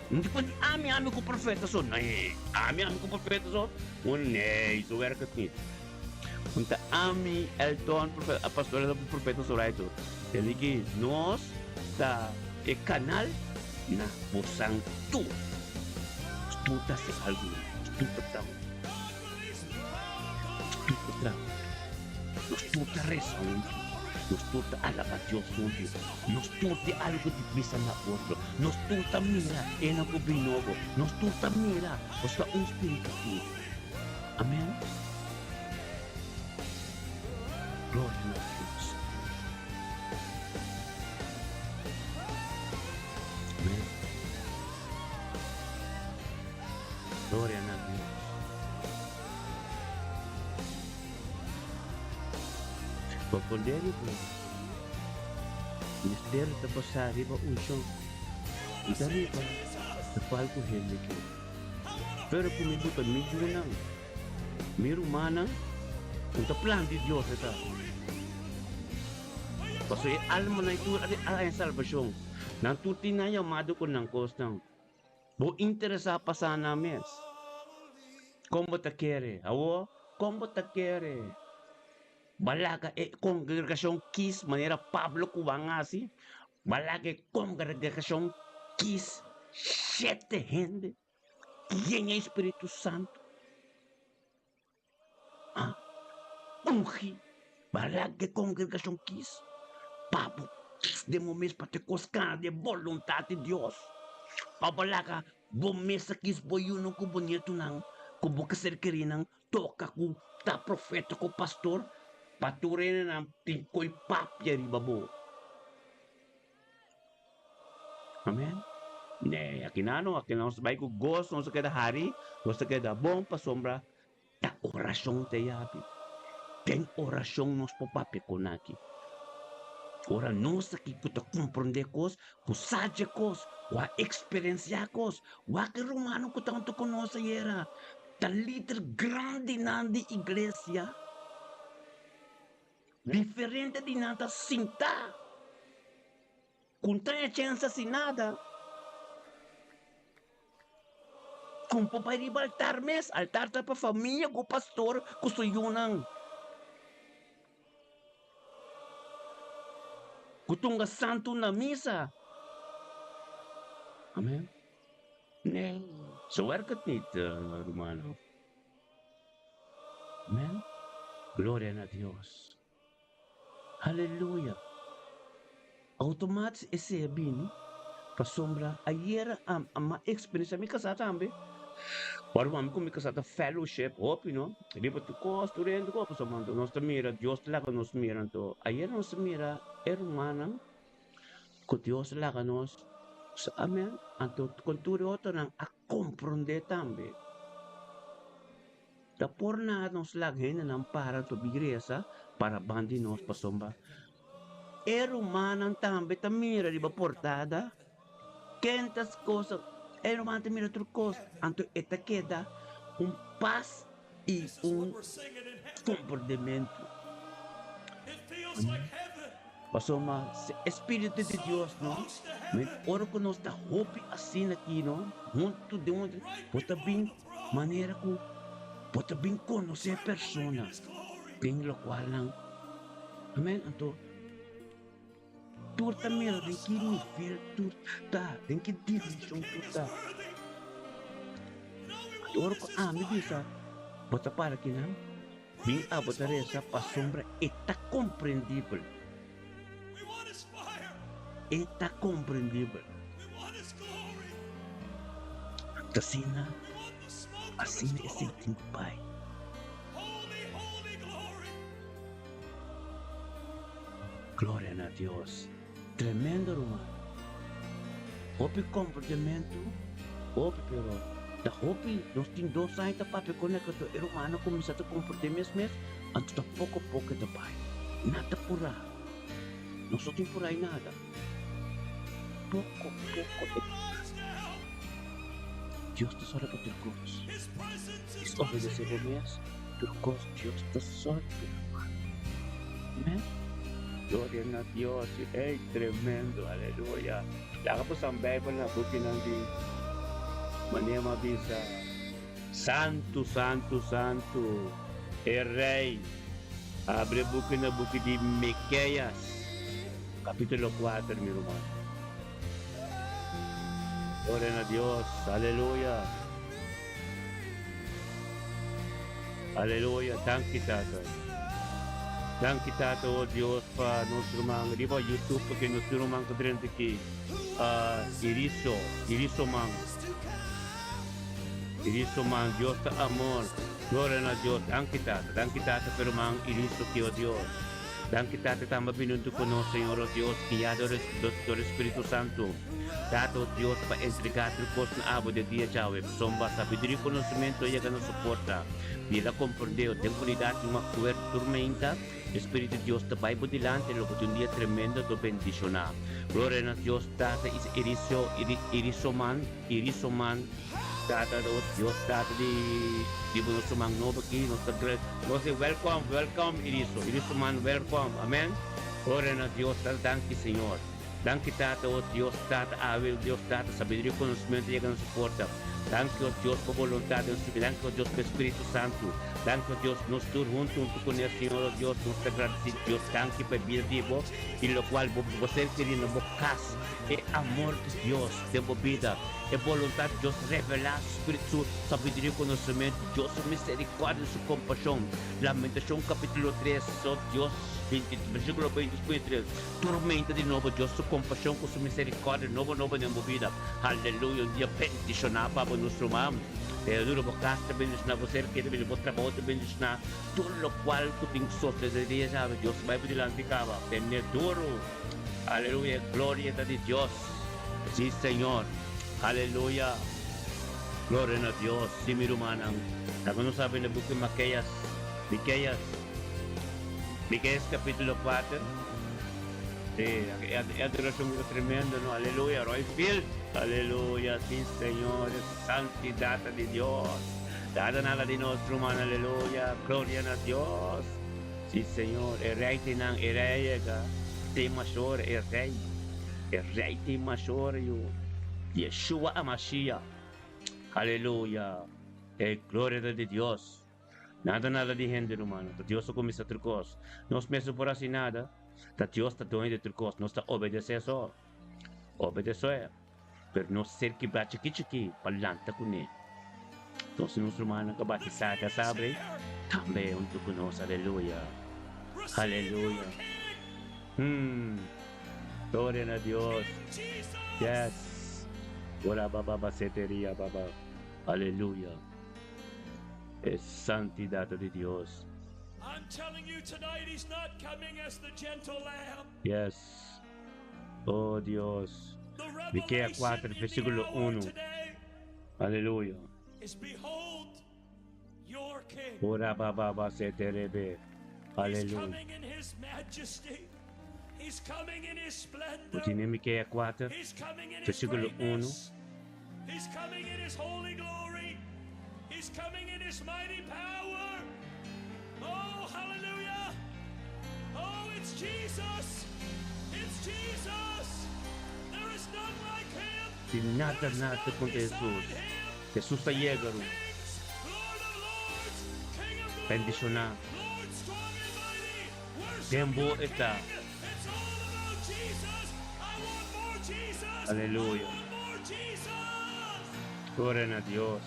No di kuanti ami, ami ku profeta so. Nee, ami, ami ku profeta so. Nee, so werk het niet. Un ta ami, Elton, profeta, pastor Elton, profeta Soraya so. Deli ki nos ta e kanal na bosan tur. Nos tur ta hasi algu, nos tur ta traha huntu. Nos tur ta traha huntu. Nos tur ta resa huntu. Nos tur ta alaba Dios huntu. Nos tur tin algu di bisa na otro. Nos tur ta mira e nan ku bin nobo. Nos tur ta mira pasobra un spiritu tur. Amen. Gloria na Dios. Amen. Gloria na Dios. Pa poder di Dios, misterio ta pasá riba unshon i ta riba lokual ku hende ke. Pero ku mi buta mi yunan, mi rumannan, no ta plan di Dios e ta. Pasobra e almanan ei tur a haña salbashon. Nan tur tin nan yamado ku nan kosnan. Bo interesá pa sa nan mes. Kon bo ta kere? Awor, kon bo ta kere? Balaga e kongregashon kis manera Pablo ku Juan hasi. Balaga e kongregashon kis shete hende yen e Spiritu Santu. A ungi. Balaga e kongregashon kis pa bo kis den bo mes pa te kos kana den boluntat di Dios. Pa bo laga bo mes a kis bo yunan ku bo nietunan ku bo ke ser kerinan Toka ku ta profeta ku pastor pa tur hendenan tin koi papia riba bo. Amen. Nee, akina no, akina nos ta bai ku goso, nos ta keda hari, nos ta keda bon pasobra ta orashon ta yabi. Den orashon nos por papia ku nan aki. Ora nos aki ku ta komprondé kos, ku sa dje kos, ku a eksperensiá kos, wak e rumannan ku ta huntu ku nos ayera, Ta lider grandinan di iglesia, diferente di nan ta sinta ku no ta e chens hasi nada. Kon por bai riba altar mes? Altar ta pa famia ku pastor ku su yunan. Ku tunga santu na misa. Amen. Nee, zo werkt het niet, rumannan. Amen. Gloria na Dios. Aleluya. Automatisch esei a bini pasobra ayera a mi a experiencia mi casá tambe. Ora cu ami cu mi casá ta fellowship hopi no, riba tur cos, tur hende cu pasobra anto nos ta mira, Dios ta laga nos mira anto ayera nos a mira e rumannan cu Dios a laga nos, amen, anto con tur e otronan a comprende tambe. Ta por nada nos laga hendenan para to bigresa para ban di nos pasobra e rumannan tambe ta mira riba portada ken ta cosa e ruman ta mira tur cos anto e ta keda un pas y un comprendemento. Pasobra si e Spiritu di Dios no, men ora ku nos ta hopi asina aki no, huntu den un, bo ta bin manera ku bo ta bin konosé e persona den lokual nan. Amen. Anto tur ta mira den ki nivel tur ta, den ki dimenshon tur ta. Anto ora ku ami bisa bo ta para kinan. Bin abo ta resa pasobra e ta komprendibel. E ta komprendibel. Ta asina, asina esei tin ku bai. Gloria na Dios. Tremendo ruman. Hopi komprendementu, hopi pero ta hopi nos tin dos aña ta papia con e kato e ruman a kuminsá ta komprendé mes mes anto ta poko poko e ta bai. Nan ta purá. Nos no tin purá i nada. Poko poko e ta bai. Dios ta sòru pa tur kos. Is obedesé bo mes tur kos Dios ta sòru ruman. Amen. Gloria na Dios ey tremendo aleluya laga boso an bijbel na bukinan di manera mi a bisa santu santu santu e rey abri e buki na buki di Miqueas capitulo kuater mi ruman gloria na Dios aleluya. Aleluya, danki Tata. Danki Tata, oh Dios, pa nos ruman riba YouTube, porque nos tin ruman ku drenta aki. Uh, Iriso, Iriso man. Iriso man, Dios ta amor. Gloria na Dios. Danki Tata, danki Tata pa ruman Iriso ki, oh Dios. Danki Tata tamba bini huntu ku nos, Señor, oh Dios, guiado dor Spiritu Santu. Tata, oh Dios, pa entregá tur kos na abo den dia djawe. Pasobra sabiduria i konosementu a yega na su porta. Bira komprendé, den unidat di un akuerdo tur meinta, e Spiritu di Dios ta bai bo dilanti lo bo tin un dia tremendo do bendishoná. Gloria na Dios Tata is Iriso Irisoman Irisoman Tata do Dios Tata di di bo nos ruman nobo aki nos ta gra nos di welcome welcome Iriso Irisoman welcome amen Gloria na Dios Tata danki Señor. Danki Tata, o Dios Tata, awe, o Dios Tata, sabiduria i konosmentu yega na su porta. Danki, o Dios, pa boluntat den su bida. Danki, o Dios, pa e Spiritu Santu. Danki, o Dios, nos tur huntu, huntu kuné, Señor, o Dios, nos ta gradisí Dios. Danki pa e bida di bo i lokual bo bo ser kerí na bo kas. E amor di Dios den bo bida, e boluntat di Dios revelá su Spiritu, su sabiduria i konosementu, Dios su miserikòrdia i su kompashon. Lamentashon kapítulo tres, o Dios, binti, versíkulo 23. Tormenta di nobo Dios su compasion cu su misericordia nobo nobo den bo bida. Haleluya un dia bendiciona pa bo nos ruman. Pero duro bo cas ta bendiciona bo ser keri bendiciona bo trabao ta bendiciona tur locual cu tin socede dia djawe Dios ta bay bo dilanti caba tene duro. Haleluya gloria ta di Dios. Si Señor. Haleluya. Gloria na Dios. Si mi rumannan. Laga nos habri na buki Makeas. Miqueas. Miqueas capítulo 4. Sí, e adoracion ta tremendo, no? Aleluya, Roy Field. Aleluya, sí, Señor, santidad di Dios. Dada nada di nos, ruman, aleluya. Gloria na Dios. Sí, Señor, e rey tinan, e rey llega. Te mayor, e rey. E rey te mayor, yo. Yeshua Amashiach. Aleluya! E gloria ta di Dios. Nada nada di hende rumannan. Ta Dios a kuminsá tur kos. Nos mes no por hasi nada. Ta Dios ta doño di tur kos. Nos ta obedesé so. Obedesé. Pero nos ser kibrá chikí chikí pa lanta kuné. Nos nos rumannan ku a batisá ta sabi tambe huntu ku nos. Aleluya! Aleluya! Hmm. Gloria na Dios. Yes. Ora baba baseteria baba. Aleluya. E santidad di Dios. I'm telling you tonight, he's not coming as the gentle lamb. Yes. Oh Dios. Miqueas 4, versículo 1. Aleluya. Is behold your king. Ora baba baseterebe. He's Aleluya. coming in his majesty. He's coming in his splendor. Bo Miqueas 4, He's coming in his versículo 1. greatness. He's coming in his holy glory. He's coming in his mighty power. Oh, hallelujah. Oh, it's Jesus. It's Jesus. There is none like him. Sin nada, There is nada none contra beside Jesus. him. Jesus ta King yega, of ruman. kings, Lord of lords, King of glory, Bendishoná. Lord strong and mighty. Worship Den bo your e ta. King. It's all about Jesus. I want more Jesus. Aleluya. I want more Jesus. Gloria na Dios.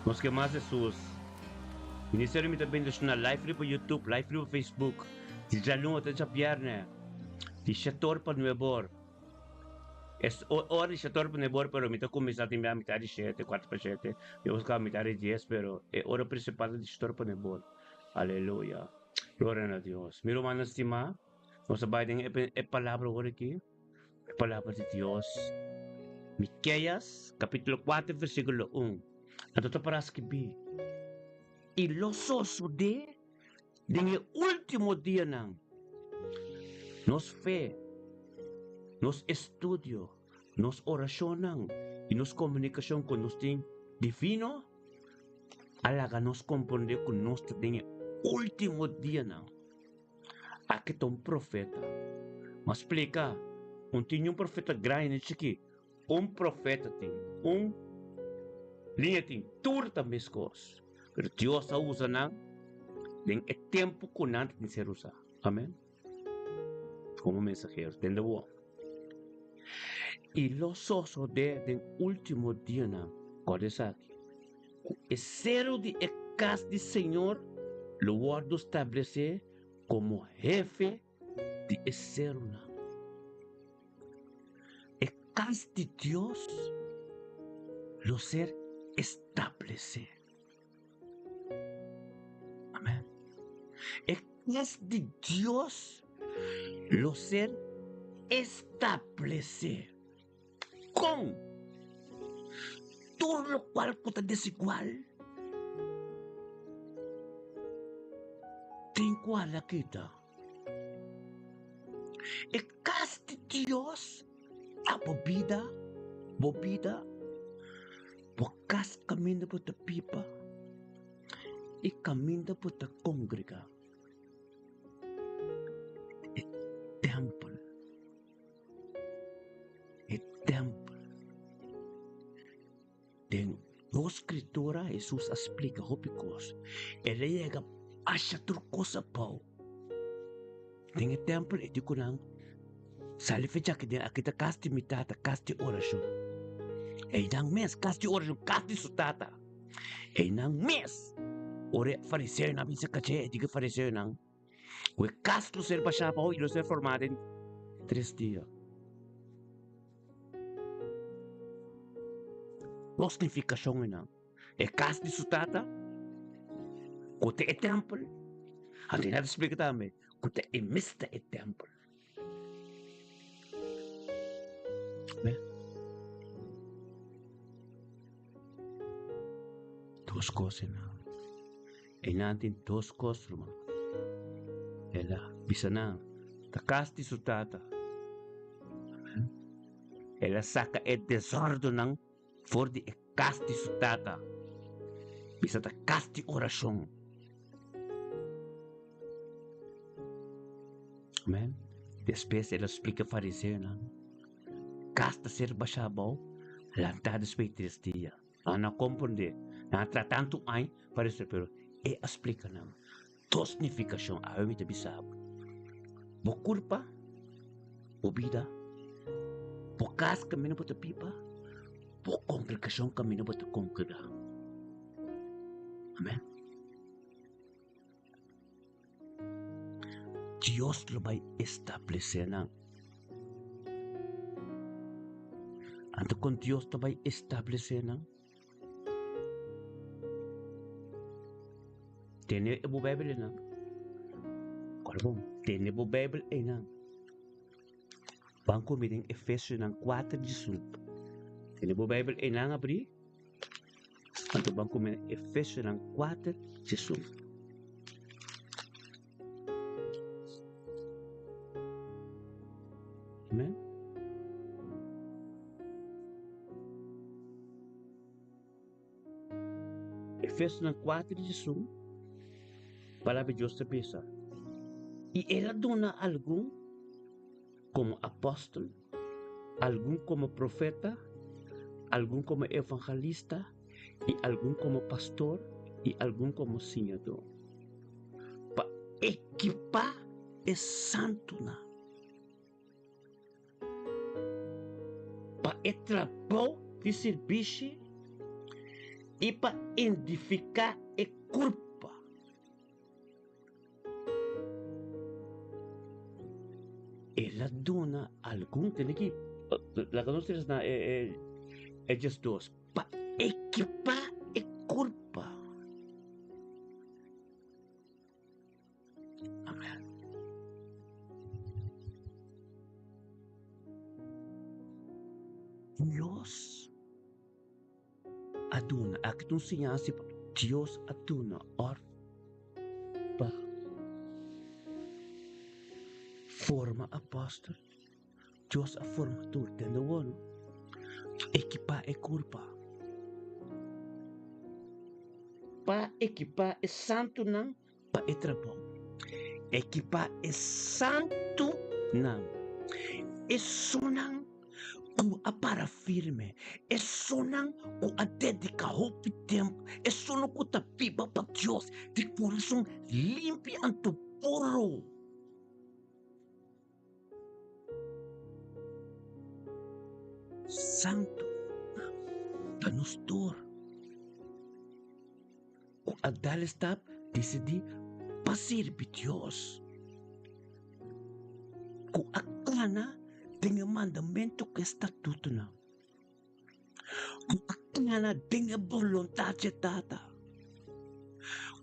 Nos ke mas Jesus. Ministerio mi ta bendishoná live riba YouTube, live riba Facebook. Di djaluna te djabièrnè. Di shetor pa nuebor. Es ora di shetor pa nuebor, pero mi ta kuminsá tin bia mitad di shete, kuarto pa shete. Mi a buska mitad di dies, pero e ora prinsipal ta di shetor pa nuebor. Aleluya. Gloria na Dios. Mi rumannan stimá, nos a bai den e palabra awor aki. E palabra di Dios. Miqueas capítulo 4 versículo 1. Anto ta para skibí, I lo sosodé den e último dianan, nos fe, nos estudio, nos orashonnan i nos komunikashon ku nos tin divino a laga nos komprondé ku nos ta den e último dianan. Aki ta un profeta. Ma splika, un tin un profeta grandi ni chikí. Un profeta tin un liña tin tur ta meskos. Pero Dios a usa nan den e tempu ku nan ta tin ser usá. Amen. Komo mensahero. Tende bo. I lo sosodé den último dianan, kòrda esaki, ku e seru di e kas di Señor lo wòrdu stablesé komo hefe di e serunan. E kas di Dios lo ser establesé. Amén. E kas di Dios lo ser establesé. Kon? Tur lokual ku ta desigual tin ku hala kita. E kas di Dios ta bo bida, bo bida, bo kas kaminda bo ta biba i kaminda bo ta kongregá. E tèmpel. E tèmpel. Den dos skritura Hesus a splika hopi kos. El a yega basha tur kos abou. Den e tèmpel e di ku nan, Sali fecha aki den aki ta kas di mi tata, kas di orashon. Einan mes, kas di orashon, kas di su tata. Einan mes, ora e fariseonan a bin serka dje, e di ku e fariseonan, Ku e kas lo ser bashá abou i lo ser formá den tres dia. Dos nifikashon einan. E kas di su tata, ku ta e tèmpel, anto e ta splika tambe ku ta e mes ta e tèmpel. Dos kos einan. Einan tin dos kos, ruman. El a bisa nan, Ta kas di su tata. El a saka e desordonan for di e kas di su tata. Bisa ta kas di orashon. Amen. Despues el a splika fariseonan, Kas ta ser bashá abou, lantá despues di tres dia. Nan no a komprondé. Nan a tra tantu aña pa resolvé, pero e a splika nan dos nifikashon. Awe mi ta bisa bo, bo kulpa, bo bida, bo kas kaminda bo ta biba, bo kongregashon kaminda bo ta kongregá. Amen. Dios lo bai establesé nan. Anto kon Dios ta bai establesé nan? Tene e bo Bijbel einan. Kòrda bon, tene bo Bijbel einan. Ban ku mi den Efesionan 4 diesun. Tene bo Bijbel einan abrí. Anto ban ku mi den Efesionan 4 diesun. Amen. Efesonan 4 diesun, Palabra di Dios ta bisa, I el a duna algun komo apòstel, algun komo profeta, algun komo evangelista, i algun komo pastor, i algun komo siñadó, pa ekipá e santunan. Pa e trabou di sirbishi i pa edifiká e kurpa. El a duna algun, tene ki laga nos tres na e e 12, pa ekipá e kurpa. Amen. Dios a duna, aki ta un siñansa pa Dios a duna òf pa forma apòstel. Dios a forma tur, tende awor, ekipá e kurpa. Pa ekipá e santunan pa e trabou. Ekipá e santunan, esunnan ku a para firme, esunnan ku a dediká hopi tempu, esunnan ku ta biba pa Dios di kurason limpi anto puru. Santu ta nos tur ku a dal e stap disidí pa sirbi Dios, ku a kana den e mandamentu ku e statutonan, ku a kana den e boluntat dje Tata,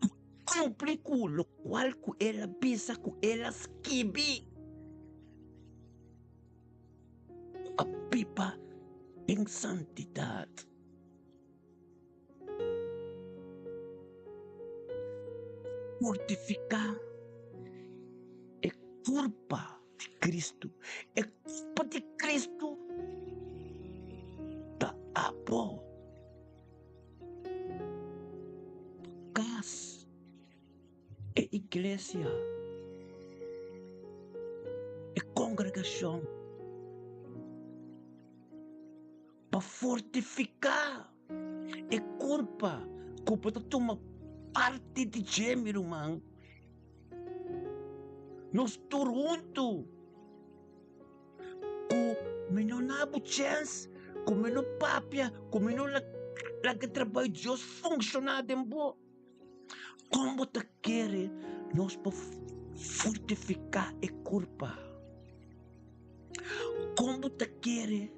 ku kumpli ku lokual ku el a bisa ku el a skibi. A biba den santidat. Fortifiká e kurpa di Kristu. E kurpa di Kristu ta abo. Kas. E iglesia, e kongregashon, pa fortifiká e kurpa ku bo ta tuma parti di dje, mi ruman. Nos tur huntu ku mi no na bo chèns, ku mi no papia, ku mi no laga e trabou di Dios funshoná den bo. Kon bo ta kere nos por fortifiká e kurpa? Kon bo ta kere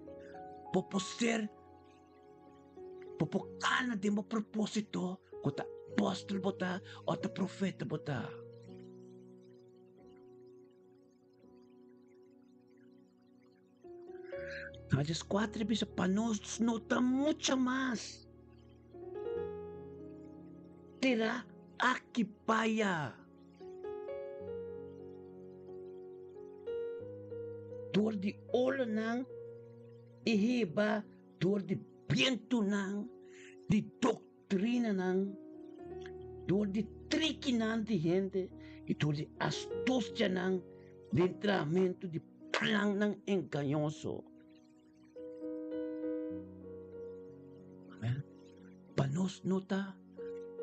bo por ser, bo por kana den bo propósito ku ta apòstel bo ta òf ta profeta bo ta? Hajas 4 bisa pa nos no ta mucha mas. Tira aki paya. Door di olanan i hiba door di bientunan di doktrinanan, door di trikinan di hende i door di astusianan den trahamentu di plannan engañoso. Amen. Nos no ta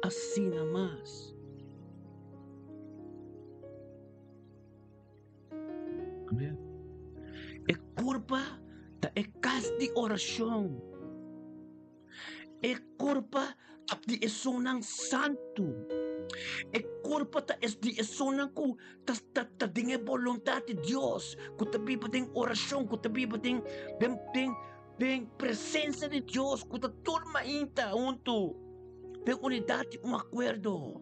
asina mas. Amen. E kurpa ta e kas di orashon. E kurpa ta di esunnan santu. E kurpa ta es di esunnan ku ta ta ta den e boluntat di Dios, ku ta biba den orashon, ku ta biba den den den den presensia di Dios, ku ta tur mainta huntu den unidat di un akuerdo.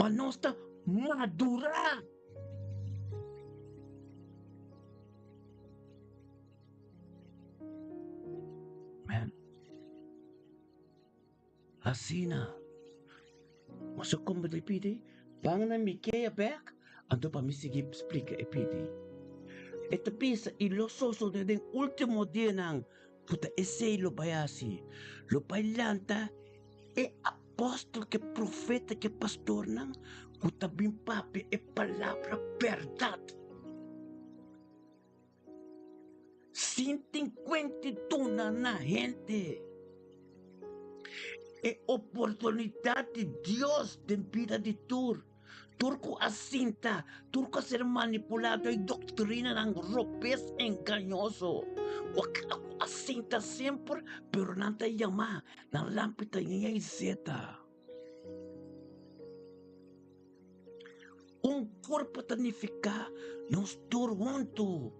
Pa nos ta madurá. Amen. Asina, nos a komprendé pidi, ban na Mikea bèk, anto pa mi sigui splika e pidi. E ta bisa, i lo sosodé den último dianan ku ta esei lo bai hasi, lo bai lanta e apòstel ku e profeta ku e pastornan ku ta bin papia e palabra bèrdat. Sin tin kuenti duna na hende e oportunidat di Dios den bida di tur. Tur ku a sinta, tur ku a ser manipulá dor e doktrinanan robes engañoso, ku a sinta semper, pero nan ta yamá, nan lampi ta ña i zeta. Un kurpo ta nifiká nos tur huntu.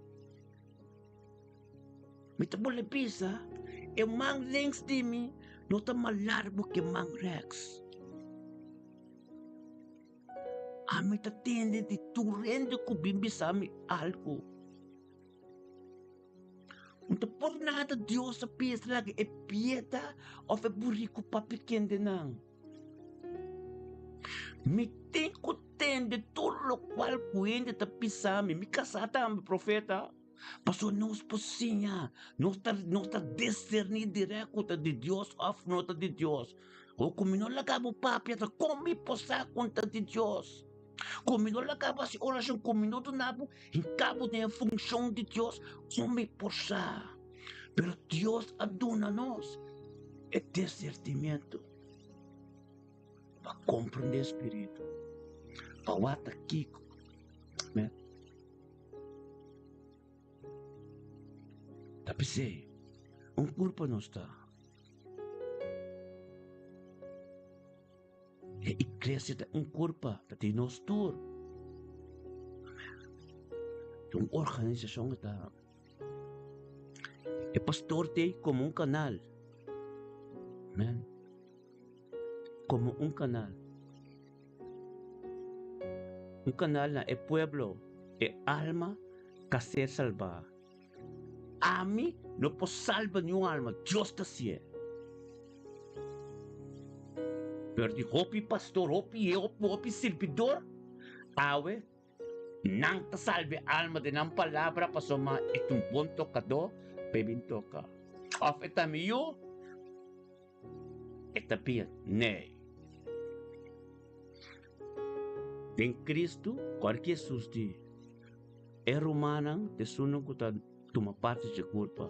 Mi ta bolbe bisa, e man links di mi no ta mas largu ku e man rèks. Ami ta tende di tur hende ku bin bisa mi algu. No ta por nada Dios a bisa laga e piedra òf e buriku papia kende nan. Mi tin ku tende tur lokual ku hende ta bisa mi. Mi kasá tambe, profeta. Pasobra nos por siña, nos ta nos ta diserní dirèk ku ta di Dios òf no ta di Dios. O ku mi no laga bo papia ta kon mi por sa ku ta di Dios? Ku mi no laga bo hasi orashon, ku mi no duna bo hinka bo den e funshon di Dios, kon mi por sa? Pero Dios a duna nos e disertimiento pa komprendé spiritu, pa wak ta kiko. Amen. Ta p'esei, un kurpo nos ta. E iglesia ta un kurpa, ta di nos tur. Ta un organisashon e ta. E pastor t'ei komo un kanal. Amen. Komo un kanal. Un kanal na e pueblo, e alma ka ser salbá. Ami no por salba niun alma, Dios ta hasié. Pero di hopi pastor, hopi hopi hopi sirbidor, awe nan ta salba e alma den nan palabra pasobra e ta un bon tokadó pa e bin toka. Òf e ta mi yu, e ta bia. Nee. Den Cristo, kòrda ki Hesus di, E rumannan ta esunnan ku ta tuma parti dje kulpa.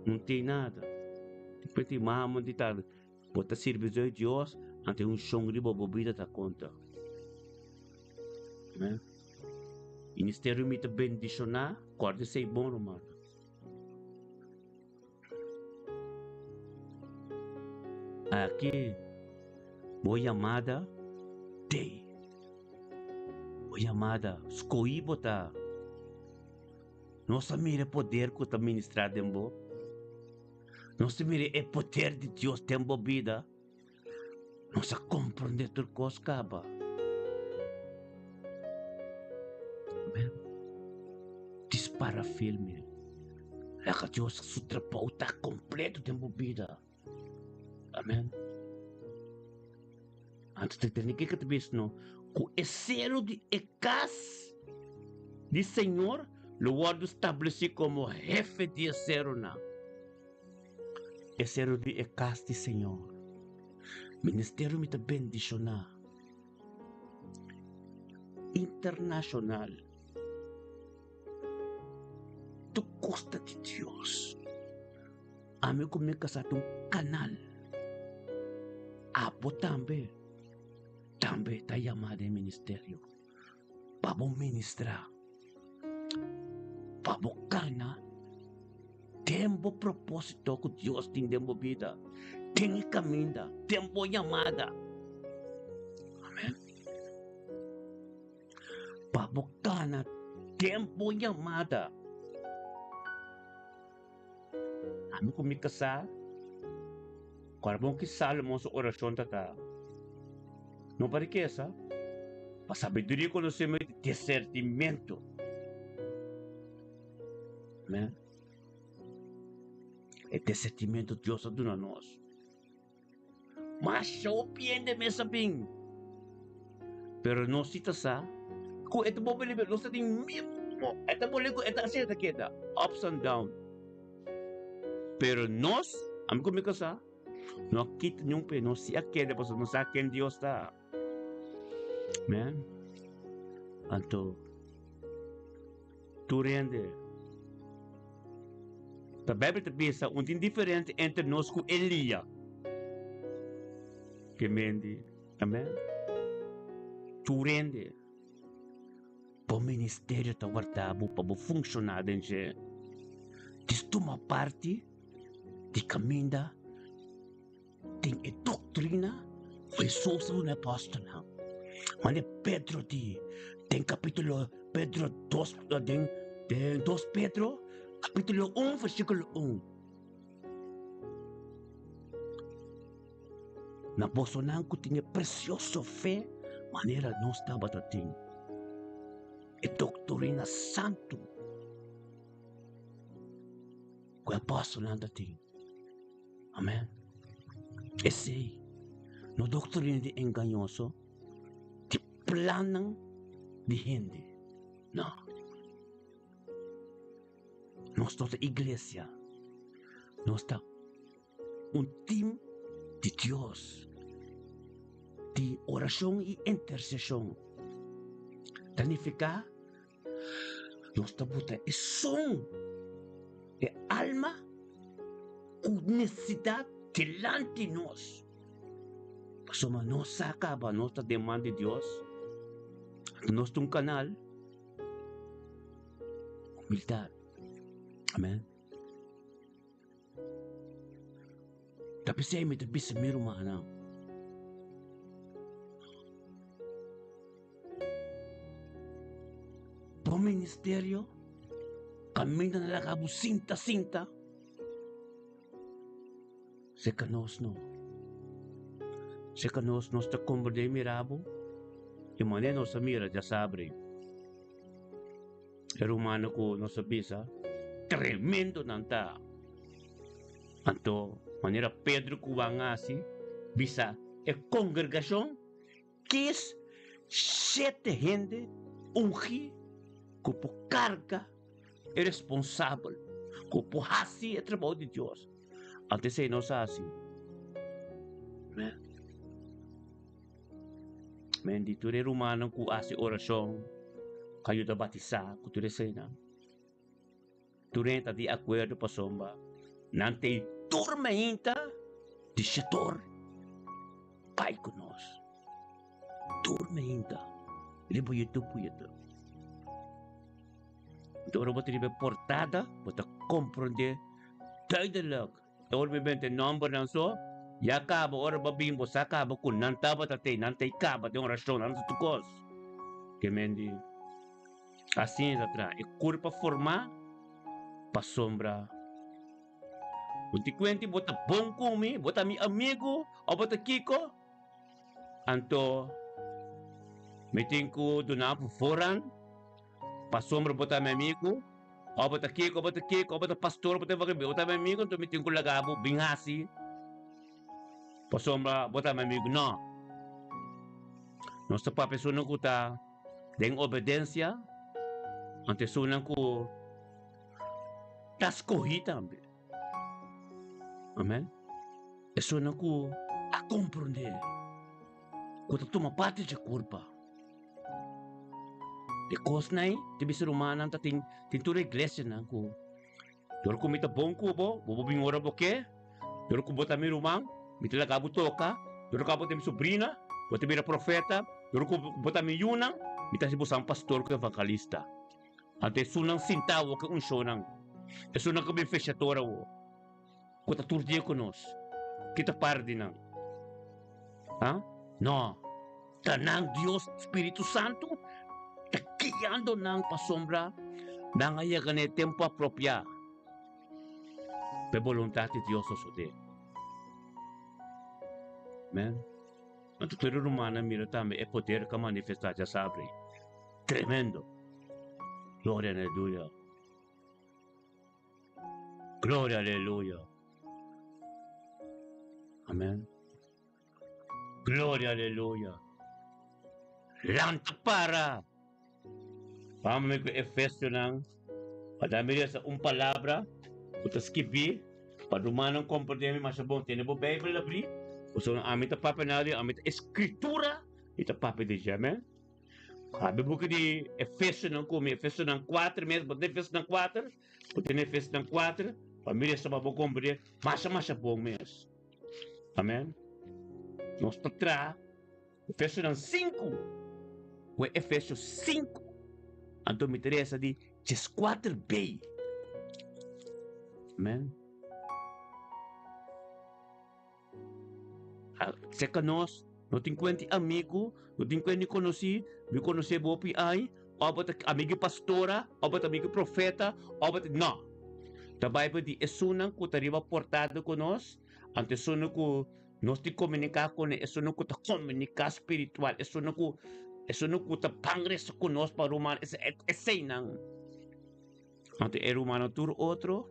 No tin nada. Despues di mama di ta bo ta sirbi Dios, Dios, anto e unshon riba bo bida ta konta. Amen. Ministerio mi ta bendishoná, kòrda esei bon rumannan. Aki bo yamada t'ei. Bo yamada, skohí bo ta. Nos a mira e poder ku ta ministrá den bo. Nos a mira e poder di Dios den bo bida. Nos a komprondé tur kos kaba. Amen. Dispara firme. Laga Dios su trabou ta kompleto den bo bida. Amen. Anto te tene ke ta bisa no ku e selo di e kas di Señor lo wòrdu stablesí komo hefe di e seronan. E sero di e kas di Señor. Ministerio mi ta bendishoná. Internashonal. kosta di Dios. Ami ku mi kasá ta un kanal. Abo tambe, tambe ta yamá den ministerio pa bo ministrá, pa bo kana den bo propósito ku Dios tin den bo bida, den e kaminda, den bo yamada. Amèn. Pa bo kana den bo yamada. Ami ku mi kasá, kòrda bon ki Salomon su orashon ta ta, No pa rikesa, pa sabiduria i konosementu i disernimentu. Amèn. E disernimentu Dios a duna nos. Masha hopi hende mes a bin. Pero nos si ta sa ku e ta bobe libe, nos ta tin mismo. E ta bole ku e ta asina ta keda, ups and down. Pero nos, ami ku mi kasá, no a kita niun pe, nos si a keda pasobra nos sa ken Dios ta. Amen. Anto, Tur hende. Ta Bijbel ta bisa un tin diferente entre nos ku Elia. Ke mendi. Amen. Tur hende. Bo ministerio ta warda bo pa bo funciona den dje. Dis tuma parti di kaminda Den e doktrina ku Hesus a duna e apòstelnan, manera Pedro di den kapítulo Pedro dos den den dos Pedro kapítulo un versíkulo un, Na bosonan ku tin e presioso fe manera nos tabata tin e doktrina santu ku e apòstelnan ta tin. Amen. Esei no doctrina di engañoso, di plannan di hende. No. Nos no ta iglesia. Nos ta un team di Dios, di oracion y intercesion. Ta nifica Nos ta buta e son, e alma ku nesesidat dilanti nos. Pasobra nos sa kaba nos ta den man di Dios. Nos ta un kanal. Humildat. Amen. Ta p'esei mi ta bisa mi rumannan. Bo ministerio kaminda na laga bo sinta sinta. Seka nos no. Seka nos nos ta komprendé i mira bo i manera nos ta mira djasabri. E rumannan ku nos a bisa, tremendo nan ta. Anto, manera Pedro ku Juan a hasi, bisa e kongregashon, kis shete hende ungí ku por karga e responsabel, ku por hasi e trabou di Dios. Anto esei nos a hasi. Amen. Men di tur e rumannan ku hasi orashon, ku a yuda batisá, ku tur eseinan. Tur hende ta di akuerdo pasobra nan ta e tur mainta di shetor bai ku nos. Tur mainta riba YouTube ku YouTube. Anto ora bo ta riba e portada bo ta komprondé duidelijk. E ora mi benta e nombernan so, ya kaba ora bo bin bo sa kaba ku nan tabata tei, nan tei kaba den orashon, nan ta tur kos. Ke men di, Asina ta traha e kurpa formá pasobra bo tin kuenta bo ta bon ku mi, bo ta mi amigu òf bo ta kiko? Anto mi tin ku duna bo voorrang pasobra bo ta mi amigu, òf bo ta kiko, òf bo ta kiko, òf bo ta pastor, òf bo ta evangelista, bo ta mi amigu, anto mi tin ku laga bo bin hasi pasobra bo ta mi amigu. No. Nos ta papia esunnan ku ta den obedensia, anto esunnan ku ta skohí tambe. Amen. Esunnan ku a komprondé ku ta tuma parti dje kurpa. E kosnan ei ta bisa rumannan ta tin tin tur iglesianan ku. Dor ku mi ta bon ku bo, bo por bin ora bo ke. Dor ku bo ta mi ruman, mi ta laga bo toka. Dor ku abo ta mi sobrina, bo ta bira profeta. Dor ku bo ta mi yunan, mi ta hasi bo san pastor ku evangelista. Anto esunnan sinta awo ku e unshonnan, esunnan ku bin fecha tor awo, ku ta tur dia ku nos, ki ta para di nan? Ha? No. Ta nan Dios Spiritu Santu ta guiando nan pasobra nan a yega na e tempu apropiá pa e boluntat di Dios sosodé. Amen. Anto tur e rumannan mira tambe e poder ku a manifestá djasabra. Tremendo. Gloria aleluya. Gloria aleluya. Amen. Gloria aleluya. Lanta para. Vamos ku Efesionan. Pa dami resa un palabra ku ta skibí pa rumannan komprendé mi masha bon. Tene bo Beibel abrí. Pasobra ami ta papia na di ami ta Escritura i ta papia di dje. Amen. Abi buki di Efesionan ku mi Efesionan 4 mes. Bo ta Efesionan 4? Bo tene Efesionan 4? Pa mi resa pa bo komprendé masha masha bon mes. Amen. Nos ta traha Efesionan 5. Ku Efesio 5. Anto mi ta resa di 14 b. Amen. Seka nos, no tin kuenti amigu, no tin kuenti konosí, mi konosé bo hopi aña, òf bo ta amigu pastora, òf bo ta amigu profeta, òf bo ta, no! Ta Bijbel di esunnan ku ta riba portada ku nos, anto esunnan ku nos tin komuniká kuné, esunnan ku ta komuniká spiritual, esunnan ku esunnan ku ta ban resa ku nos pa ruman, eseinan. Anto e rumannan tur otro,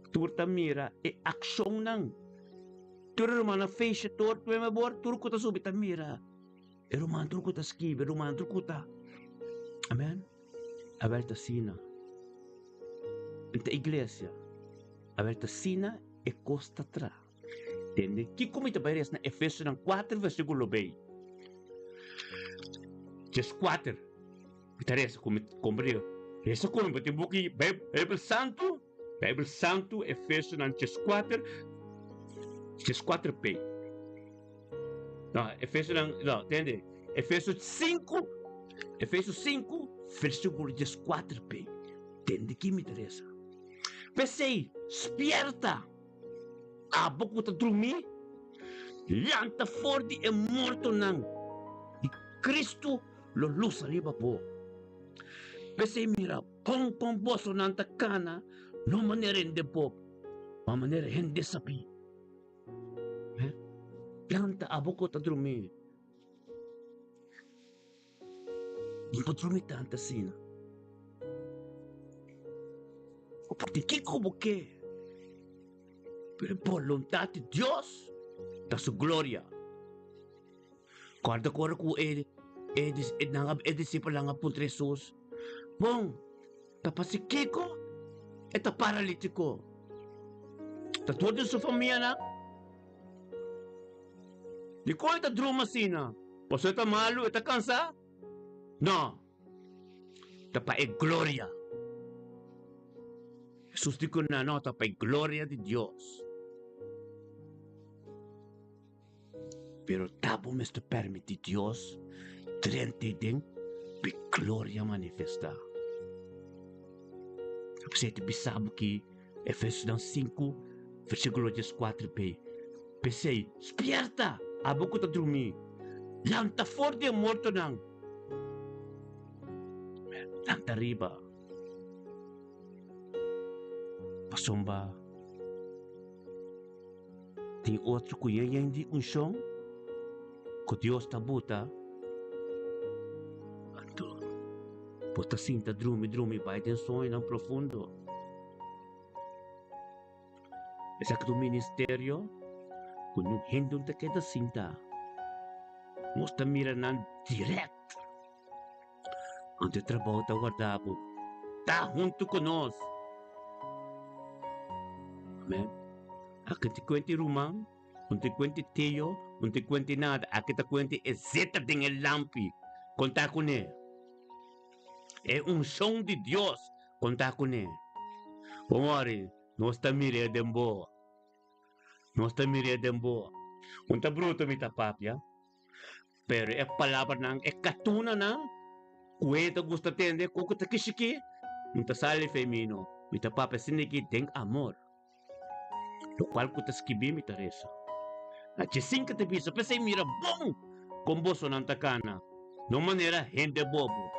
tur ta mira e akshonnan. Tur e rumannan fecha tur prome bor, tur ku ta subi ta mira. E ruman tur ku ta skibi, e ruman tur ku ta. Amen. Awel ta asina. Enta iglesia. Awel ta asina e kos ta tra. Tende kiko mi ta bai res na Efesionan 4 versíkulo bei. Djes 4. Mi ta resa ku mi komprende. Resa ku mi bo tin buki Beibel Santu, Beibel Santu, Efesionan 4, 4 p. No, Efesionan, no, tende, Efesio 5, Efesio 5, versíkulo 4 p. Tende ki mi ta resa. P'esei, spierta! Abo ku ta drumí, lanta for di e mortonan, i Kristu lo lusa riba bo. P'esei mira kon kon bosonan ta kana, no manera hende bob, ma manera hende sabí. Lanta abo ku ta drumí. No por drumi tantu asina. Bo por tin kiko bo ke, pero e boluntat di Dios ta su gloria. Kòrda ku ora ku e e nan e disipelnan a puntra Hesus, Bon, ta pasa kiko e ta paralítiko? Ta tur di su famianan? Dikon e ta druma asina? Pasobra e ta malu, e ta kansá? No, ta pa e gloria. Hesus di ku nan, No, ta pa e gloria di Dios. Pero ta bo mester permití Dios drenta den pa e gloria manifestá. P'esei ta bisa bo ki Efesionan 5, versíkulo 14 b. P'esei, spierta, abo ku ta drumí, lanta for di e mortonan, lanta riba, pasobra tin otro ku yen yen di unshon ku Dios ta buta, anto bo ta sinta drumi drumi bai den soñonan profundo. Esaki ta un ministerio ku niun hende no ta keda sinta. Nos ta mira nan dirèkt. Anto e trabou ta warda bo. Ta huntu ku nos. Amen. Aki ta kuenti ruman, no ta kuenti tio, no ta kuenti nada. Aki ta kuenti e zeta den e lampi. Konta kuné. E unshon di Dios. Konta kuné. Bo mori. Nos ta mir'é den bo. Nos ta mir'é den bo. Un ta bruto mi ta papia, pero e palabranan, e katunanan ku hende ta gusta tende, ku ku ta kishikí, no ta sali fe mi no. Mi ta papia asina aki den amor. Lokual ku ta skibí mi ta resa. Na djesinka ta bisa, P'esei mira bon kon bosonan ta kana, no manera hende bobo.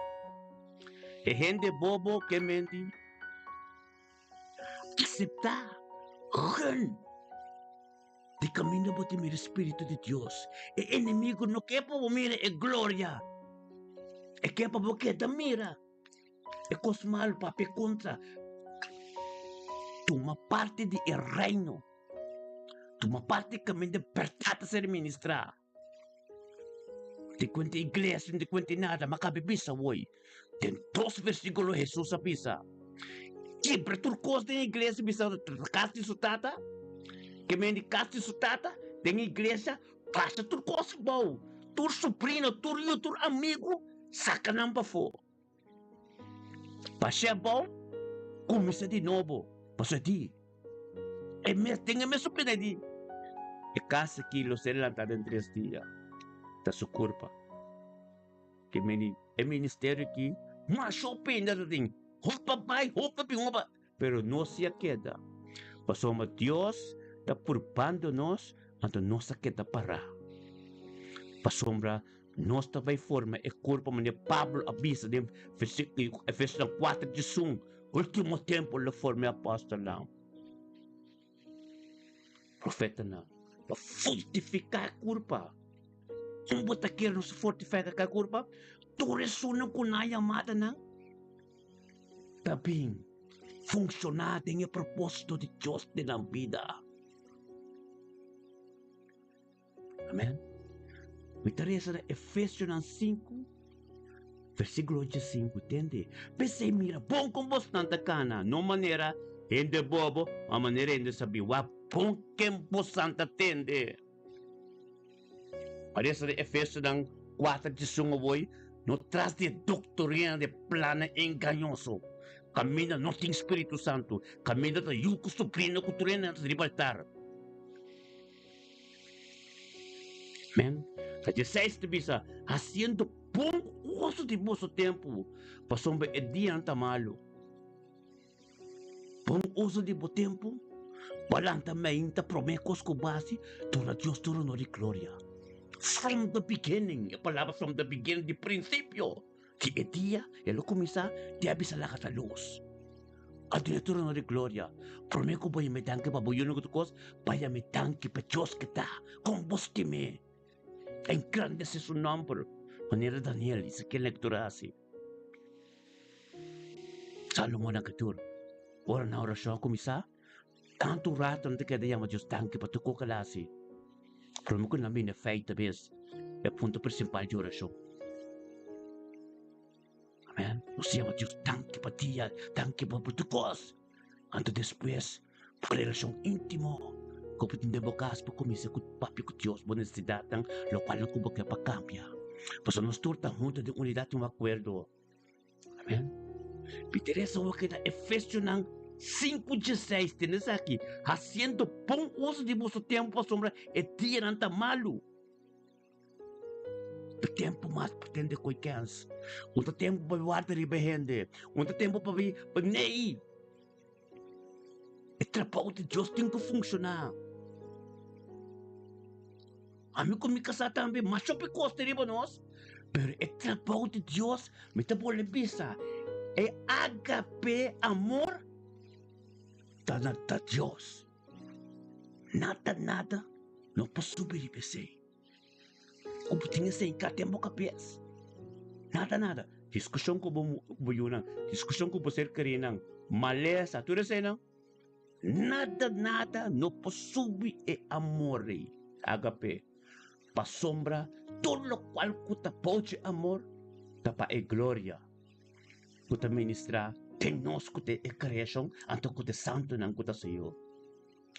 E hende bobo ke menti aseptá gun di kaminda bo ta mira spiritu di Dios. E enemigu no ke pa bo mira e gloria, e ke pa bo keda mira. E kos malu papia kontra tuma parti di e reino, tuma parti kaminda bèrdat ta ser ministrá. Di kuenta iglesia, di kuenta nada, ma kabe bisa woi. Den dos versíkulo Hesus a bisa, kibra tur kos den iglesia, bisa kas di su tata, ke men di kas di su tata, den iglesia, pasa tur kos abou, tur sobrino, tur yu, tur amigu, saka nan pafó. Pas'é abou, kuminsá di nobo. Pasobra di e mes den e mes opinion di e kas aki lo ser lantá den tres dia. Ta su kurpa. Ke meni e ministerio aki masha opinion ta tin. Hopi a bai, hopi a bin, hopi a. Pero nos si a keda. Pasobra Dios ta purbando nos, anto nos a keda pará. Pasobra nos ta bai forma e kurpa manera Pablo a bisa den Efesionan kuater diesun, Ultimo tempu lo forma e apòstelnan, profetanan, pa fortifiká e kurpa. Kon bo ta kere nos fortifiká e kurpa? Tur esunnan ku nan yamadanan. Ta bin funshoná den e propósito di Dios den nan bida. Amèn. Mi ta resa na Efesionan sinku, versíkulo 85, tende, P'esei mira bon kon bosnan ta kana, no manera hende bobo, ma manera hende sabí. Wak bon ken bosan ta tende. Paresa di Efesonan 4 diesun awoi, no tras di e doktorina di plannan engañoso, kaminda no tin Spiritu Santu, kaminda ta yu ku sobrino ku tur hende riba altar. Amen. Ta dieseis ta bisa, hasiendo bon uso di boso tempu, pasobra e dianan ta malu. Bon uso di bo tempu pa lanta meinta promé kos ku bo hasi, duna Dios tur honor i gloria. From the beginning, e palabra from the beginning, di prinsipio di e dia el a kuminsá, di a bisa laga ta lus. A duna tur honor i gloria. Promé ku bo yama e danki pa bo yunan ku tur kos, ba yama e danki pa Dios ku ta kon bo stim'é. Engrandesé su nòmber, manera Daniel i Ezekiel lectura hasi. Salomon a tur. Ora nan orashon a kuminsá, tantu rato nan ta keda yama Dios danki pa tur kos ku el a hasi. Promé ku nan bini feita bes e punto prinsipal di orashon. Amen. Nos yama Dios danki pa dia, danki pa tur kos. Anto despues, bo relashon íntimo ku bo tin den bo kas por kuminsá ku papia ku Dios bo nesesidatnan, lokualnan ku bo ke pa kambia. Pasobra nos tur ta huntu den unidat i un akuerdo. Amèn. Mi ta resa awor keda Efesionan 5:16, tende esaki, Hasiendo bon uso di boso tempu pasobra e dianan ta malu. Ta tempu mas pa tende koe kens. Un ta tempu pa warda riba hende. Un ta tempu pa bi pa nei. E trabou di Dios tin ku funshoná. Ami ku mi kasá tambe masha hopi kos ta riba nos, pero e trabou di Dios mi ta bolbe bisa e agape amor ta na ta Dios. Nada nada no por subi riba esei. Ku bo tin esei ka den bo kabes. Nada nada. Diskushon ku bo bo yunan, diskushon ku bo ser kerinan, malesa, tur eseinan, nada nada no por subi e amor ei, agape. Pasobra tur lokual ku ta bou dje amor ta pa e gloria ku ta ministrá den nos ku ta e kreashon anto ku ta e santunan ku ta Señor.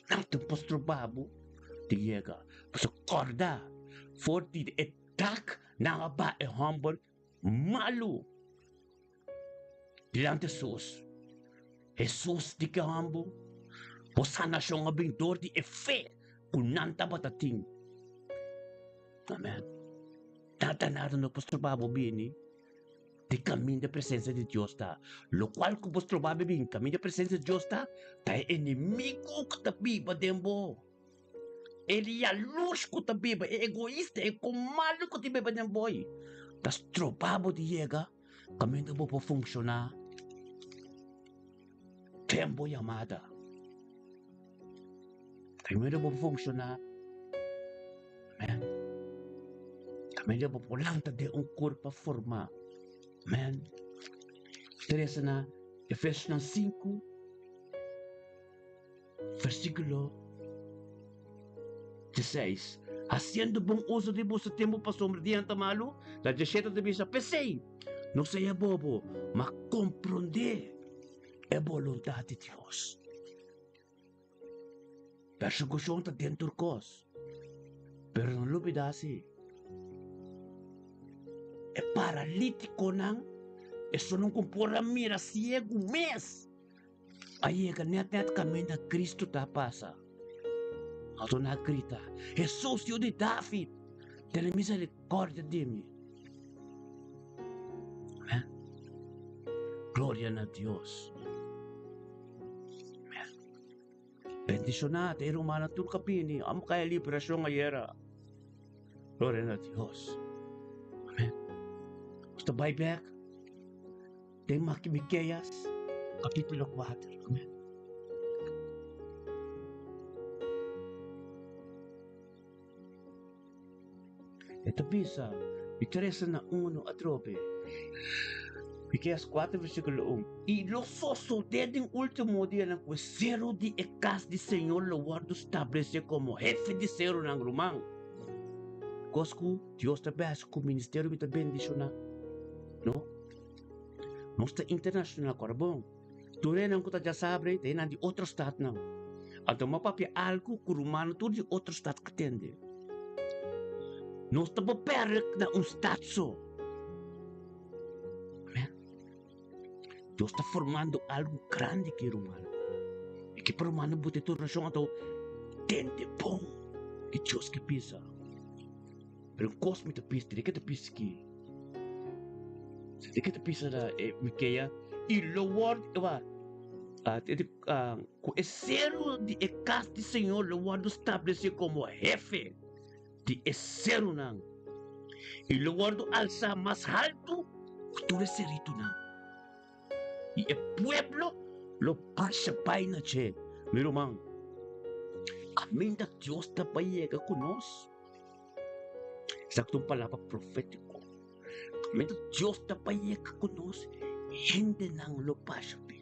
Nan ta por stroba bo di yega. Pasobra kòrda, for di e dak nan a baha e hòmber malu dilanti Hesus. Hesus di ki hòmber? Bo sanashon a bin dor di e fe ku nan tabata tin. Amen. Nada nada no por stroba bo bini di kaminda e presensia di Dios ta. Lokual ku bo stroba bo bini kaminda e presensia di Dios ta, ta e enemigu ku ta biba den bo. E yalurs ku ta biba, e egoista, e ku malu ku ta biba den bo ta stroba bo di yega kaminda bo por funshoná den bo yamada. Kaminda bo por funshoná, amèn. Kaminda bo por lanta den un kurpa formá, amèn. Trese na Efesionan 5. Versíkulo 16, Hasiendo bon uso di boso tempu pasobra dianan ta malu. Na 17 ta bisa, P'esei, no sea bobo, ma komprondé e boluntat di Dios. Persekushon ta den tur kos, pero no lubidá si e paralítikonan, esunnan ku por a mira siegu mes. A yega net net kaminda Kristu ta pasa. Anto nan a grita, Hesus, Yu di David, tene miserikòrdia di mi. Amen. Gloria na Dios. Amen. Bendishoná ta e rumannan tur ka bini. Amo kaya liberashon ayera. Gloria na Dios. Amen. Nos ta bai bek. Den Miqueas capítulo 4. Amen. E ta bisa, i trese na uno atrobe. Miqueas 4 versículo 1. I lo sosodé den último dianan ku e seru di e kas di Señor lo wòrdu stablesé komo hefe di serunan, ruman. Kos ku Dios ta bes ku ministerio mi ta bendishoná. No. Nos ta internacional kor bon. Tur enan ku ta djasabre ta enan di otro stadnan. Anto mi a papia algu ku rumannan tur di otro stad ka tende. Nos ta beperk na un stad so. Amen. Dios ta formando algu grandi ki ruman. I ki pa rumannan buta e tur nashon anto tende bon ki Dios ke bisa. Pero un kos mi ta bisa, di ke ta bisa ki? Di ke ta bisa na e Mikea? I lo wòrdu, wa, ku e seru di e kas di Señor lo wòrdu stablesé komo hefe di e serunan, i lo wòrdu alsá mas haltu ku tur e seritunan. I e pueblo lo basha bai na dje. Mi ruman, kaminda Dios ta bai yega ku nos. Esaki ta un palabra profétiko. Kaminda Dios ta bai yega ku nos, hendenan lo basha bai.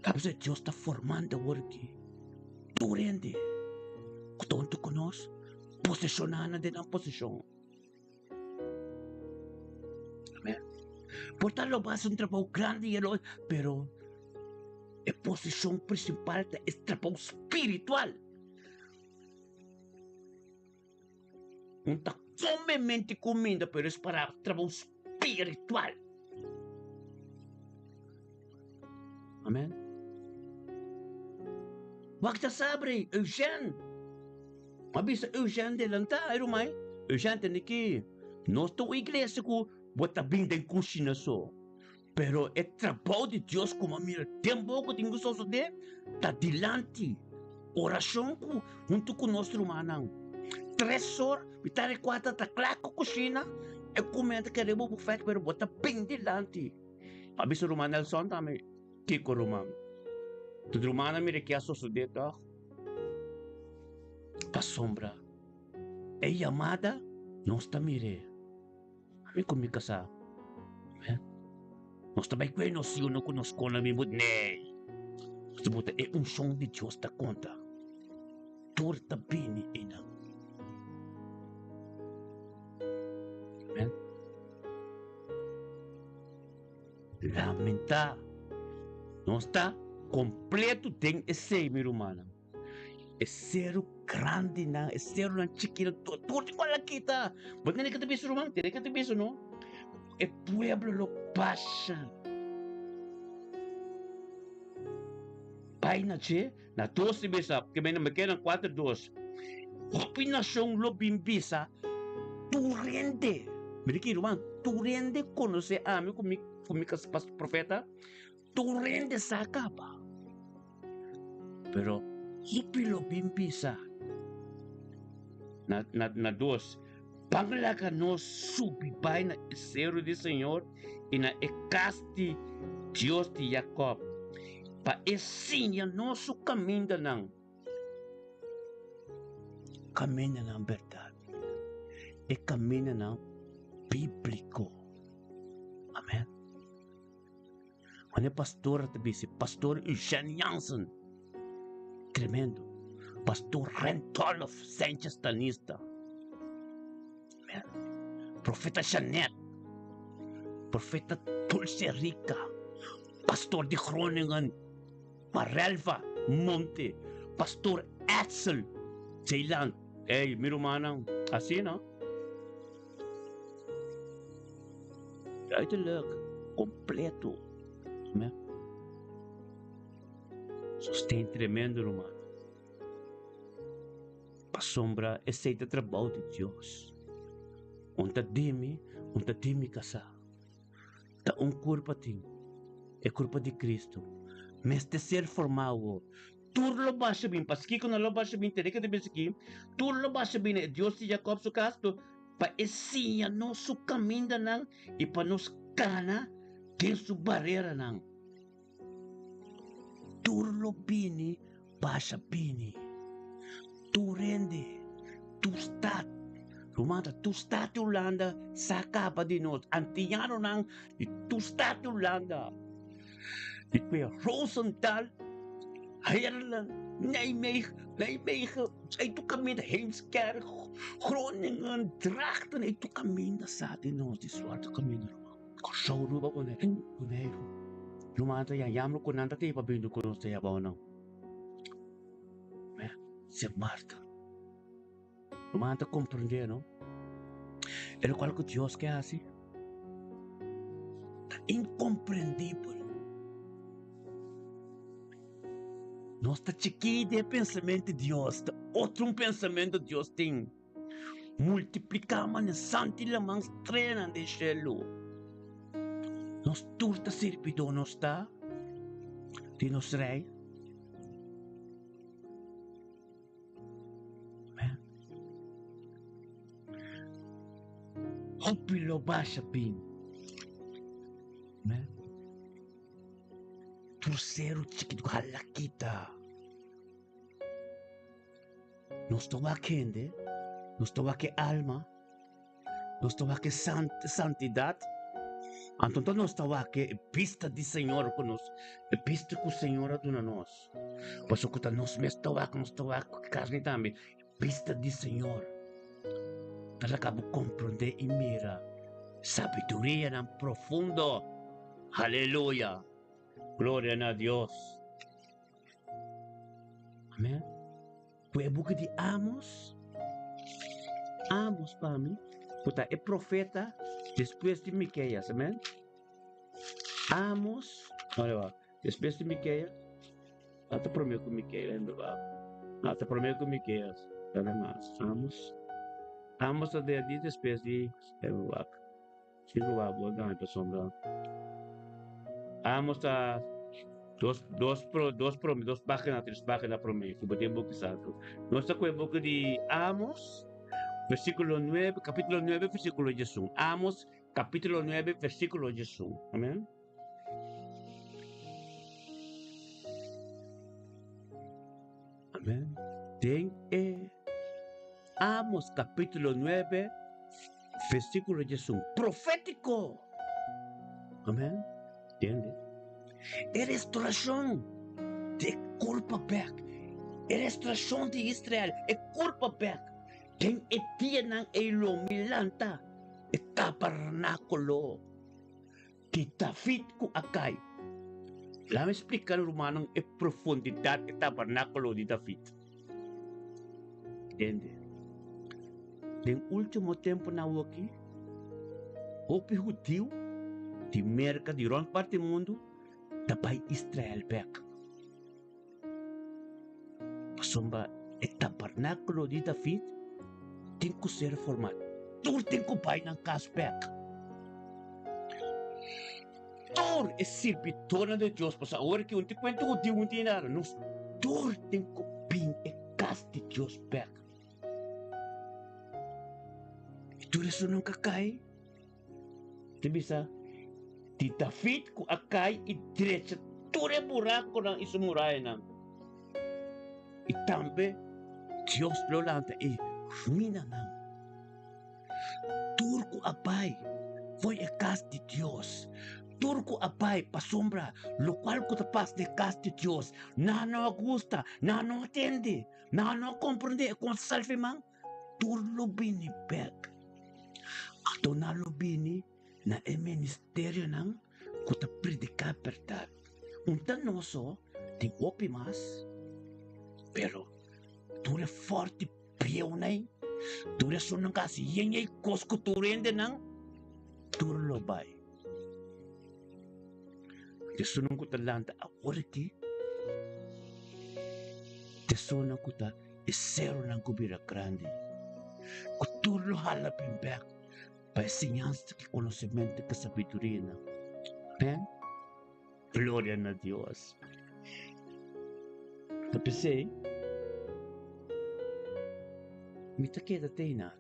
Ta bisa Dios ta formando awor aki tur hende ku ta huntu ku nos, poseshoná nan den nan poseshon. Amen. Por ta lo basa un trabou grandi y lo, pero e posicion principal ta e trabou spiritual. Un ta come mente cuminda, pero es para trabou spiritual. Amen. Wak ta sabre, Eugène. Ma bisa Eugène delantá, ay rumai. Eugène tende ki nos ta un iglesia ku bo ta bin den kushina so. Pero e trabou di Dios ku mi a mira den bo ku tin ku sosodé ta dilanti. Orashon ku huntu ku nos rumannan. Tres or, mitar di kuater ta kla ku kushina. E kuminda ta kere bo bufèt pero bo ta bin dilanti. A bisa ruman Nelson tambe. Kiko ruman? Tur rumannan mira ke a sosodé tòg? Pasobra e yamada nos ta mir'é. Ami ku mi kasá, nos ta bai kue nos yunan ku nos kona mi but nee. Nos ta buta e unshon di Dios ta konta. Tur ta bini einan. Amen. Lamentá. Nos ta kompleto den esei, mi rumannan. E seru grandinan, e serunan chikinan, tur tur di kual a kita. Bo tene ke ta bisa, ruman? Tene ke ta bisa, no? E pueblo lo basha. Bai na dje, na dos di bisa, ke mende me keda kuater dos. Hopi nashon lo bin bisa tur hende. Mira ki ruman, tur hende konosé ami ku mi ku mi kas pas profeta, tur hende sa kaba. Pero hopi lo bin bisa na na na dos, Ban laga nos subi bai na e seru di Señor i na e kas di Dios di Jakòb, pa e siña nos su kamindanan. Kamindanan bèrdat, e kamindanan bíbliko. Amèn. Wanneer pastor ta bisa, pastor Eugène Jansen, tremendo. Pastor Rentolof Sanchez Tanista. Amen. Profeta Janet. Profeta Dulce Rica. Pastor di Groningen, Marelva Monte. Pastor Edsel Zeeland. Ey, mi rumannan, asina. Duidelijk, completo. Amen. Sosten tremendo, ruman. Pasobra esei ta trabou di Dios. Un ta di mi, un ta di mi kasá. Ta un kurpa tin, e kurpa di Kristu. Mester ser formá awor. Tur lo basha bin, paskiko nan lo basha bin? Tene ke ta bisa aki, tur lo basha bin na e Dios di Jakòb su kas, pa e siña nos su kamindanan i pa nos kana den su bareranan. Tur lo bini basha bini. Tur hende, tur stat, ruman ta tur stat di Hulanda sa kaba di nos, antianonan di tur stat di Hulanda. Di kue Roosendaal, Heerlen, Nijmegen, Nijmegen, ei tur kaminda, Heemskerk, Groningen, Drachten, ei tur kaminda sa di nos di suerte kaminda ruman. Kòrsou, Aruba, Boneiru. Ruman ta yamro ku nan ta tin pa bini ku nos ta yabou nan. Sint Maarten. Ruman ta komprendé no. E lokual ku Dios ke hasi ta inkomprendibel. Nos ta chikí den e pensamentu di Dios, ta otro un pensamentu Dios tin. Multipliká manera santu i laman streanan den shelu. Nos tur ta sirbidó nos ta di nos Rei. Hopi lo basha bin. Amen. Tur seru chikitu hala kita. Nos ta wak hende, nos ta wak e alma. Nos ta wak e santidat, anto nos ta wak e bista di Señor ku nos, e bista ku Señor a duna nos. Pasobra ku ta nos mes ta wak, nos ta wak ku karni tambe. Bista di Señor ta laga bo komprondé i mira sabidurianan profundo. Aleluya! Gloria na Dios! Amen. Ku e buki di Amos, Amos pa mi, ku ta e profeta despues di Miqueas, amen. Amos, ora ba, despues di Miqueas, a ta prome ku Miqueas, en berdad. A ta prome ku Miqueas, ademas, Amos, Amos ta de di despues di, wak, Si ku ba bo gana pasobra Amos ta dos dos pro dos prome dos pagina tres pagina prome ku bo tin buki santu. Nos ta ku e buki di Amos versikulo nuebe kapitulo nuebe versikulo diesun. Amos kapitulo nuebe versikulo diesun. Amen. Amen. Den e Amos kapitulo nuebe Versículo 11, profético. Amén. Entiende? E restauracion di culpa bek. E restauracion di Israel, e culpa bek. Den e dianan ei lo mi lanta e tabernáculo di David ku a kai. Laat me splika rumannan e profundidat e tabernákulo di David. Entiende? Den último temponan awoki, hopi hudiu di Merka, di rònt parti mundu, ta bai Israel bèk. Pasobra e tabernákulo di David tin ku ser formá. Tur tin ku bai nan kas bèk. Tur e sirbidónan di Dios, pasobra awor aki un tin kuenta ku di un tin nada. Nos tur tin ku bin e kas di Dios bèk. I tur esunnan ku a kai, ta bisa di David ku a kai i drecha tur e burakonan i su murayanan. I tambe Dios lo lanta e ruinanan. Tur ku a bai fo'i e kas di Dios, tur ku a bai pasobra lokual ku ta pas den e kas di Dios, nan no a gusta, nan no a tende, nan no a komprendé kon ta salve man. Tur lo bini bek. Anto nan lo bini na e ministerionan ku ta prediká bèrdat. Un ta nos so, tin hopi mas, pero tur e fòrti bieunan ei, tur esunnan ku hasi yen ei kos ku tur hendenan, tur lo bai. Esunnan ku ta lanta awor aki, ta esunnan ku ta e seronan ku bira grandi, ku tur lo hala bin bek pa e siñansa ku konosementu ku sabidurianan. Amen. Gloria na Dios. Ta p'esei mi ta keda te einan.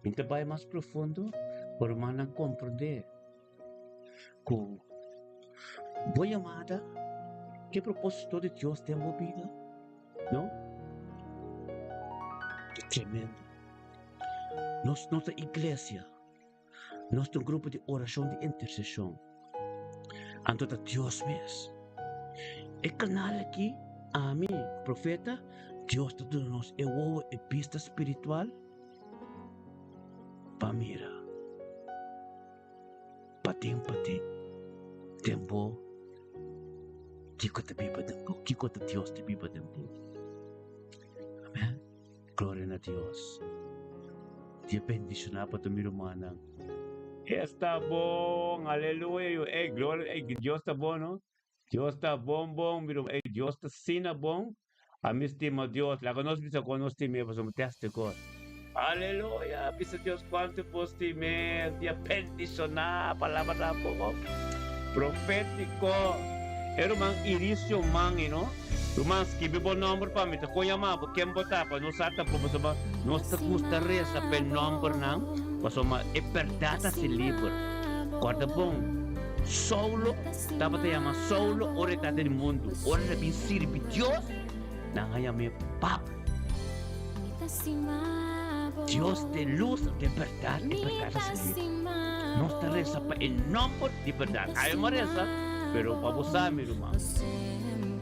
Mi ta bai mas profundo pa rumannan komprendé ku bo yamada, ke propósito di Dios den bo bida, no? Ta tremendo. Nos no ta iglesia, nos ta un grupo di orashon di interseshon. Anto ta Dios mes. E kanal aki, ami, profeta, Dios ta duna nos e wowo, e bista spiritual pa mira. Patin patin den bo kiko ta biba den bo, kiko ta Dios ta biba den bo. Amen. Gloria na Dios. Dia bendiciona pa tur mi rumannan. Esta bon, aleluya. Ey, gloria, ey, Dios ta bon, no? Dios ta bon bon mi ruman ey Dios ta asina bon ami stima Dios laga nos bisa kon nos stim'é pasobra mi tèstikor aleluya bisa Dios kuantu bo stim'é dia bendishoná palabra ta bo profétiko e ruman Iricio Mangi no ruman skibi bo nòmber pa mi ta kon yama bo ken bo ta pa nos sa ta bo pasobra nos ta gusta resa pa e nòmbernan pasobra e bèrdat ta hasi liber kòrda bon Saulo Tabata yama Saulo ora e ta den mundu. Ora el a bin sirbi Dios, nan a yam'é Pablo. Dios ta e lus di e bèrdat, e bèrdat ta sali. Nos ta resa pa e nòmber di bèrdat. Ai mi a resa, pero pa bo sa, mi ruman,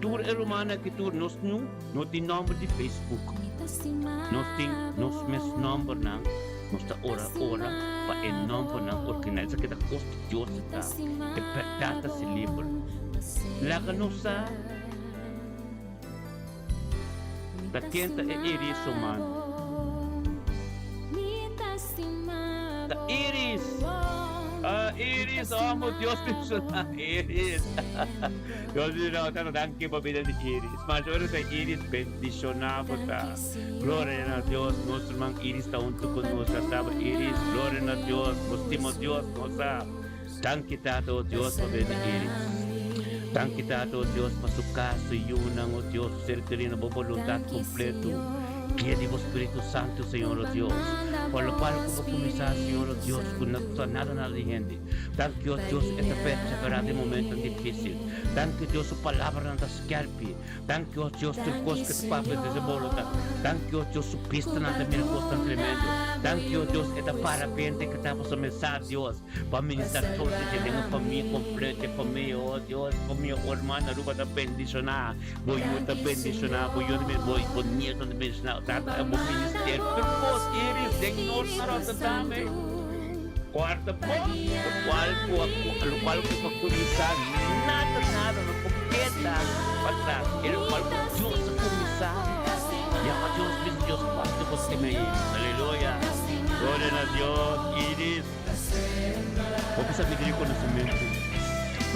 tur e rumannan aki tur nos nu no tin nòmber di Facebook. Nos tin nos mes nòmbernan. Nos ta ora ora pa e nòmbernan original. Esaki ta kos di Dios ta. E bèrdat ta si liber. Laga nos sa ta ken ta e Iris humano. Ta Iris! Ah, Iris, amo Dios bendiciona Iris. Dios bendiciona bo. Danki pa bida di Iris. Masha ora ta Iris bendiciona bo ta. Gloria na Dios, nos ruman Iris ta huntu ku nos. Ya saba Iris, gloria na Dios, bo stima Dios, nos sa. Danki Tata, o Dios, pa bende Iris. Danki Tata, o Dios, pa su kas, su yunan, o Dios, su ser kerido, bo boluntat kompletu. Guia di bo Spiritu Santu, Señor, o Dios. Pa lokual ku bo kuminsá, Señor, o Dios, ku no ta nada nada di hende. Danki, o Dios, e ta perseverá den momentonan difísil. Danki, o Dios, su palabranan ta skèrpi. Danki o Dios tur kos ku ta papia desde bo lo ta. Danki o Dios su bistanan ta mira kosnan tremendo. Danki o Dios e ta para bente ku ta pasobra mi sa Dios pa ministra tur di dje den un famia kompleto e famia o Dios famia Orman Aruba ta bendishona bo yu ta bendishona bo yu bo bo nieto ta bendishona tata bo ministerio tur kos Iris den nos na Rotterdam ey. Cuarta bon, locual cu a locual cu pa cuminsa nada nada no por keda patras. E locual cu Dios a cuminsa, yama Dios bisa Dios cuanto bo stima e. Aleluya. Gloria na Dios. Iris, hopi sabiduria y conocimento.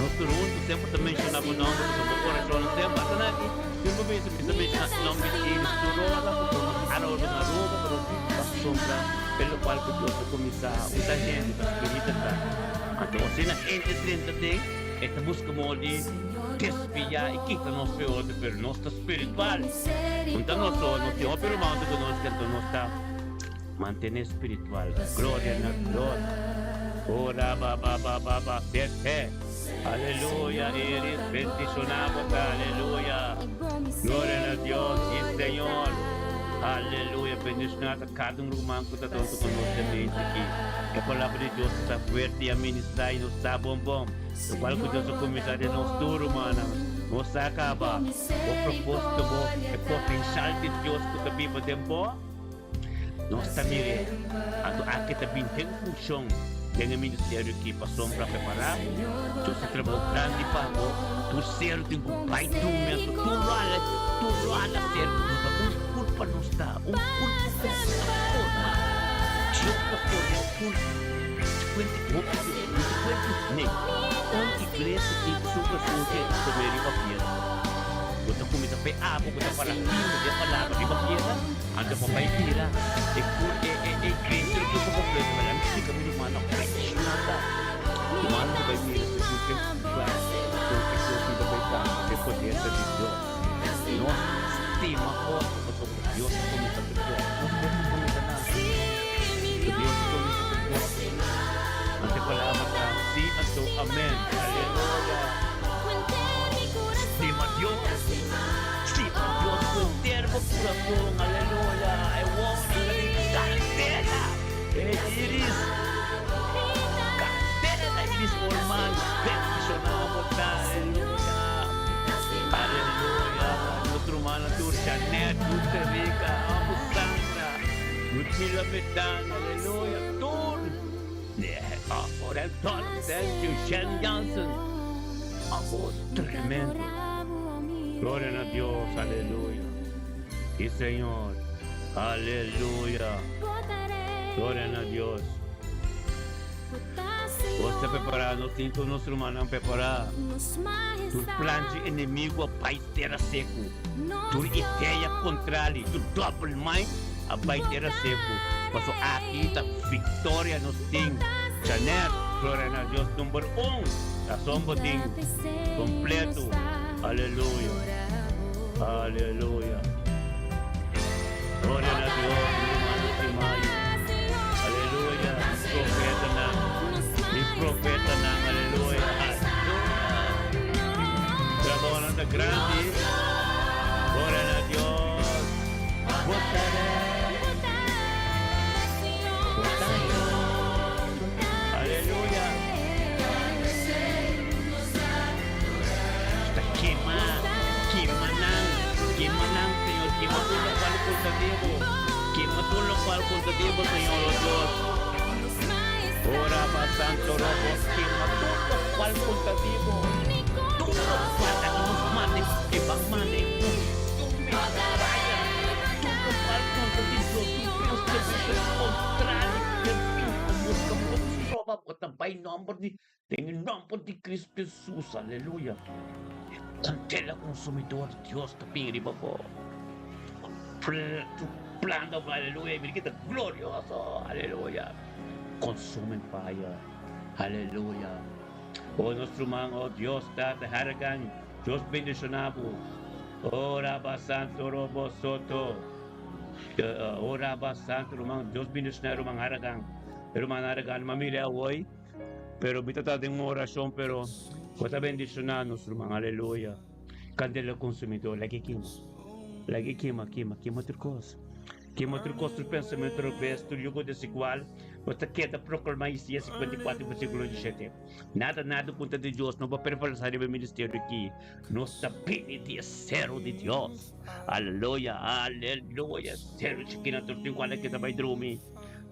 Nos tur huntu semper ta menshoná bo nòmber pasobra bo orashonnan semper ta na aki. Tin bo bisa mi ta menshoná e nòmber di Iris tur ora pasobra nos ara ora na Aruba pero pasobra e lokual ku Dios a kuminsá usa hende ta spiritu ta. Anto asina hende drenta den e ta buska modo di desviá i kita nos fe otro pero nos ta spiritual. Un ta nos so nos tin hopi ruman huntu ku nos anto nos ta Mantené spiritual. Gloria na Dios. Ora ba ba ba ba ba sete. Aleluya Iris bendiciona bo ta aleluya. Gloria na Dios y Señor. Aleluya bendiciona ta cada un ruman cu ta donto cu nos den mente aki. E palabra di Dios ta fuerte y a ministra y nos sa bon bon. Locual cu Dios a cuminsa den nos tur rumannan no sa caba. Bo proposito bo e potencial di Dios cu ta biba den bo. Nos ta mir'é. Anto aki ta bin den funshon den e ministerio aki pasobra prepará bo. Dios ta trabou grandi pa bo. Tur seru tin ku bai dumi anto tur lo ala tur lo ala ser pasobra un kulpa nos ta un kulpa ku ta forma. Dios ta forma un kulpa. Kuenti hopi kuenti nee un iglesia tin ku su presunte promé riba piedra. Bo ta kuminsá p'e abo ku ta para firme den palabra riba piedra. Anto pa bai bira e cur e e e iglesia lo por completo pero mi splica mi rumannan presionada rumannan ta bai mira si tur tempo cla con e cos mi ta bai canta e poder ta di Dios nos stima otro pasobra Dios a cuminsa cu cos nos por no cuminsa nada so Dios a cuminsa cu cos anto e palabra ta si anto amen aleluya stima Dios. Stima Dios cu henter bo curason, aleluya, e wowonan ta den candela, e iris, candela ta iris formal, bendiciona bo ta, aleluya, aleluya, nos rumannan tur, Janet, Dulce Rica, amo Sandra, Ludmila Medan, aleluya, tur, Orel Dolph, Sergio, Shen Jansen, amo tremendo. Gloria na Dios, aleluya. Y Señor, aleluya. Gloria na Dios. Nos ta prepará, nos tin tur nos rumannan prepará. Tur plan dje enemigo a bai tera seku. Tur idea kontrali, tur double mind a bai tera seku. Paso aki ta viktoria nos tin. Janet, gloria na Dios number un. Rason bo tin kompleto. Aleluya. Aleluya. Gloria na Dios, mi rumannan stimá. Aleluya. Profetanan. Mi profetanan. Aleluya. Aleluya. Trabounan ta grandi. Gloria na Dios. Bo ta rei. Bo ta Dios. Aleluya. Ta kema, kema nan, kema nan, Señor, kema tur locual cu ta di bo, kema tur locual cu ta di bo, Señor, oh Dios. Ora pa Santo Robo, kema tur locual cu ta di bo, tur locual ta nos mande, e ban mande e consume fire, tur locual cu ta di Dios, tur pensamento contrario, den fin, Dios ta bo stroba, bo ta bay nomber di Den e nomber di Cristo Jesus, aleluya. E candela consumidor di Dios ta bin riba bo. Tu planta, aleluya, mira ki ta glorioso, aleluya. Consuming fire, aleluya. Oh, nos ruman, oh Dios, Tata Harrigan, Dios bendiciona bo. Oh, Rabba Santo Robo Soto. Oh, Rabba Santo, ruman, Dios bendiciona ruman Harrigan. Ruman Harrigan, m'a mira awoy. Pero mi ta ta den un oracion pero bo ta bendiciona nos ruman aleluya candela consumidor lagi kima lagi kima kima kima tur cos kima tur cos tur pensamento robes tur yugo desigual bo ta keda proclama Isaías 54 versiculo 17 nada nada punta di Dios no bo prevalesa riba e ministerio aki nos ta bini di e cero di Dios aleluya aleluya cero chikina tur tin cual a keda bay drumi.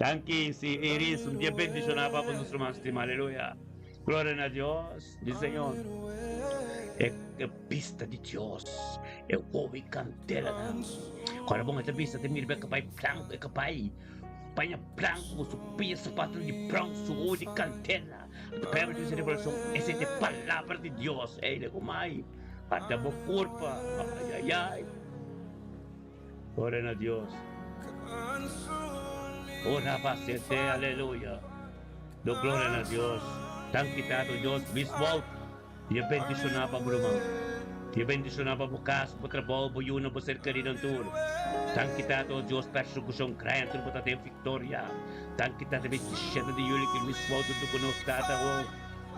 Danki si Iris, un dia bendiciona pa bo nos ruman stima, aleluya. Gloria na Dios, di Señor. E, e bista di Dios, e wowi candela nan. Ora bon e ta bista te mirba e cabai blanco, e cabai. paña blanku, su pia sapatonan di brown, su wowo di kandela. Anto Bijbel ta bisa Revelashon, Esei ta e palabra di Dios. Ey, legumai, ata bo kurpa. Ayayay. Gloria na Dios. Ora pasete, aleluya. Do gloria na Dios. Danki Tato Dios, Miss Wout. Dios bendiciona pa bo ruman. Dios bendiciona pa bo cas, bo trabou, bo yunan, bo ser keridonan tur. Danki Tato Dios persecucion crea tur bo ta den victoria. Danki Tata 27 di juli ki Miss Wout hunto cu nos Tata oh,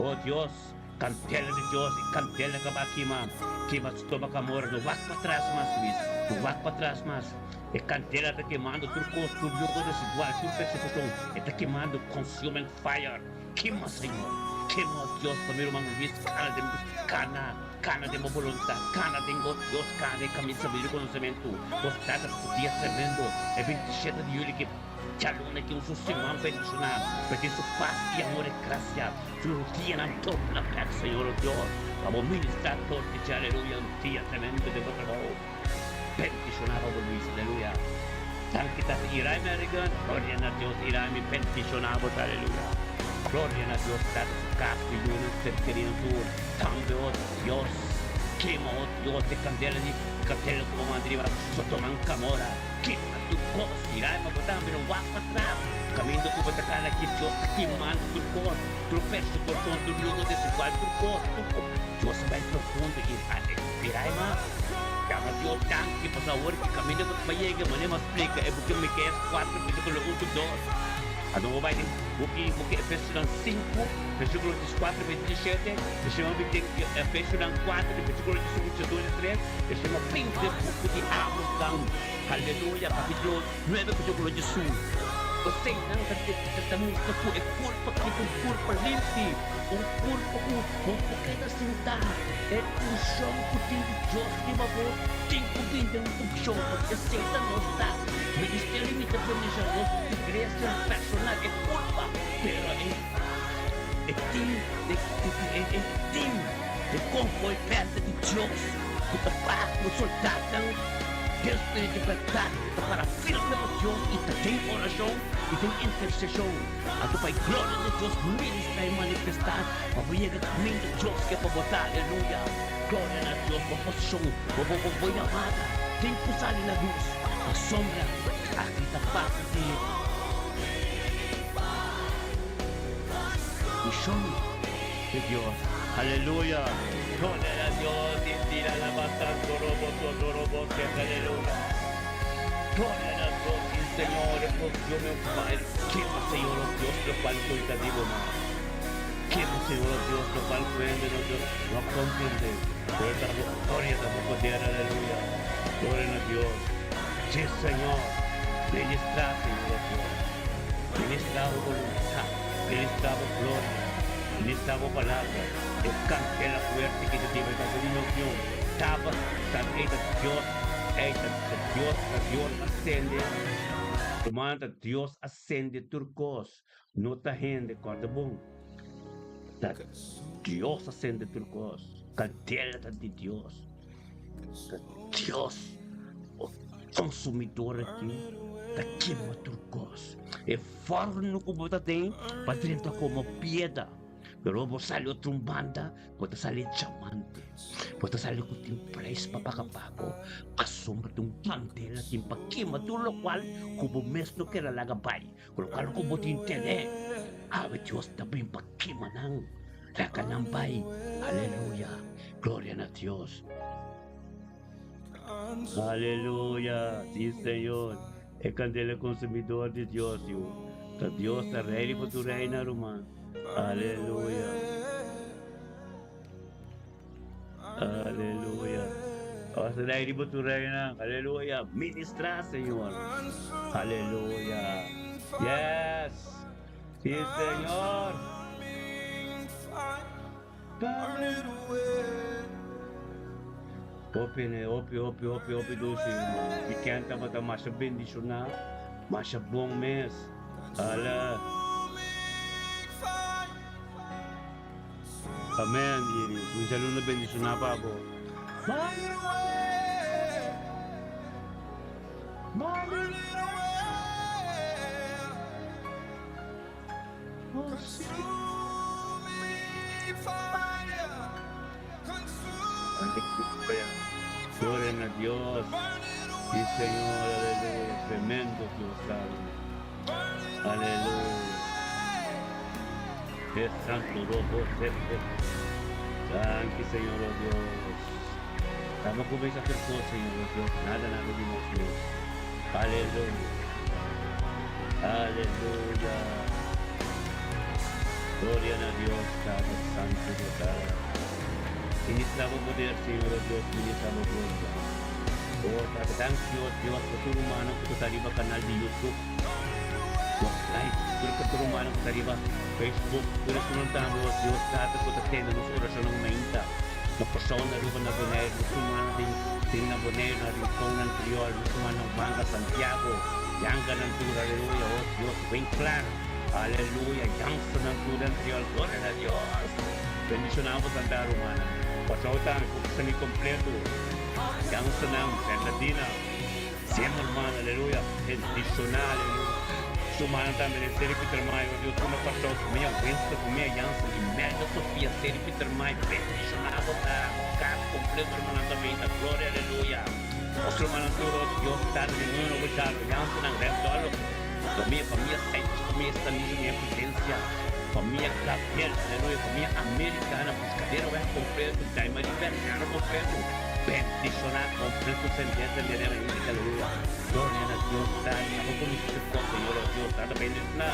oh Dios. Candela di Dios e candela ca ba kima, kima Sodoma Gomorra. No wak patras mas Luis, no wak patras mas. E candela ta kemando tur cos, tur yugo desigual, tur persecucion. E ta kemando consuming fire. Kima Señor, kima oh Dios pa mi ruman Luis cana den cana, cana den bo voluntad, cana den oh Dios, cana den caminda sabiduria y conocemento. Bo Tata ta su dia tremendo, e 27 di juli ki djaluna ki un su siman bendiciona, pa tin su paz y amor y gracia, su rudianan dobla bek Señor oh Dios, pa bo ministra tur di dje, aleluya, un dia tremendo den bo trabou. Bendiciona pa bo Luis, aleluya. Danki Tata Irai Merrigan, gloria na Dios Irai mi bendiciona bo ta aleluya. Gloria na Dios Tata su cas mi yunan ser kerinan tur tambe oh Dios kema oh Dios e candela di candela cu bo manda riba Sodoma en Camora kema tur cos Irai ma bo tambe no wak patras caminda cu bo ta cana aki Dios ta kemando tur cos tur persecucion tur yugo desigual tur cos tur cos Dios a bay profundo Irai ma. Yama Dios danki pasobra awor ki kaminda ku ta bai yega manera mi a splika e buki Miqueas kuater versíkulo un ku dos. Anto bo bai den buki buki Efesionan sinku versíkulo dieskuater pa diesishete, esei mi den Efesionan kuater versíkulo diesun diesdos diestres, esei mi a bini den buki di Amos dan, haleluya, kapítulo nuebe versíkulo diesun. Eseinan ta ta mustra ku e kurpa aki ta un kurpa limpi, un kurpa ku bo por keda sintá. E unshon ku tin di Dios riba bo tin ku bin den funkshon, pasobra esei ta nos ta. Ministerio mi ta permisha nos iglesia personal e kurpa, pero e e tin e e tin e konvoi bèrdè di Dios ku ta para ku soldatnan den spiritu di bèrdat ku ta para firme pa Dios i ta den orashon i den interseshon. Anto pa e gloria di Dios ministra i manifestá pa bo yega kaminda Dios ke pa bo ta. Aleluya! Gloria na Dios! Bo posishon, bo bo bo yamada tin ku sali na lus. Pasobra aki ta parti di mishon di Dios. Aleluya! Gloria na Dios! I tira alabasanto robo soto robo kende. Aleluya! Gloria na Dios! I Señor e consume fire. Kema Señor o Dios locual cu ta di bo man. Kema Señor o Dios locual cu hende no no a comprende. Pero ta bo gloria ta bo poder. Aleluya! Gloria na Dios! Si Señor! Ministra Señor o Dios. Ministra bo voluntad. Ministra bo gloria. Ministra bo palabra. E candela fuerte ki ta di bo ta di nos Dios. Taba ta ta Dios. Ey ta Dios ta Dios a sende. Ruman ta Dios a sende tur kos no ta hende kòrda bon ta Dios a sende tur kos kandela ta di Dios ta Dios o konsumidor aki ta kima tur kos e forno ku bo ta den pa drenta komo pieda pero bo sali otro un banda Bo ta sali diamante, bo ta sali ku tin prijs pa paga pa bo, pasobra tin un kandela tin pa kima tur lokual ku bo mes no kere laga bai, ku lokual ku bo tin tene. Awe Dios ta bin pa kima nan, laga nan bai. Aleluya! Gloria na Dios! Aleluya! Si, Señor, e kandela konsumidor di Dios, yu. Ta Dios ta rei riba tur reina, ruman. Aleluya! Aleluya! Dios ta rei riba tur reina. Aleluya! Ministrá, Señor. Aleluya! Yes! Si, Señor! Hopi ne, hopi, hopi, hopi, hopi dushi, hermano. Weekend tabata masha bendishoná, masha bon mes. Ala. Amen, Iris. Un djaluna bendishoná pa bo. Aleluya. Gloria na Dios. Sí, Señor, aleluya. Tremendo Dios, Padre. Aleluya. Es santo robo, Danki, Señor, oh Dios. Estamos con esa cosa, Señor, oh Dios. Nada, nada de Dios. Aleluya. Aleluya. Gloria a Dios, Padre Santo, Dios. Ministra bo poder, Señor, oh Dios, ministra bo gloria. Oh, Tata, danki, oh Dios, pa tur rumannan ku ta riba kanal di YouTube. Nos live, tur pa tur rumannan ku ta riba Facebook, tur esunnan tambe, oh Dios, Tata, ku ta tende nos orashonnan mainta. Na Kòrsou, na Aruba, na Boneiru, nos rumannan den den na Boneiru, na Rincon, na Antriol, nos rumannan na Wanga, Santiago, Yanganan tur, aleluya, oh Dios, Winklar, aleluya, Jansennan tur, Antriol, gloria na Dios. Bendishoná bo tanta rumannan. Kòrsou tambe ku sani kompleto. Jansennan, Bernadina, Zimmerman, aleluya, bendishoná, aleluya. Su rumannan tambe den Seri Pietermaai, oh Dios, ku na Kòrsou, famia Winston, famia Jansen, Imelda Sofia, Seri Pietermaai, bendishoná bo ta, bo kas kompleto rumannan tambe ta, gloria, aleluya. Nos rumannan tur, oh Dios, Tata den Nuevo Nobo Jansennan, Red Dollo, famia, famia Sanchez, famia Stanley, famia Prudencia, famia Gabriel, aleluya, famia Americana, Buscadero weg completo, Daimari Bernardo completo, bendiciona completo sentenza de Rema Indica, aleluya. Gloria na Dios, Tata, abo con su cosa, Señor, oh Dios, Tata, bendiciona.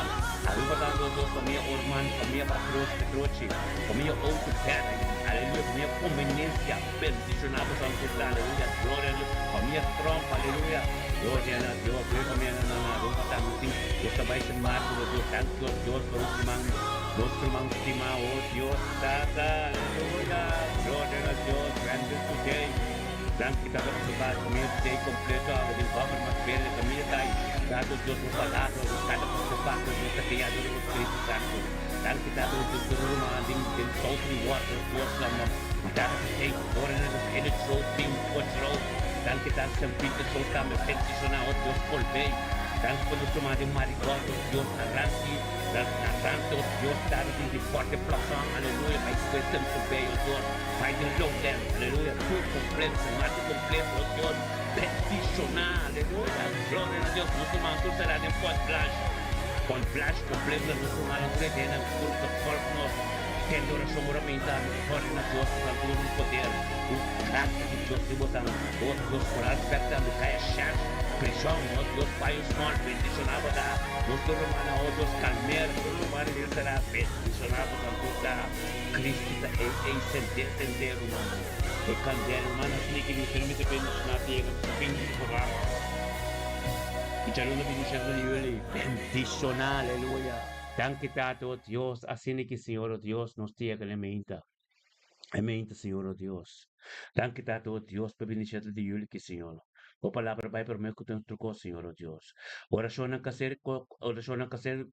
Aruba tanto, oh Dios, famia Orman, famia Patros, Petrochi, famia Outo Perry, aleluya, famia Conveniencia, bendiciona bo santo, aleluya, gloria a Dios, famia Trump, aleluya. Gloria na Dios, gloria famia na na na Aruba tambe tin, Dios ta bai Sint Maarten, oh Dios, danki, oh Dios, pa nos ruman, nos ruman stima, oh Dios, Tata, aleluya, gloria na Dios, grande today, danki Tata pa su pas, famia today completo, awe den government building, familia ta ay, Tata, oh Dios, bo palabra, oh Dios, Tata pa su pas, oh Dios, ta guia dor di bo Spiritu Santo, danki Tata, oh Dios, tur rumannan den den South Water, oh Dios, Tata today, gloria na Dios, Heritage Road, Team Coach Road, Danki ta San Peter Show tambe bendiciona oh Dios volve danki pa nos ruman den Marigold oh Dios arranki arranki oh Dios tata den di Forte Plafond aleluya bai kue Simpson Bay oh Dios bai den Lowlands aleluya tur completo San Martin completo oh Dios bendiciona aleluya gloria na Dios nos ruman tur sera den Port Blanche Port Blanche completo nos rumannan tur e denan tur ta volg nos tende oracion ora meinta gloria na Dios pa tur un poder. Gracia di Dios riba botan, oh Dios coral specta mi caya shers prison, oh Dios bayo small bendiciona bo ta, nos tur rumana oh Dios calmer tur ruman den sera bendiciona botan tur ta, Cristo ta ey ey sente sente rumannan e candela rumannan sneaky mi sino mi ta bendiciona ta yega fin di programa y djaluna 27 di juli bendiciona aleluya. Danki Tata oh Dios asina ki Señor oh Dios nos ta yega na e meinta. Amén, Señor, oh Dios. Danki, Tata, oh Dios, pa bendicion di juli ki, Señor. Bo palabra bai promé ku tur kos, Señor, oh Dios. Orashonnan ka ser, orashonnan ka ser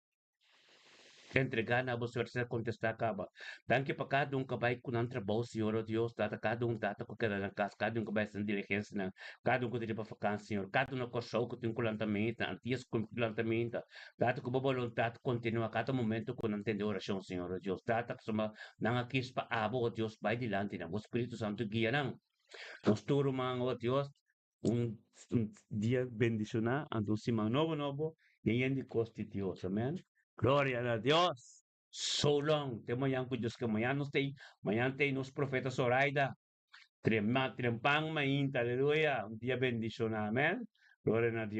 entregá na bo, Señor, ser kontestá kaba. Danki pa kada un ka bai ku nan trabou, Señor, oh Dios. Tata, kada un, Tata, ku keda na kas, kada un ku bai hasi nan diligensianan, kada un ku ta riba vakansi, Señor. Kada un na Kòrsou ku tin ku lanta meinta, Antias ku tin ku lanta meinta. Tata, ku bo boluntat kontinua kada momento ku nan tende orashon, Señor, oh Dios. Tata, pasobra Nan a kis pa abo, o Dios, bai dilanti nan. Bo Spiritu Santu guia nan. Nos tur ruman, o Dios, un dia bendishoná, anto un siman nobo nobo, yen yen di kos di Dios. Amen. Gloria na Dios. So long. Te mañan ku Dios ke. Mañan nos tei, mañan tei nos profeta Zoraida. Trempan mainta, aleluya. Un dia bendishoná. Amen. Gloria na Dios.